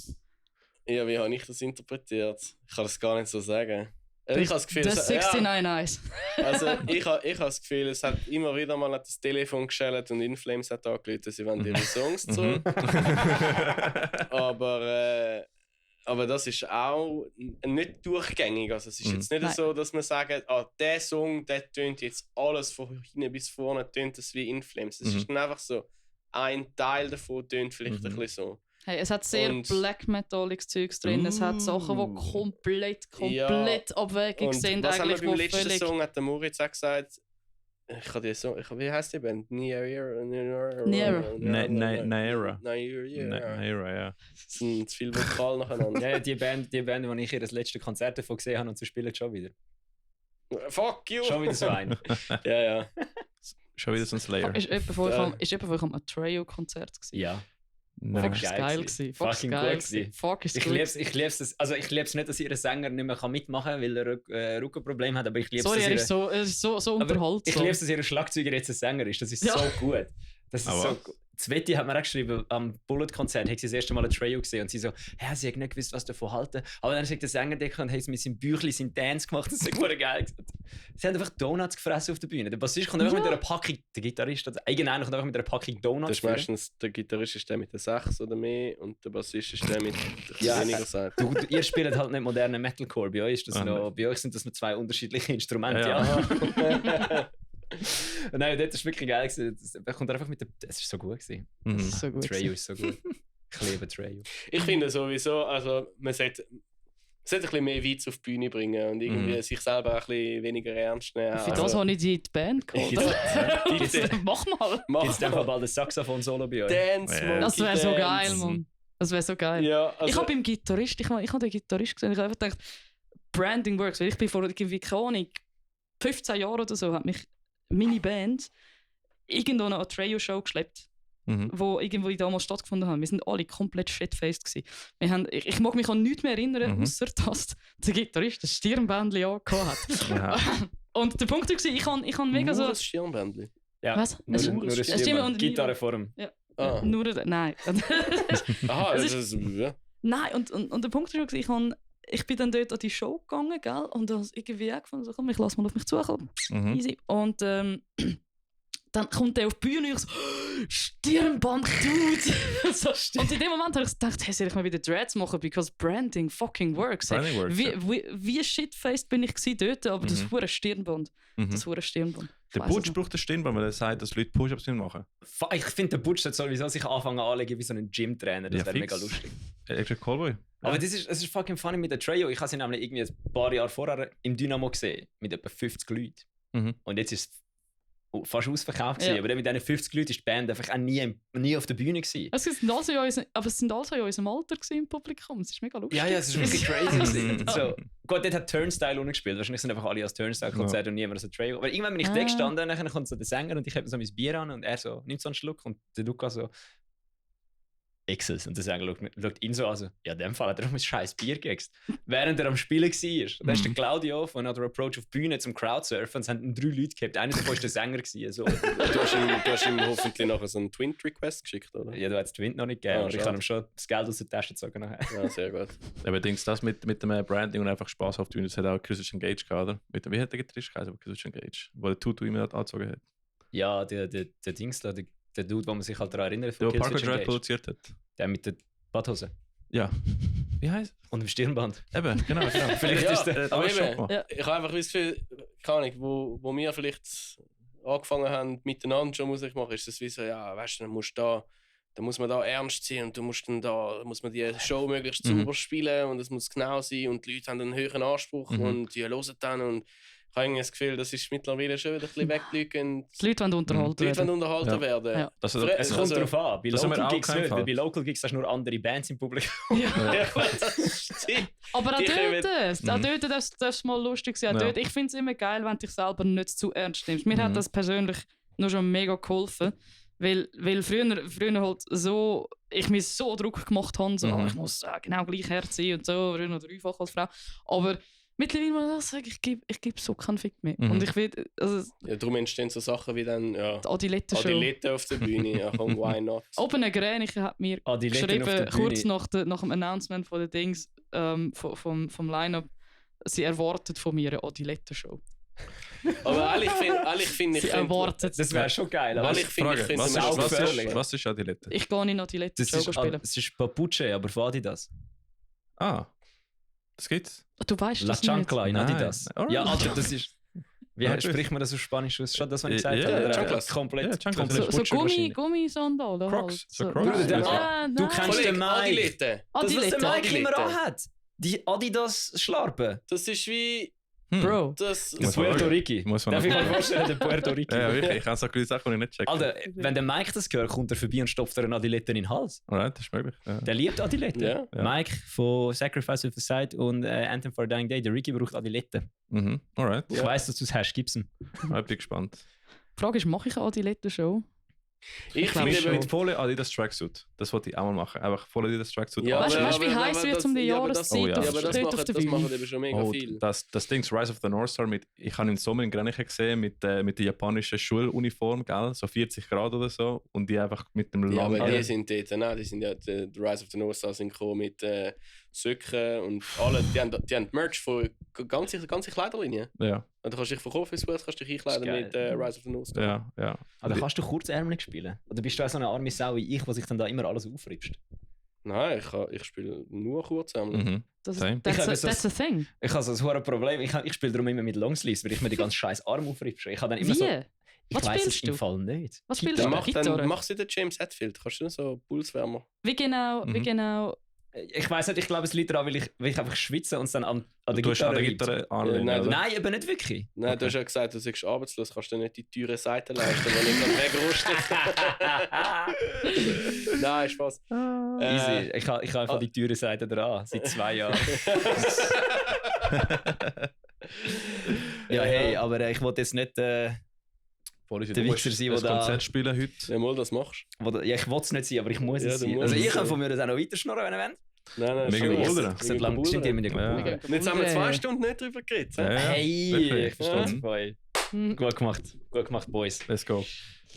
Ja, wie habe ich das interpretiert? Ich kann das gar nicht so sagen. Ich habe das Gefühl, The 69 Eyes. Also ich habe das Gefühl, es hat immer wieder mal das Telefon geschellt und In Flames hat angerufen, sie wollen ihre Songs zu. Aber das ist auch nicht durchgängig. Also es ist jetzt nicht so, dass man sagt, der Song, der tönt jetzt alles von hinten bis vorne, tönt das wie In Flames. Es ist dann einfach so, ein Teil davon tönt vielleicht ein bisschen so. Hey, es hat sehr Black Metalic Zeugs drin. Es hat Sachen, die komplett abwegig sind. Was eigentlich, haben wir beim letzten Song, hat der Moritz auch gesagt, wie heisst die Band? Naira, ja. Das sind zu viele Vokale nacheinander. Ja, die Band, wo ich ihr das letzte Konzert davon gesehen habe und sie spielen schon wieder. Fuck you! Schon wieder so ein. Ja. Schon wieder so ein Slayer. Ist jemand von euch am Atreyu-Konzert gewesen? Ja. Nein. Fuck, ist geil gewesen. Fucking gut gewesen. Fuck, ist Ich gut. lieb's es. Also ich lieb's nicht, dass ihr Sänger nicht mehr mitmachen kann, weil er Rückenprobleme hat, aber ich lieb's, Sorry, dass er ist so unterhaltsam. ich lieb's, dass ihr Schlagzeuger jetzt ein Sänger ist. Das ist so gut. Das ist so gut. Sveti hat mir auch geschrieben, am Bullet-Konzert hat sie das erste Mal ein Trio gesehen und sie so, ja, sie hat nicht gewusst, was davon halten. Aber dann sagt der Sänger und hat mit seinem Büchlein seinen Dance gemacht, das ist super geil. Sie haben einfach Donuts gefressen auf der Bühne. Der Bassist kommt einfach mit einer Packung, der Gitarrist, also eigentlich kommt einfach mit einer Packung Donuts. Das ist meistens, der Gitarrist ist der mit der 6 oder mehr und der Bassist ist der mit weniger Seiten. Ihr spielt halt nicht modernen Metalcore, bei euch, ist das noch, bei euch sind das noch zwei unterschiedliche Instrumente. Ja. Nein, das ist wirklich geil gewesen. Es kommt einfach mit der. Es ist so gut gewesen. Das ist so gut. Treyu ist so gut. Ich liebe Treyu. Ich finde sowieso, also man sollte ein bisschen mehr Witz auf die Bühne bringen und irgendwie sich selber ein bisschen weniger ernst nehmen. Für das habe ich die Band geholt. Mach mal. Gibt es dann bald ein Saxophon-Solo bei euch? Dance, das wäre so geil, Mann. Das wäre so geil. Ja, also, ich habe beim Gitarrist, ich habe den Gitarrist gesehen, ich habe einfach gedacht, Branding works. Weil ich bin vor irgendwie, keine Ahnung, 15 Jahren oder so, hat mich meine Band irgendwo noch eine Atreyu-Show geschleppt, wo irgendwo damals stattgefunden haben. Wir sind alle komplett shitfaced gewesen. Ich mag mich an nichts mehr erinnern, außer dass der Gitarrist ein Stirnbändchen angehabt hat. Ja. Und der Punkt war, ich kann mega so... Nur ein Stirnbändchen? Ja. Was? Nur ein Stirnband. und Gitarreform. Ja. Ah. Nein. Aha, Es das ist... Ja. Nein, und der Punkt war, ich bin dann dort an die Show gegangen, gell? Und habe irgendwie auch gefunden, so, komm, ich lasse mal auf mich zukommen. Easy. Und dann kommt der auf die Bühne und ich so, Stirnband, Dude! So, und in dem Moment habe ich gedacht, hey, soll ich mal wieder Dreads machen, because Branding fucking works. Branding works, wie shitfaced bin ich dort, aber das hure Stirnband. Das hure Stirnband. Der Butch braucht das Stirnband, weil er sagt, dass Leute Push-Ups machen. Ich finde, der Butch sollte sowieso sich anfangen anlegen wie so ein Gym-Trainer. Das wäre mega lustig. Extra Callboy. Aber es ist fucking funny mit der Treyu. Ich habe sie nämlich irgendwie ein paar Jahre vorher im Dynamo gesehen, mit etwa 50 Leuten. Und jetzt ist es fast ausverkauft gewesen. Aber mit diesen 50 Leuten ist die Band einfach auch nie auf der Bühne gewesen. Es sind also in unserem Alter im Publikum. Es ist mega lustig. Ja, es ist wirklich crazy. So. Gut, dort hat Turnstile umgespielt. Wahrscheinlich sind einfach alle als Turnstile-Konzert und niemand so Treyu. Aber irgendwann bin ich weggestanden, dann kommt so der Sänger und ich habe so mein Bier an und er so, nimmt so einen Schluck und der Luca so, Exels. Und der Sänger schaut ihn so an, so, ja, in dem Fall hat er doch mein scheiß Bier gegessen. Während er am Spielen war. Und dann ist der Claudio von Another Approach auf die Bühne zum Crowdsurfen und es haben 3 Leute gehabt. Einer davon war der Sänger. So. Du hast ihm hoffentlich nachher so einen Twint-Request geschickt, oder? Ja, du hast den Twint noch nicht gegeben, aber ich habe ihm schon das Geld aus der Tasche gezogen. Ja, sehr gut. Aber denkst du, das mit dem Branding und einfach Spaß auf die Bühne, das hat auch Christian Gage gehabt, oder? Wie hat der Gitarrist geheißen, Christian Gage? Wo der Tutu immer angezogen hat. Ja, der Dingsler, der Dude, wo man sich halt daran erinnert, der Parker Dread produziert hat. Der mit der Badhose. Ja. Wie heißt? Und dem Stirnband. Eben, genau. Vielleicht ist der aber schon. Ich habe einfach das Gefühl, keine Ahnung, wo wir vielleicht angefangen haben, miteinander schon Musik machen, ist das wie so, ja, weißt du, dann muss man da ernst sein und muss man die Show möglichst sauber spielen und es muss genau sein und die Leute haben einen höheren Anspruch und die hören dann und Ich habe das Gefühl, das ist mittlerweile schon wieder ein bisschen weglügend. Die Leute wollen unterhalten werden. Ja. Es kommt darauf an. Bei das haben wir Local auch Gigs keinen nicht, Fall. weil bei Local Gigs hast du nur andere Bands im Publikum. Ja, das stimmt. Aber auch Die dort darf es mal lustig sein. Auch Ja. dort, ich finde es immer geil, wenn du dich selber nicht zu ernst nimmst. Mir hat das persönlich nur schon mega geholfen. Weil früher halt so, ich mir so Druck gemacht habe, so, ich muss genau gleich Herz sein und so, früher noch dreifach als Frau. Aber mittlerweile muss ich sagen, ich gebe so keinen Fick mehr. Und ich will, also Ja, darum entstehen so Sachen wie dann, ja, die Adilette-Show. Adilette auf der Bühne. Ja, komm, why not? Oben ein Gränicher hat mir Adilette auf der geschrieben, Bühne. kurz nach dem Announcement von den Dings, vom Line-Up, sie erwartet von mir eine Adilette-Show. Aber ehrlich finde ich... Sie erwartet. Das wäre schon geil. Aber Ehrlich finde ich... Was finde auch gefährlich. ist Adilette? Ich gehe in das Adilette-Show ist, spielen. das ist Papuche, aber von Adidas. Ah, das gibt's. Du weißt La das nicht. Chancla in Nein. Adidas. Alright. Ja, Alter, das ist... Wie Ja, spricht man das auf Spanisch aus? Schon das, was ich Ja, gesagt ja, habe? Oder Chanclas. Komplett. Ja, Chanclas. komplett So Putsche wahrscheinlich. Gummisandalen. Crocs. Halt. So Crocs. Bruder, der- Nein, du nein. kennst den Kollege, Mike. Adilette. Das, was der Adilette. Mike immer Adilette. anhat. Die Adidas-Schlarpen. Das ist wie... Bro. Das... Muss man Puerto schauen. Rico. Muss man Darf ich noch- mir vorstellen, der Puerto Rico. Ja, wirklich. Ich habe so gewisse Sachen, die ich nicht checke. Alter, wenn der Mike das hört, kommt er vorbei und stopft er eine Adilette in den Hals. Alright, das ist möglich. Ja. Der liebt Adilette. Ja. Ja. Mike von Sacrifice of the Side und Anthem for a Dying Day. Der Ricky braucht Adilette. Alright. Ich weiss, dass du es hast. Gib's ihm. Ich bin gespannt. Die Frage ist, mache ich eine Adilette-Show? Ich glaub, finde Mit, eben... mit volle Adidas Tracksuit. Das wollte ich auch mal machen. Einfach volle Adidas Tracksuit. Ja, Weißt du, aber- wie heiß aber wird das- um die ja, aber das- Jahreszeit? Oh, ja. Ja, aber das steht auf machen, der das machen Bühne. eben schon mega viel. Das Ding Rise of the North Star, ich habe im Sommer in Grenichen gesehen mit der japanischen Schuluniform, gell? So 40 Grad oder so. Und die einfach mit dem Ja, aber langen... die sind dort, nein, die sind ja, die Rise of the North Star sind gekommen mit Söcken und alle, die haben Merch von ganze Kleiderlinie. Ja, Und du kannst dich verkaufen, wenn du willst, kannst du dich einkleiden Das ist mit geil. Rise of the North Star. ja. Aber kannst du kurzärmelig spielen? Oder bist du auch so eine arme Sau wie ich, die sich dann da immer alles aufripst? Nein, ich spiele nur Kurzärmelig. Mhm. Same. That's a thing. Ich habe so ein hohes Problem. Ich spiele darum immer mit Longsleeves, weil ich mir die ganze scheiß Arm aufripsche. Ich habe dann immer Wie? so... Ich Was weiss es spielst im du? Fall nicht. Was spielst Dann du? mach Gitarre? sie den James Hetfield. Kannst du nicht so Pulswärmer? Wie genau? Ich weiss nicht, ich glaube, es liegt daran, weil ich einfach schwitze und es dann an der Du hast an Gitarre der reibt. Gitarre anlehnen, Nein, oder? Nein, eben nicht wirklich. Nein, du hast ja gesagt, du seist arbeitslos, kannst du nicht die teure Seite leisten, wenn ich dann wegrustet. Nein, Spaß. Easy. Ich habe einfach die teure Seite dran, seit 2 Jahren. Ja, hey, aber ich wollte jetzt nicht... Policy, Der du musst Wichser sein, ein der da- Konzert spielen heute. Wenn mal das machst. Ja, ich will es nicht sein, aber ich muss Ja, es du sein. musst Also es ich kann sein. von mir das auch noch weiter schnurren, wenn ihr wollt. Nein, Mega schon. Bouldern. Es hat lang stimmt, die haben ja Ja. gebuldert. Und jetzt haben wir 2 Stunden nicht drüber geredet. Ja, ja. Hey, Wirklich. ich verstehe es Ja. voll. Hm. Gut gemacht, Boys. Let's go.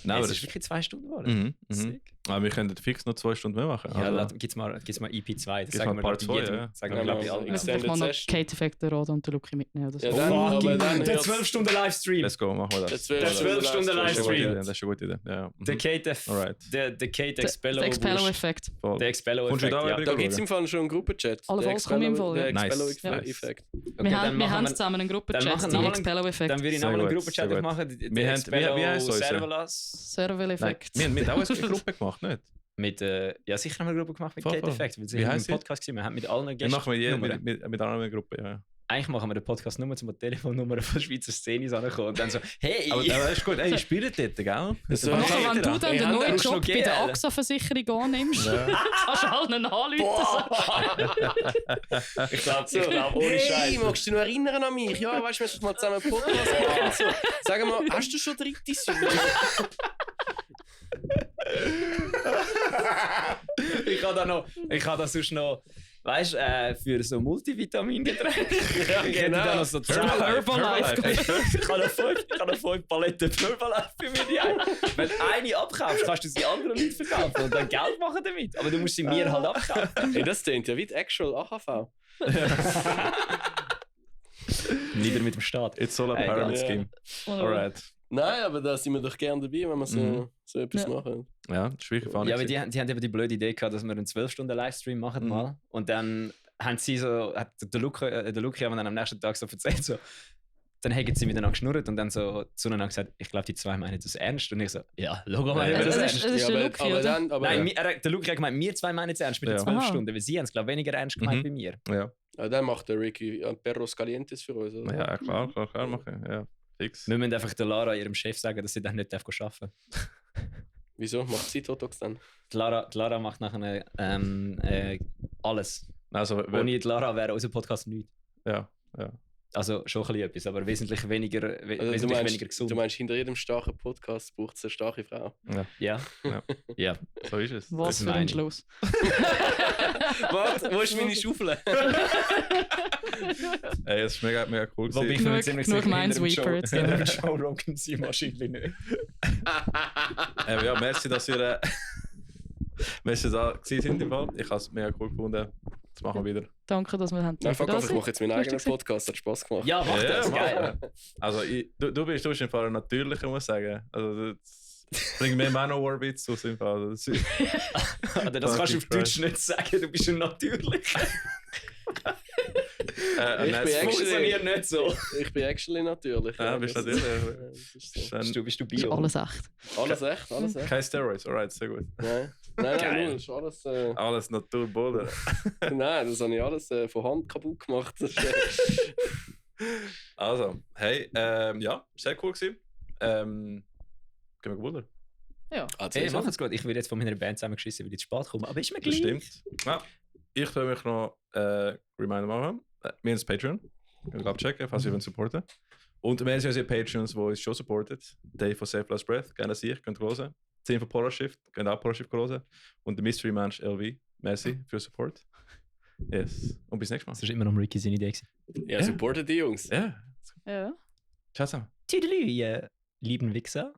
Nein, aber Es das ist wirklich 2 Stunden geworden. Mhm. Aber wir können fix noch 2 Stunden mehr machen. Ja, Also, gibt's mal EP2. Das Gibt's sagen mal wir Part glaub ich, 2, jedem. ja. Sagen Ja, wir, glaube ich, also, allen. ja. Ich muss mal noch Session. Kate Effekte Roda und den Lucky mitnehmen. Oder so. Ja, dann, aber dann der hört's- 12-Stunden-Livestream. let's go, machen wir das. Der 12-Stunden Das ist eine gute Livestream. Idee, das ist eine gute Idee. Ja. Der Kate Alright. der Kate Der Expello. Effekt. Voll. Der Expello Kommst du da Effekt. wieder Da gibt es im Fall schon einen Gruppenchat. Allenfalls komme ich im Fall, ja. Der Nice. Expello-Effekt. Wir haben zusammen einen dann Gruppenchat, machen die wir- Expello-Effekt. Dann würde ich Sehr nochmal einen gut, Gruppenchat sehr gut. machen. Wir haben- wie heisst unser? Serverlas. Nein, Serval-Effekt. wir haben auch eine Gruppe gemacht, nicht? Mit, ja, sicher haben wir eine Gruppe gemacht mit Voll, Kate voll. Effect, weil sie Wie im heisst sie? Podcast gewesen. Wir haben mit allen Wir Gästen machen wir Nummern. mit einer anderen Gruppe, ja. Eigentlich machen wir den Podcast nur zum Telefonnummer von der Schweizer Szene ankommen und dann so, hey! Aber das ist gut, ey, spielt dort, gell? So, Ja. Nachher, wenn du dann Hey, den haben neuen wir Job noch bei der Geld? AXA-Versicherung annimmst, kannst du allen anrufen. ich glaube, ohne Hey, Scheiß. magst du dich noch erinnern an mich? Ja, weißt du, wir müssen mal zusammen einen Podcast machen und so. Sag mal, hast du schon 3. Säule? Ich habe da sonst noch, weißt du, für so Multivitamingetränke. Ich hätte da noch so Herbalife. Ich habe noch 5 Paletten Herbalife für mich daheim. Wenn du eine abkaufst, kannst du sie anderen Leuten verkaufen und dann Geld machen damit. Aber du musst sie mir halt abkaufen. Hey, das klingt ja wie die Actual AHV. Nieder mit dem Staat. It's all a Hey, pyramid ja. scheme. Alright. Nein, aber da sind wir doch gerne dabei, wenn wir so etwas Ja. machen. Ja, das ist wirklich fun. Ja, aber die haben eben die blöde Idee gehabt, dass wir einen 12-Stunden-Livestream machen mal. Und dann haben sie so, hat der Luki haben dann am nächsten Tag so erzählt, so, dann haben sie miteinander geschnurrt und dann so zueinander gesagt, ich glaube, die zwei meinen das ernst. Und ich so, ja, Logo meinen wir das Es ist- ernst. es ist der Luki, aber oder? dann, aber Nein, der Luki hat gemeint, wir zwei meinen es ernst mit den Ja. 12 Aha. Stunden, weil sie haben es, glaube ich, weniger ernst gemeint Mhm. bei mir. Ja. Ja, dann macht der Ricky Perros Calientes für uns, oder? Ja, klar machen. Ja, fix. Wir müssen einfach der Lara, ihrem Chef, sagen, dass sie dann nicht arbeiten darf. Wieso? Macht sie Totox dann? Die Lara macht nachher alles. Also, Ohne die Lara wäre unser Podcast nichts. Ja. Also schon ein bisschen etwas, aber wesentlich weniger gesund. Du meinst, hinter jedem starken Podcast braucht es eine starke Frau? Ja. Ja. So ist es. Was für ein Schluss. Warte, wo ist meine Schaufel? Ey, es ist mega cool Wobei ich gewesen. bin mir ziemlich Genug sicher, hinter dem Minesweeper jetzt, hinter dem Joe Rogan sind wahrscheinlich nicht. Ja, merci, dass ihr merci, da gewesen sind im Fall. Ich habe es mega cool gefunden. Das machen wir wieder. Danke, dass wir haben. Nein, fuck off, ich dürfen. mache jetzt meinen eigenen Podcast, hat Spaß gemacht. Ja, mach das, geil. Also, du bist im Fall ein natürlicher, muss ich sagen. Also, das bringt mir Manowar-Witz aus im Fall. Das ist- Alter, das kannst du auf Deutsch nicht sagen, du bist ein Natürlicher. Das funktioniert nicht so. Ich bin actually natürlich. Ja, bist das natürlich. ist so. Dann Bist du Ist Bio? alles echt. Alles echt, alles echt. keine Steroids, alright, sehr gut. Nein, Geil. nur, ist alles. Alles Naturboden. Nein, das habe ich alles von Hand kaputt gemacht. Das ist, Also, hey, ja, sehr cool gewesen. Gehen wir gewundert. Ja. Hey, mach es gut. Ich werde jetzt von meiner Band zusammengeschissen, weil ich zu spät komme. Aber ist mir Das gleich. stimmt. Ja, ich will mich noch Reminder machen. Wir haben das Patreon. Könnt ihr abchecken, falls ihr wollt supporten. Und wir haben unsere Patreons, die uns schon supportet. Dave von Save Last Breath, gerne sich, könnt ihr hören. 10 von Polar Shift, könnt ihr auch Polar Shift hören. Und der Mystery Mensch LV, merci für den Support. Yes. Und bis nächstes Mal. Das ist immer noch Ricky seine Idee. ja, supportet die Jungs. Ja, Ja. ciao zusammen. Tüdelü, ihr lieben Wichser.